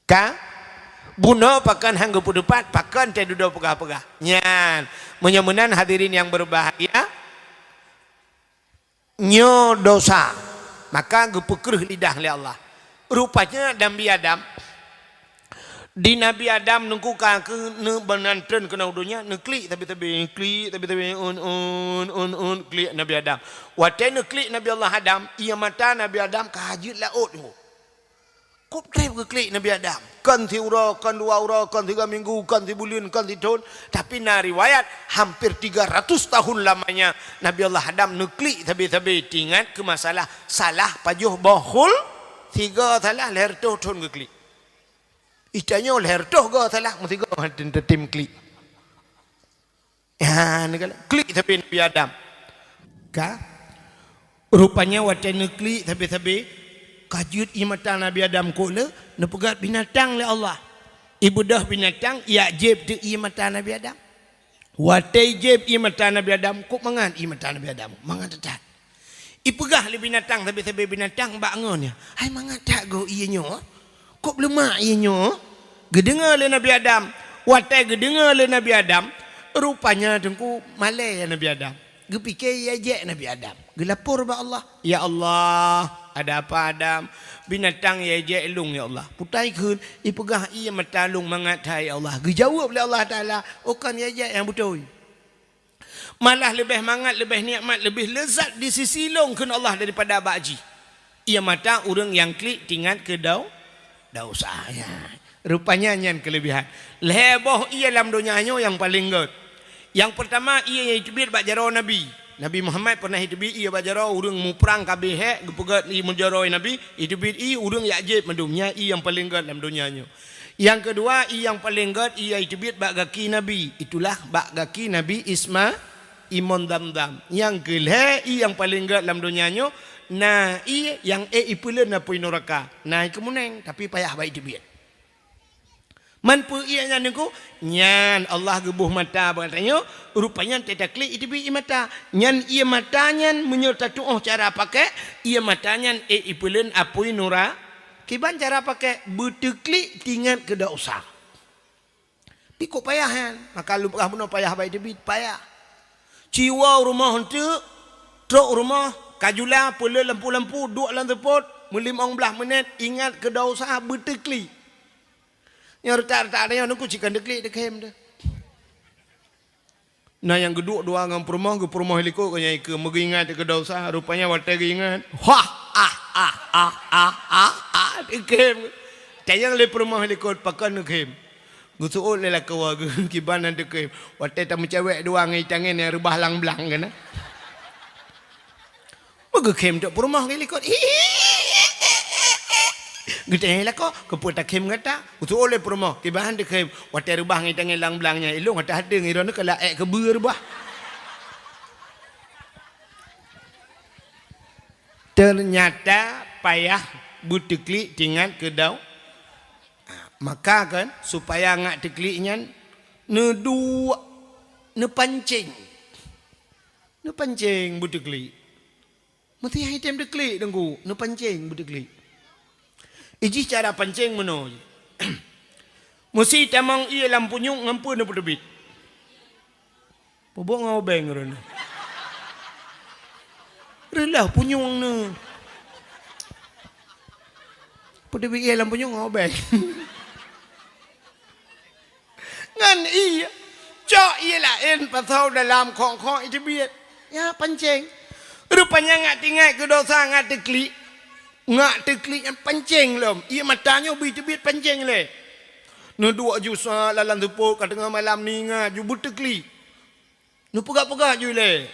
Ka? Bunoe pakon han geupeuteupat, pakon teududoe peugah-peugah. Nyan, meunyoe meunan hadirin nyang beubahgia, nyoe dosa, maka geupeukreuh lidah lé Allah. Rupanya Nabi Adam, di Nabi Adam neungku ka keuneuk beunantreun keunoe donya, neuklik sabe-sabe, klik sabe-sabe, un, un, un, un, klik Nabi Adam. Watée neuklik Nabi Allah Adam, ié mata Nabi Adam ka jeuet laôt nyoe. Kop treb geuklik Nabi Adam. Kon siuroe, kon dua uroe, kon siga minggu, kon sibuleuen, kon sithon. Tapi na riwayat, hampir tiga ratus tahun lamanya Nabi Allah Adam neuklik sabe-sabe teuingat keu masalah salah pajoh boh khul, siga salah lhèe reutôh thon geuklik. Itanyoe lhèe reutôh go salah, meusigoe han tem klik. Ha, neukalon klik sabe Nabi Adam. Ka? Rupanya watée neuklik sabe-sabe, ka jeuet ié mata Nabi Adam kok le, neupeugét binatang lé Allah. Ibeudôh binatang, ijak jieb teuk ié mata Nabi Adam. Watée jieb ié mata Nabi Adam, kok mangat ié mata Nabi Adam, mangat that-that. Ipeugah lé binatang sabe-sabe binatang bak ngon nyan, "Hai mangat that goe ié nyoe? Kok bleumak ié nyoe?" Geudeungoe lé Nabi Adam. Watée geudeungoe lé Nabi Adam, rupanya teungku malée Nabi Adam. Geupike ié jek Nabi Adam. Geulapor bak Allah, "Ya Allah, ada apa Adam? Binatang ié jek lôn ya Allah. Peue ta kheun ipeugah ié mata lôn mangat that ya Allah." Geujaweueb lé Allah Taala, "Oh kon ié jek nyang beutôi." Malah leubeh mangat, leubeh nikmat, leubeh leuzat di sisi lôn kheun Allah daripada bak jih. Ié mata ureuëng nyang klik teuingat keu dau-, dosa. Ya. Rupanya nyan keuleubehan. Lhèe boh ié lam donya nyoe nyang paleng gét. Nyang peurtama ié nyang iteubiet bak jaroe Nabi. Nabi Muhammad pernah iteubiet ié bak jaroe ureuëng muprang ka abéh hék geupeugét ié meujaroe Nabi, iteubiet ié ureuëng jak jieb mandum. Nyan ié nyang paleng gét lam donya nyoe. Nyang keudua, ié nyang paleng gét, ié nyang iteubiet bak gaki Nabi. Itulah bak gaki Nabi Isma, imon Zamzam. Nyang keulhèe, ié nyang paleng gét lam donya nyoe, na ié nyang ék ipeuleuen apui nuraka. Na i Keumeunéng, tapi payah bak iteubiet. Man peue ié nyan Teungku? Nyan Allah geuboh mata bak tanyoe, rupanya teutaklik iteubiet ié mata. Nyan ié mata nyan meunyoe tatuoh cara pakék, ié mata nyan ék ipeuleuen apui nura-, Kiban cara pakék, beuteuklik teuingat keu dosa. Pi kok payah nyan? Maka lôn peugah bunoe payah bak iteubiet, payah. Ciwoe rumoh eunteuk, trok rumoh, kajula, peuleueh lampu-lampu, duek lam seupôt, meulimong blaih minét, ingat keu dosa, beuteuklik. Nyoe reutak-reutak tanyoe Teungku cit kon teuklik, teukhem teuh. Na nyang geuduek dua ngon peurumoh, geupeurumoh likot keu nyang ikeu, meugeuingat keu desya, rupanya watèe geuingat, hah, ah, ah, ah, ah, ah, ah, dikhem. Tanyong lé peurumoh likot, pakon neukhem. Geuseuôt lé lakoe, geu-, kiban nan teukhem. Watèe tameucewek dua ngon itangen nyang reubah lam blang keunan. Meugeukhem trok peurumoh ngon likot. Geutanyong lakoe, "Keupeue takhem gata?" Geuseuôt lé peurumoh, "Kiban han teukhem, watèe reubah ngon itangen lam blang nyan, ilôn hana hadeueng, droeneuh ka laék keubeue reubah." Teunyata payah beuteuklik teuingat keu dau-, maka kan, supaya ngat teuklik nyan, neuduek, neupancéng. Neupancéng beuteuklik. Meusé han item teuklik, Teungku, neupancéng beuteuklik. Ijih cara pancéng meunoe. Meusé tamong ié lam punyueng ngon peue neupeuteubiet. Peubuet ngon obeng droeneuh. Reuloh punyueng neuh. Peuteubiet ié lam punyueng ngon obeng. Ngon ié, cok ié laén pasoe dalam khong-khong iteubiet. Nyan pancéng. Rupanya ngat teuingat keu desya, ngat teuklik. Ngat teuklik nyan pancéng lom. Ié mata nyoe bri teubiet pancéng lé. Neuduek ju sa lam seupôt ka teungoh malam, neuingat ju beuteuklik. Neupeugah-peugah ju ilèe.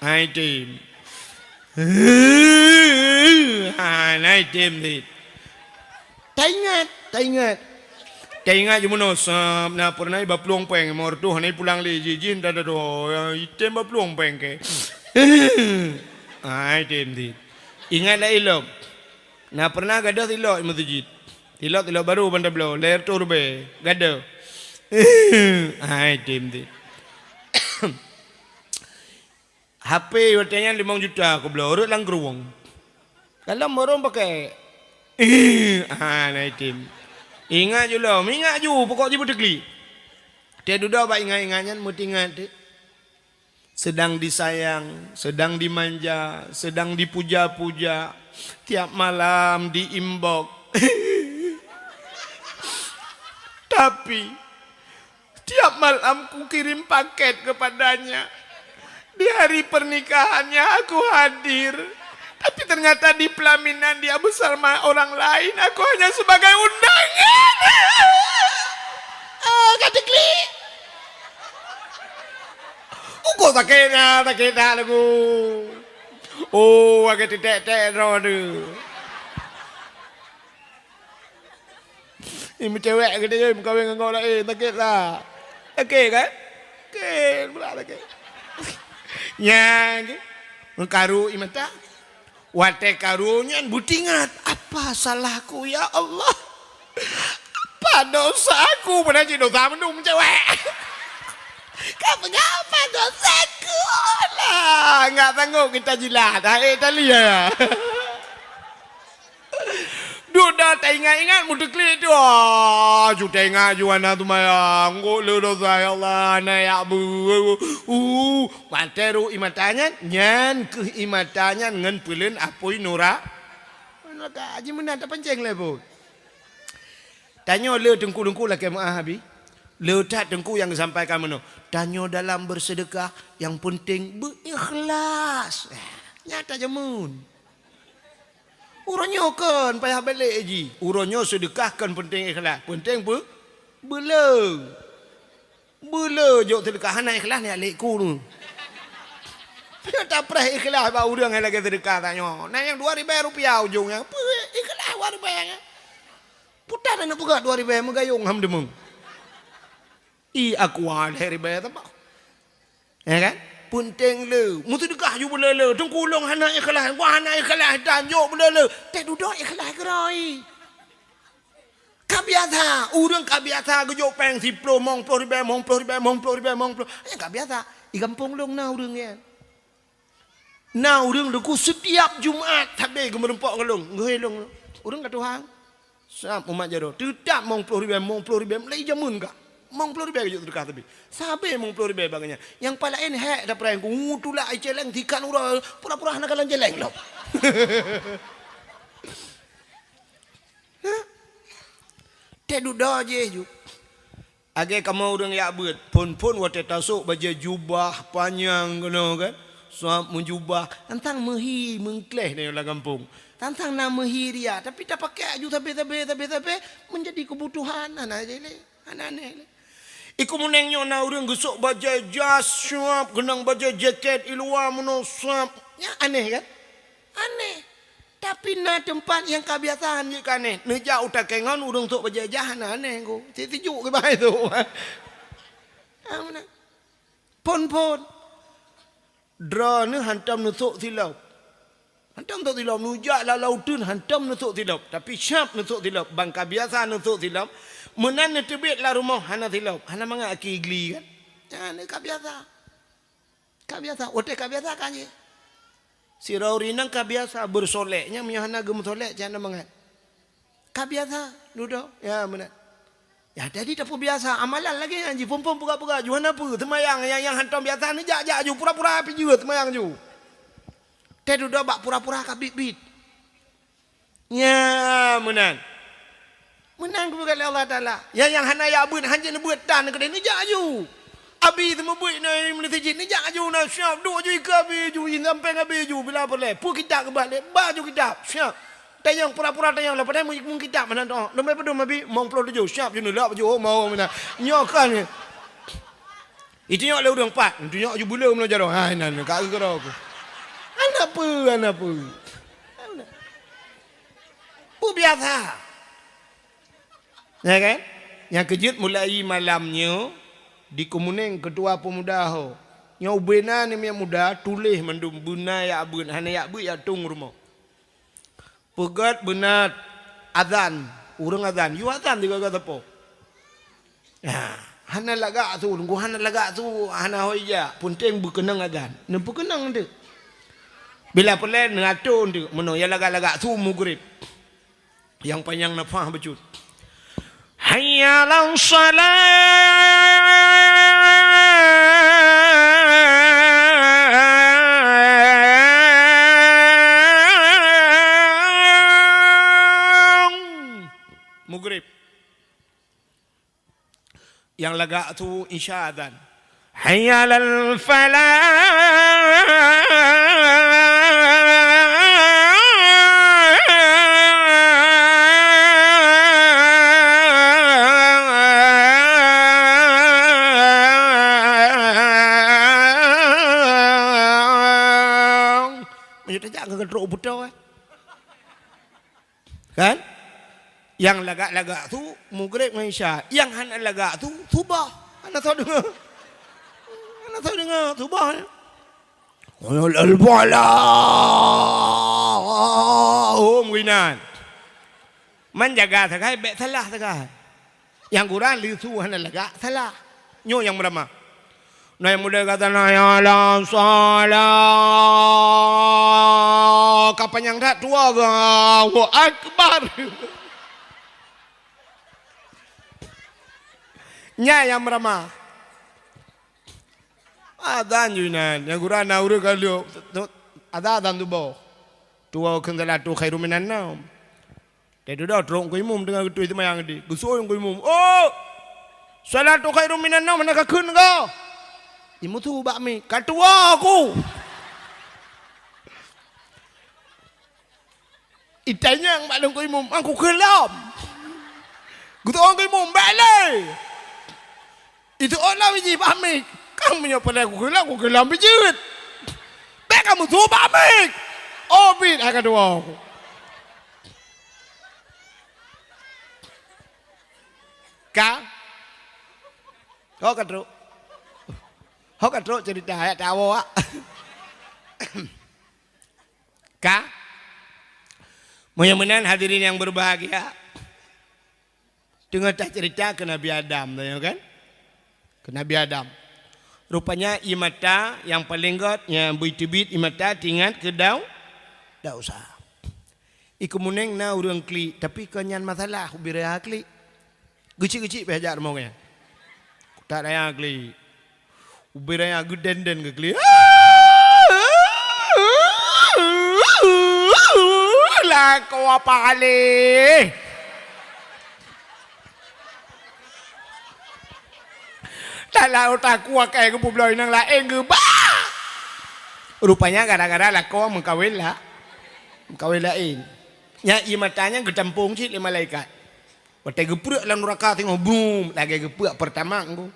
Hai tem. Hai, hai tem dit. Taingat, taingat. Taingat ju meunoe sab, na peureunah iba plueng péng, meureutôh hana ipulang lé, jih-jih dah, dah, dah, item ba plueng péng kèe. Hai tem dit. Ingat lagèe lom. Na peureunah gadôh tilok meuseujid. Tilok, tilok barô ban tabloe, lhèe reutôh ribèe, gadôh. Hai tem dit. H P watèe nyan limong juta kubloe, rhot lam krueng. Dalam barô pakèk. Ah, na item. Ingat ju lom, ingat ju, pokok jih beuteuklik. Teuh dudoe bak ingat-ingat nyan, meuteuingat teuh. Sedang disayang, sedang dimanja, sedang dipuja-puja, tiap malam di-inbox. Tapi, tiap malam kukirim paket kepadanya. Di hari pernikahannya aku hadir. Tapi ternyata di pelaminan dia bersama orang lain, aku hanya sebagai undangan. Oh, ka teuklik. Ukoe sakét that, sakét that lagu. Oh, lagèe teutek-tek droe tu. Ni meucewek geutanyoe meukawen ngon gobnyan, eh, sakét that. Sakét kan? Sakét, pula sakét. Nyan, meukaru ié mata. Watèe karu nyan beuteuingat, "Apa salahku, ya Allah? Apa dosaku?" Padahai cit dosa mandum cewek. Ka peugah, "Apa dosaku?" Lah, nggak sanggup kita jilat. Hai, tali ya. Dudoe taingat-ingat meuteuklik tu. Ah, ju taingat ju hana seumayang. Ngok le dosa, ya Allah, hana jak beu. Uh, Watèe rhot ié mata nyan, nyan kheueh ié mata nyan ngon peuleueng apui nura-, nuraka. Jimeunan tapancéng lé buet. Tanyoe le teungku-teungku lakèe meu'ah Abi. Le that teungku nyang geusampaikan meunoe. Tanyoe dalam beuseudeukah, nyang peunteng beu-ikhlas. Nyan tajameun. Uroe nyoe kon payah balek jih. Uroe nyoe seudeukah kon peunteng ikhlas. Peunteng peu-, beuleu. Beuleu jok seudeukah hana ikhlas nyan lé ku tu. Tapreh ikhlas bak ureueng nyang lagèe seudeukah tanyoe. Na nyang dua ribèe rupiah ujong nyan. Peue ikhlas dua ribèe nyan. Putan aneuk peugah dua ribèe meugayong ham deungoe. I aqua lhèe ribèe teuma. Ya kan? Peunteng le. Meuseudeukah ju beuleu-leu. Teungku lôn hana ikhlas. Wah hana ikhlas. Dan jok beuleu-leu. Teuh dudoe ikhlas keurôi. Ka biasa, ureueng ka biasa geujok péng siploh, mong ploh ribèe, mong ploh ribèe, mong ploh ribèe, mong ploh. Nyan ka biasa. Di gampông lôn na ureueng nyan. Na ureueng teungku setiap Jumat sabe geumeureumpok ngon lôn, geuhôi lôn. Ureueng ka tuha. Sab umat jaroe, teutap mong ploh ribèe, mong ploh ribèe, mulai jameun ka. Mong ploh ribèe geujok seudeukah sabe. Sabe mong ploh ribèe bak nyan. Nyang paléng hék tapreh ku, tulak i céléng tikan uroe, pura-pura hana kalon céléng lom. Hah? Teududoe jih ju. Lagée kamoe ureuëng jak beuet, phon-phon watée tasok bajée jubah panyang keunoe kan, sab meujubah, tantang meuhi meungkléh nyoe lam gampông. Tantang na meuhi riak, tapi tapakée aju sabe-sabe, sabe-sabe, meunjadi keubutuhan, hana jih lé, hana aneh lé. Iko meuneng nyoe na ureuëng geusok bajée jas sab, keunong bajée jakét i luwa meunoe sab. Nyan aneh kan? Aneh. Tapi na teumpat nyang ka biasa han jeuet keu aneh. Neujak u takée ngon ureuëng sok bajée jas hana aneh ko. Cit sijuek keubai tu. Ha, meunan. Phon-phon. Droeneuh hantom neusok silop. Hantom neusok silop. Neujak lam laôt uteuen hantom neusok silop. Tapi sab neusok silop. Ban ka biasa neusok silop. Meunan neuteubiet lam rumoh hana silop. Hana mangat aki gli kan? Nyan ka biasa. Ka biasa, watée ka biasa ka jih. Sidroe ureuëng inong ka biasa beusolek, nyan meunyoe hana geumeusolek, cit hana mangat. Ka biasa, dudoe, ya meunan. Ya, jadi tapeubiasa, amalan lagée nyan jih, phon-phon peugah-peugah, ju hana peue, seumayang nyang, nyang hantom biasa, neujak-jak ju, pura-pura pih jeuet seumayang ju. Teududoe bak pura-pura ka biet-biet. Nya, meunan. Meunan geupeugah lé Allah Taala. Nyang, nyang hana jak beuet, hanjeuet neubeuet tan keudeh neujak aju. Abi teumeubuet na meunasijid neujak aju na siap duek aju ika abi aju, sampéng abi aju bila peureulée. Peue kitab keubah lé, ba aju kitab. Siap. Tanyong pura-pura tanyong lah padahai meukitab meunan tu. Leumai padum abi mong ploh tujoh siap ju neulak baju oh mau meunan. Nyoe kan. Itunyok lé ureuëng pat, itunyok ju buleue meunyoe jaroe. Ha inan ka keudroe ku. Hana peue, hana peue. Peue biasa. Ya kan? Nyang keujeuet mulai malam nyoe di Keumunéng keutua peumuda ho. Nyoe ubena ni miet muda tuléh mandum beuna jak beuet, hana jak beuet jak tong rumoh. Peugét beuna azan, ureuëng azan, yue azan sigoe-goe sapo. Nah, hana lagak su, teungku hana lagak su, hana ho ija, peunteng beukeunong azan. Neupeukeunong teuk. Bila peureulée neuato teuk, meunoe ya lagak-lagak su mugrib. Nyang panyang nafah bacut. Hayya 'alas shalah. Mugrib. Nyang lagak su isya azan. Hayya 'alal falah. Meunyoe tajak keu trok u Putroe. Kan? Nyang lagak-lagak su mugrib ngon isya. Nyang hana lagak su subah. Hana soe deungoe. Hana soe deungoe subah. Al-falah. Oh, meuinan. Man jaga sagai, bék salah sagai. Nyang gura leusu hana lagak salah. Nyoe nyang meurama. Nah, nyang muda kata, "Hayya 'alas shalah." Ka panyang that tuwoe, Allahu Akbar. Nyan nyang meurama. Azan ju inan, nyang gura na ureuëng ka lheueh. Azan, azan tuboh. Tuwoe kheun, "Shalatu khairum minan naum." Teududoe trok keu imum teungoh geutui seumayang di. Geusuet keu imum, "Oh! Shalatu khairum minan naum, hana kakheun kah?" Imum su bak mi, "Ka tuwoe ku." Itanyong bak lôn keu imum, "Aku kheun lom." Geutu'oh keu imum, "Bék lé." Itu oh lom jih bak mi. Kang meunyoe peureulée kukeulam, kukeulam bijeuet. Bék kamu su bak mi. Oh, bit hai ka tuwoe. Ka? Ho ka trok. Ho ka trok cerita ayat tawoe. Ka? Meunyoe meunan hadirin yang berbahagia. Teungoh taceurita keu Nabi Adam, tanyoe kan? Keu Nabi Adam. Rupanya ié mata nyang paleng gét nyang beuteubiet ié mata teuingat keu Dau-, Dausa. Iko meuneng na ureuëng klik, tapi kon nyan masalah ubé raya klik. Geuchik-geuchik pih jak rumoh nyan. Kutak raya klik. Ubé raya geuden-den geuklik. Lakoe apa aleh? Alah, otak ku akai geupubloe nyang laén geuba. Rupanya gara-gara lakoe meukawen la-, meukawen laén. Nyan ié mata nyan geutampong cit lé malaikat. Watée geupreuek lam nuraka singoh, brum, lagée geupreuek Pertamax ngon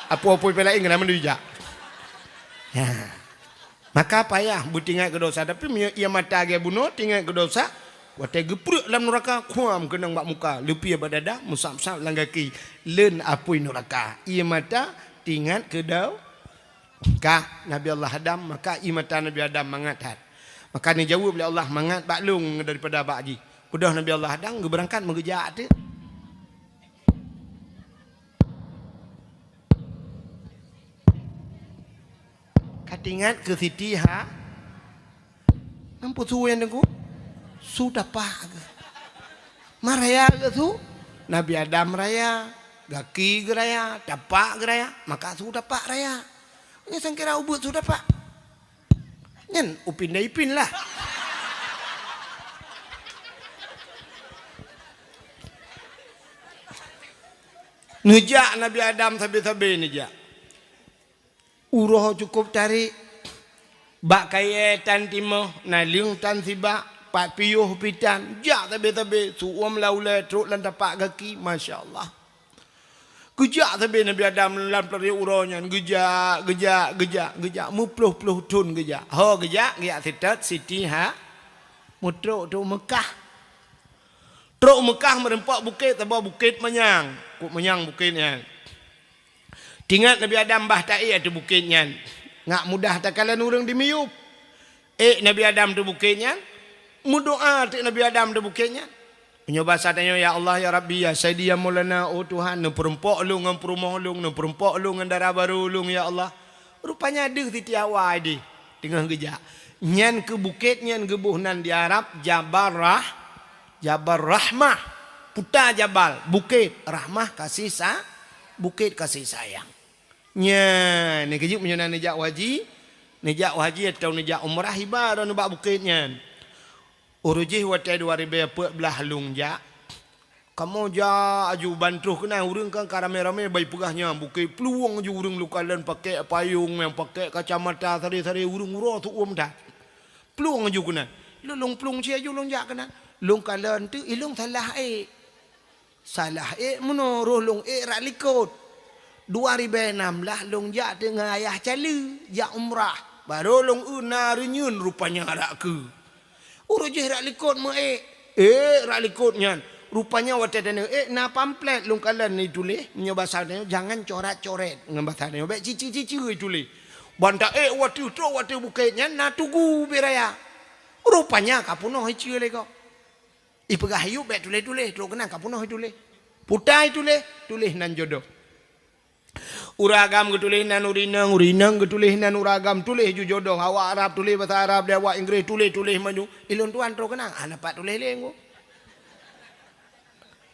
apui-apui pih laén keunan mandum jak. Ya. Maka payah beutingat keu dosa, tapi meunyoe ié mata lagée bunoe tingat keu dosa, watée geupreuek lam nuraka, kuam keunong bak muka, leupie bak dada, meusab-sab lam gaki, leuen apui nuraka. Ié mata tingat keu do-, ka Nabi Allah Adam, maka ié mata Nabi Adam mangat that. Maka neujaweueb lé Allah, mangat bak lôn daripada bak jih. Beudôh Nabi Allah Adam geubeurangkat meugeujak teuk. Ka tingat keu Siti Ha-, nampu su nyang teungku? Su tapak geuh. Ma raya geuh su? Nabi Adam raya, gaki geuraya, tapak geuraya, maka su tapak raya. Nyan sangkira ubeuet su tapak. Nyan upin dai pin lah. Neujak Nabi Adam sabe-sabe neujak. Uroe cukôp tarek. Bak kayée tan timoh, naleueng tan sibak, pat piôh pih tan, jak sabe-sabe, su uem lam ulée trok lam tapak gaki, masya Allah. Geujak sabe Nabi Adam lam peureuet uroe nyan, geujak, geujak, geujak, geujak, meuploh-ploh thon geujak. Ho geujak, geujak seutôt Siti Ha-, meutrok trok Meukah. Trok Meukah meureumpok bukét, saboh bukét manyang. Kok manyang bukét nyan. Tingat Nabi Adam bah taék ateueh bukét nyan. Ngat mudah takalon ureuëng dimiyueb. Ék Nabi Adam ateueh bukét nyan, meudoá teuk Nabi Adam ateueh bukét nyan. Meunyoe basa tanyoe, "Ya Allah, ya Rabbi, ya Sayyidi, ya Maulana, oh Tuhan, neupeureumpok lôn ngon peurumoh lôn, neupeureumpok lôn ngon dara barô lôn, ya Allah." Rupanya deuh Siti Hawa ideh teungoh geujak. Nyan keuh bukét nyan geuboh nan di Arab Jabal Rah-, Jabal Rahmah. Puta jabal, bukét, rahmah, kasih sa-, bukét kasih sayang. Nyan, neukeujeuet meunyoe na neujak u haji, neujak u haji atawa neujak umrah, iba droeneuh bak bukét nyan. Uroe jih watée dua ribée peuet blaih lôn jak, kamoe jak aju ban troh keunan, ureuëng kan ka ramé-ramé bai peugah nyan bukét, plueng aju ureuëng lôn kalon pakék payong, nyang pakék kacamata, saré-saré ureuëng uroe teuuem that. Plueng aju keunan. Lôn, lôn plueng cit aju lôn jak keunan. Lôn kalon teuk, ilôn salah ék. Salah ék meunoe, roh lôn ék rak likot. Dua ribée nam blaih lôn jak teuk ngon ayah Cali, jak umrah. Barô lôn eu na reunyeun rupanya rak keue. Uroe jih rak likot meu ék. Ék rak likot nyan. Rupanya watée tanyoe ék na pamflet lôn kalon ituléh, meunyoe basa tanyoe, jangan coret-coret ngon basa tanyoe. Bék cici-cici ituléh. Ban ta ék watée trok watée bukét nyan na tugu bit raya. Rupanya ka peunoh iceue lé gob. Ipeugah ayeueb bék tuléh-tuléh, trok keunan ka peunoh ituléh. Puta ituléh, tuléh nan jodoh. Ureuëng agam geutuléh nan ureuëng inong, ureuëng inong geutuléh nan ureuëng agam, tuléh ju jodoh. Awak Arab tuléh basa Arab, di awak Inggréh tuléh-tuléh maju. Ilôn tuan trok keunan, hana pat tuléh lé ngku.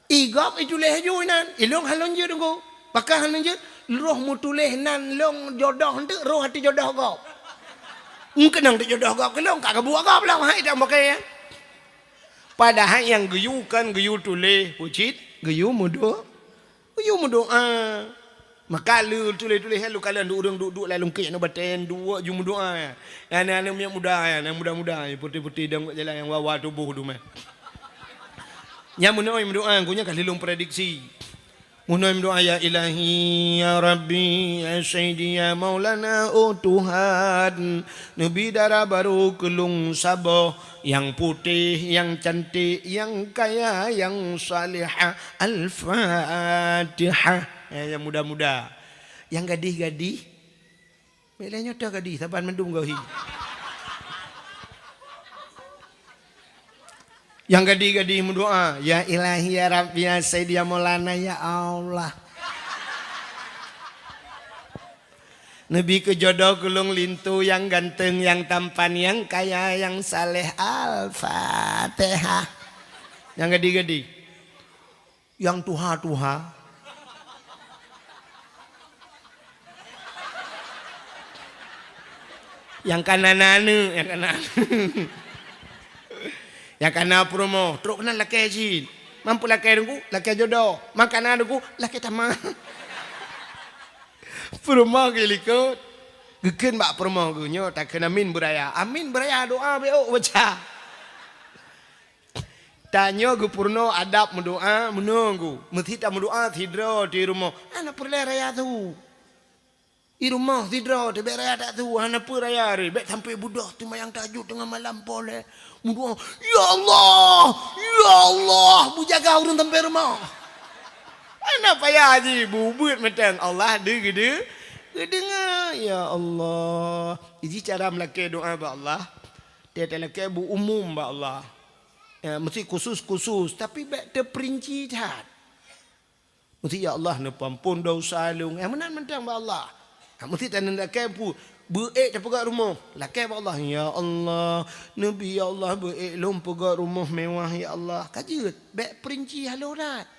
Igob ituléh aju inan, ilôn hana lôn jeuet ngku. Pakon hana lôn jeuet, roh meutuléh nan lôn jodoh enteuk roh ateueh jodoh gob. Meukeunong teuk jodoh gob keu lôn, ka geubuet gob lom hai tam pakai. Padahai nyang geuyue kon geuyue tuléh, peue cit, geuyue meudo-, geuyue meudoá. Maka lheueh tuléh-tuléh nyan lôn kalon ureuëng duek-duek lam lungkek nyoe batée duek ju meudoá. Nyan aneuk miet muda nyan, nyang muda-muda, putéh-putéh dong jalan nyang wawa tuboh dumah. Nyan meunoe meudoá, geuh nyan ka lheueh lôn prediksi. Meunoe meudoá, "Ya Ilahi, ya Rabbi, ya Sayyidi, ya Maulana, oh Tuhan, neubi dara barô keu lôn saboh, nyang putéh, nyang cantik, nyang kaya, nyang salihah." Al-Fatihah. Eh, nyang muda-muda. Nyang gadih-gadih, bék lé nyoe teuh gadih, saban mandum gohi. Nyang gadih-gadih meudoá, "Ya Ilahi, ya Rabbi, ya Sayyidi, ya Maulana, ya Allah. Neubi keu jodoh keu lôn linto nyang ganteng, nyang tampan, nyang kaya, nyang saleh." Al-Fatihah. Nyang gadih-gadih. Nyang tuha-tuha. Nyang kana na aneuk, nyang kana aneuk. Nyang kana peurumoh, trok keunan lakée cit. Mampu lakée teungku, lakée jodoh. Makanan teungku, lakée tamah. Peurumoh geulikot. Geukheun bak peurumoh geuh, "Nyoe takheun amin beuraya." Amin beuraya, doa beuôk baca. Tanyoe geupeurunoe adab meudoa meununggu. Meusti tameudoa sidroe di rumoh. Hana peureulée raya su. Di rumoh sidroe teuh bék raya that su, hana peue raya ré. Bék sampoe beudôh teumayang tahajud teungoh malam poleh. Meudoa, "Ya Allah, ya Allah, beujaga ureuëng sampoe rumoh." Hana payah jih, bubeuet mantong Allah deu-, geude-, geudeungoe. Ya Allah. Jih cara meulakée doa bak Allah. Tiep-tiep lakée beu umum bak Allah. Ya, meusti khusus-khusus, tapi bék teupeurinci that. Meusti, "Ya Allah, neupeuampon desya lôn." Eh, meunan mantong bak Allah. Ha, meusti taneuk lakée pu-, beuék tapeugah rumoh. Lakée bak Allah, "Ya Allah, neubi, ya Allah, beuék lôn peugah rumoh mewah, ya Allah." Ka jeuet, bék peurinci haloe that.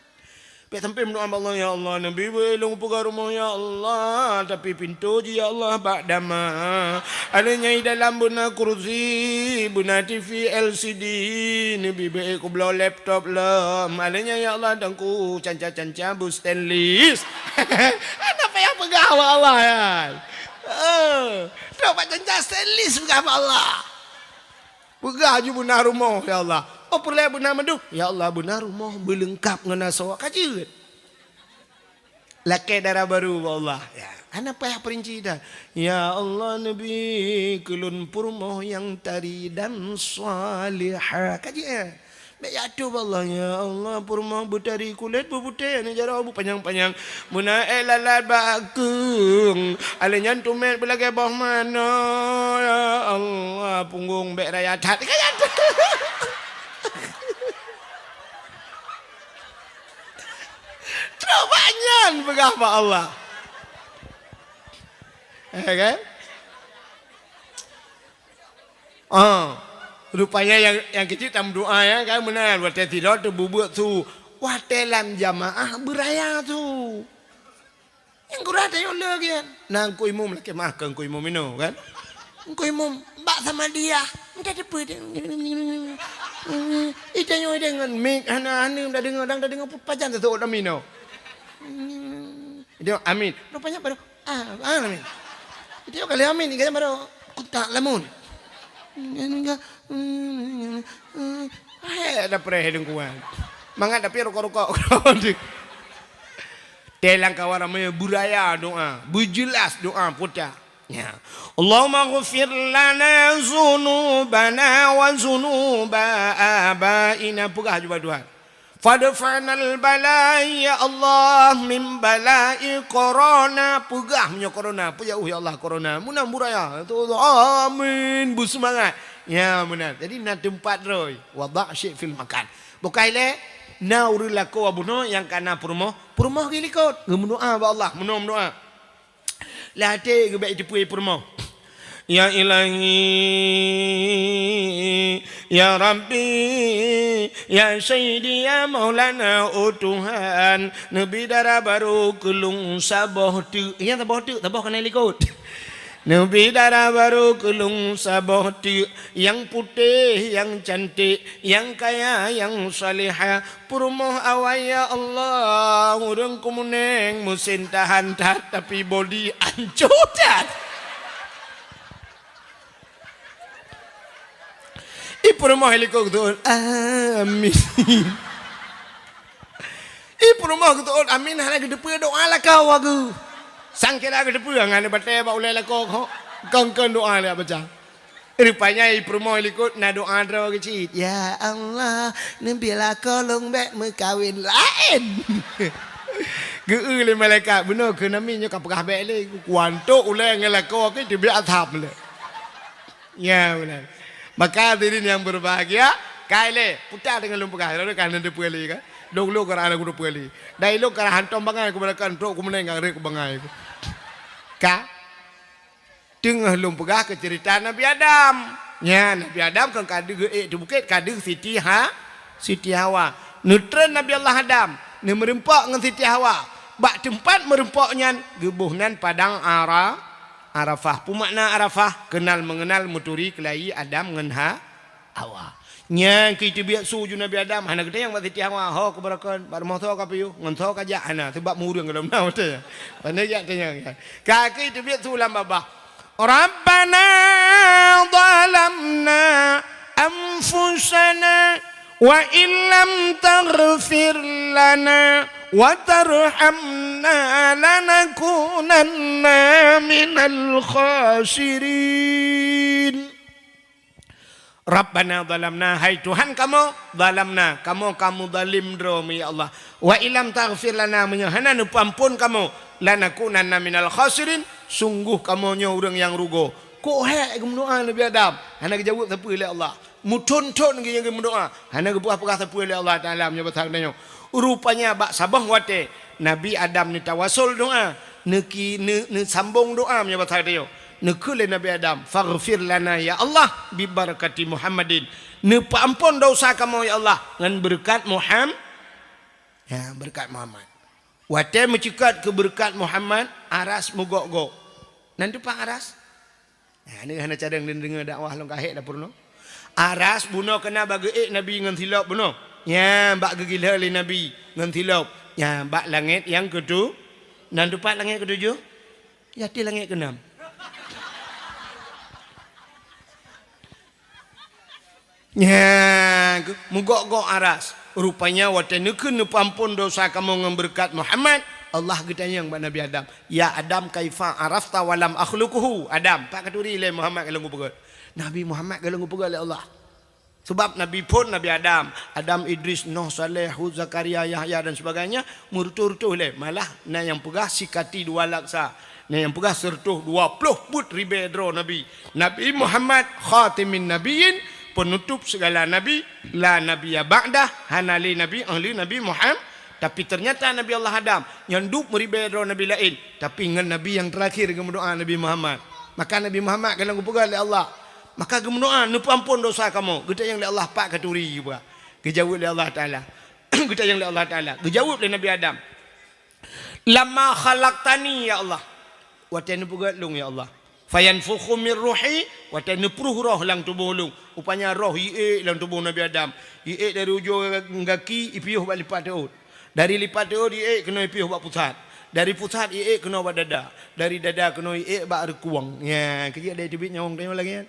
Bék sampoe meudoa bak Allah, "Ya Allah, neubi beuék lôn peugah rumoh, ya Allah, tapi pintoe jih, ya Allah, bak dama. Alèh nyan dalam beuna kursi, beuna T V L C D, neubi beuék kubloe laptop lom. Alèh nyan, ya Allah, teungku canca-canca beu stainless." Hana payah peugah bak Allah, ya. Eh, trok bak canca stainless peugah bak Allah. Peugah ju beuna rumoh, "Ya Allah." Oh, peureulée beuna mandum. "Ya Allah, beuna rumoh beuleungkap ngon asoe." Ka jeuet. Lakée dara barô bak Allah. Ya, hana payah peurinci that. "Ya Allah, neubi keu lôn peurumoh nyang tari dan salihah." Ka jeuet. Bék jak ateueh bak Allah, "Ya Allah, peurumoh beutari kulét beuputéh, aneuk jaroe beupanyang-panyang, beuna ék lalat bak keueng, alèh nyan tumét beulagée boh manoe, ya Allah, punggong bék raya that." Ka nyan. Trok bak nyan peugah bak Allah. Eh, kan? Ah, rupanya nyang, nyang keucik tameudoa, ya, kan, meunan. Watée sidroe teuh bubeuet su, watée lam jamaah beuraya su. Nyang gura tanyoe le gian. Na Teungku Imum, lakée meu'ah keu Teungku Imum inoe, kan. Teungku Imum, bak Samadiyah, entah teupeu. Ita nyoe deungon mik, hana, hana, dak deungoe, dang dak deungoe, pajan teuseuôt amin nyoe. Dia amin. Rupanya baru, ah, ah, amin. Dia kali amin, dia baru kontak lamun. Hai, ada preh dengkuan. Mangat tapi rokok-rokok. Telang kawan ramai beuraya doa, beujelas doa puta. Ya. Allahumma ghfir lana zunubana wa zunuba abaina. Peugah jubah Tuhan. Fadfa'nal bala, ya Allah, min bala'i korona. Peugah meunyoe korona, peujauh ya Allah korona. Meunan beuraya. Amin. Beuseumangat. Ya, meunan. Jadi na teumpat roi. Wada' syai' fil makan. Bukai lé, na ureuëng lakoe bunoe nyang kana peurumoh, peurumoh geulikot. Geumeudoa bak Allah, meunoe meudoa. Lam até geuh bék jiteupeu peurumoh. Ya Ilahi, ya Rabbi, ya Sayyidi, ya Maulana, oh Tuhan, neubi dara barô keu lôn saboh teuk. Nyang saboh teuk, saboh keuneuk likot. Neubi dara barô keu lôn saboh teuk, nyang putéh, nyang cantik, nyang kaya, nyang salihah, peurumoh awai, ya Allah, ureuëng keumeuneng meusén tahan that, tapi bodi ancô that. Ipeurumoh likot geuteuôt, amin. Ipeurumoh geuteuôt, amin, hana geuteupeue doa lakoe geuh. Sangkira geuteupeue, ngon batée bak ulée lakoe kok, kon-kon doa lé baca. Rupanya ipeurumoh likot na doa droe geuh cit. Ya Allah, neubi lakoe lôn bék meukawen laén. Geu-eu lé malaikat, bunoe keu nami nyoe ka peugah bék lé. Kuantok ulée ngon lakoe keu teubiet asam lé. Ya, bunoe. Maka hadirin yang berbahagia, kai lé, puta deungon lôn peugah, lalu kan neuteupeu lé kan. Dong lôn karah lôn teupeu lé. Dai lôn karah hantom bangai ku barakan trok ku meuneng ngon rek ku bangai. Ka Teungoh lôn peugah keu ceurita Nabi Adam. Nyan, Nabi Adam kon ka deuh ék teu bukét, ka deuh Siti Ha-, Siti Hawa. Neutreun Nabi Allah Adam, neumeureumpok ngon Siti Hawa. Bak teumpat meureumpok nyan, geuboh nan padang Ara-, Arafah. Peue makna Arafah? Keunal meungeunal, meuturi keulayi Adam ngon Ha-, Hawa. Nyang keu teubiet su ju Nabi Adam, hana geutanyong bak Siti Hawa, "Ho keubarakon, bak rumoh soe ka piôh, ngon soe ka jak?" Hana, sabab meureueng gohlom na watèe nyan. Pandai jak tanyong, ya. Ka keu teubiet su lam babah. "Rabbana zalamna anfusana wa illam taghfir lana wa tarhamna lanakunanna minal khasirin." "Rabbana zalamna," hai Tuhan kamoe, "zalamna," kamoe ka meuzalim droe, ya Allah. "Wa illam taghfir lana," meunyoe hana neupeuamphon kamoe, "lanakunanna minal khasirin," sungguh kamoe nyoe ureuëng nyang rugoe. Kok hék geumeudoá Nabi Adam, hana geujaweueb sapeue lé Allah. Meuthon-thon geuh nyang geumeudoá, hana geupeugah-peugah sapeue lé Allah Taala meunyoe basa geutanyoe. Rupanya bak saboh watèe Nabi Adam neutawasol doá, neuki-, neu-, neusambong doá meunyoe basa geutanyoe. Neukheun lé Nabi Adam, "Faghfir lana ya Allah bi barakati Muhammadin." Neupeuamphon desya kamoe ya Allah ngon beureukat Muham-, ya, beureukat Muhammad. Watèe meuceukat keu beureukat Muhammad, aras meugok-gok. Nan teupah aras? Nah, nyoe hana cadang deungoe dakwah lôn ka hék dapur nyoe. Aras bunoe keuna bak geuék Nabi ngon silop bunoe. Nyan bak geugilhée lé Nabi ngon silop. Nyan bak langét nyang keutu-, nan teupah langét keutujoh? Ya, di langét keunam. Nyan, meugok-gok aras. Rupanya watèe neukheun neupeuamphon desya kamoe ngon beureukat Muhammad, Allah geutanyong bak Nabi Adam, "Ya Adam, kaifa arafta wa lam akhluquhu?" Adam, pat katuri lé Muhammad gohlom geupeugét. Nabi Muhammad gohlom geupeugét lé Allah. Sabab Nabi phon Nabi Adam, Adam, Idris, Nuh, Saleh, Hud, Zakaria, Yahya dan sebagainya, meureutôh-reutôh lé. Malah na nyang peugah sikati dua laksa. Nah, nyang peugah sireutôh dua ploh peuet ribèe droe nabi. Nabi Muhammad khatimin nabiyyin, peunutôp sigala nabi, la nabiyya ba'dah, hana lé nabi ahli Nabi Muhammad. Tapi ternyata Nabi Allah Adam nyan dub meuribèe droe nabi laén, tapi ngon nabi nyang teurakhir geumeudoá Nabi Muhammad. Maka Nabi Muhammad gohlom geupeugah lé Allah. Maka geumeudoá, "Neupeuamphon desya kamoe." Geutanyong lé Allah, "Pat katuri?" Geujaweueb lé Allah Taala. Geutanyong lé Allah Taala. Geujaweueb lé Nabi Adam. "Lamma khalaqtani, ya Allah." Watèe neupeugét lôn, ya Allah. "Fayanfukhu min ruhi," watèe neupruh roh lam tuboh lôn. Rupanya roh iék lam tuboh Nabi Adam. Iék dari ujong gaki, ipiôh bak lipat teuôt. Dari lipat teuôt iék keunoe ipiôh bak pusat. Dari pusat iék keunoe bak dada. Dari dada keunoe iék bak reukueng. Nyan, keu jeuet dai teubiet nyawöng tanyoe lagèe nyan.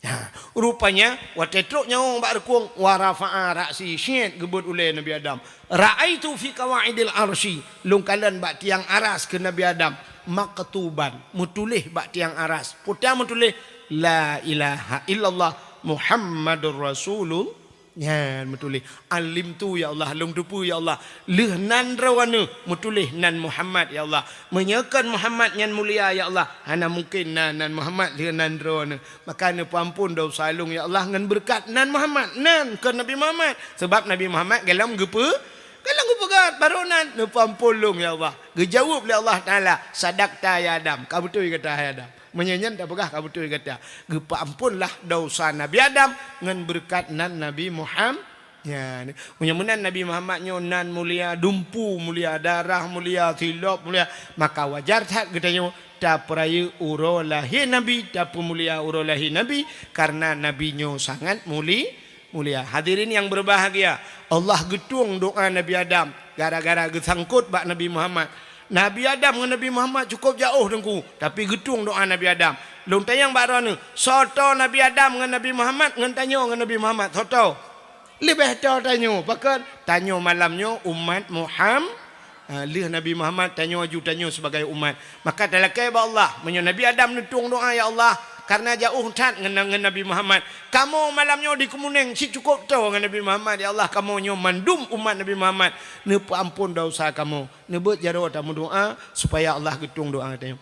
Ha, rupanya, watèe trok nyawöng bak reukueng, wa rafa'a ra'si, syiet geubeuet ulèe Nabi Adam. Ra'aitu fi qawaidil arsy, lôn kalon bak tiang aras keu Nabi Adam, maktuban, meutuléh bak tiang aras. Peue meutuléh, "La ilaha illallah Muhammadur Rasulul." Nyan meutuléh, "Alimtu, ya Allah, lôn teupeue, ya Allah." Lheueh nan droeneuh meutuléh nan Muhammad, ya Allah. Meunyoe kon Muhammad nyan mulia, ya Allah, hana mungken na nan Muhammad lheueh nan droeneuh. Maka neupeuamphon desya lôn, ya Allah, ngon beureukat nan Muhammad, nan kon Nabi Muhammad. Sabab Nabi Muhammad gohlom geupeu-, gohlom geupeugét, barô nan, "Neupeuamphon lôn, ya Allah." Geujaweueb lé Allah Taala, "Sadaqta ya Adam." Ka beutôi gata, hai Adam. Meunyoe nyan tapeugah ka beutôi gata. Geupeuamphonlah desya Nabi Adam ngon beureukat nan Nabi Muham-, nyan. Meunyoe meunan Nabi Muhammad nyoe nan mulia, dumpu mulia, darah mulia, silop mulia, maka wajar that geutanyoe tapeurayeuk uroe lahé Nabi, tapeumulia uroe lahé Nabi, kareuna Nabi nyoe sangat muli-, mulia. Hadirin yang berbahagia, Allah geutueng doá Nabi Adam gara-gara geusangkot bak Nabi Muhammad. Nabi Adam ngon Nabi Muhammad cukôp jaôh, Teungku, tapi geutueng doá Nabi Adam. Lôn tanyong bak droeneuh, soe toe Nabi Adam ngon Nabi Muhammad, ngon tanyoe ngon Nabi Muhammad, soe toe? Leubeh toe tanyoe. Pakon? Tanyoe malam nyoe umat Muham-, ha, lheueh Nabi Muhammad, tanyoe aju tanyoe sibagai umat. Maka talakée bak Allah, meunyoe Nabi Adam neutueng doá, "Ya Allah, kareuna jaôh that ngon, ngon Nabi Muhammad, kamoe malam nyoe di Keumunéng cit cukôp toe ngon Nabi Muhammad, ya Allah, kamoe nyoe mandum umat Nabi Muhammad, neupeuamphon desya kamoe." Neubeuet jaroe tameudoá supaya Allah geutueng doá geutanyoe.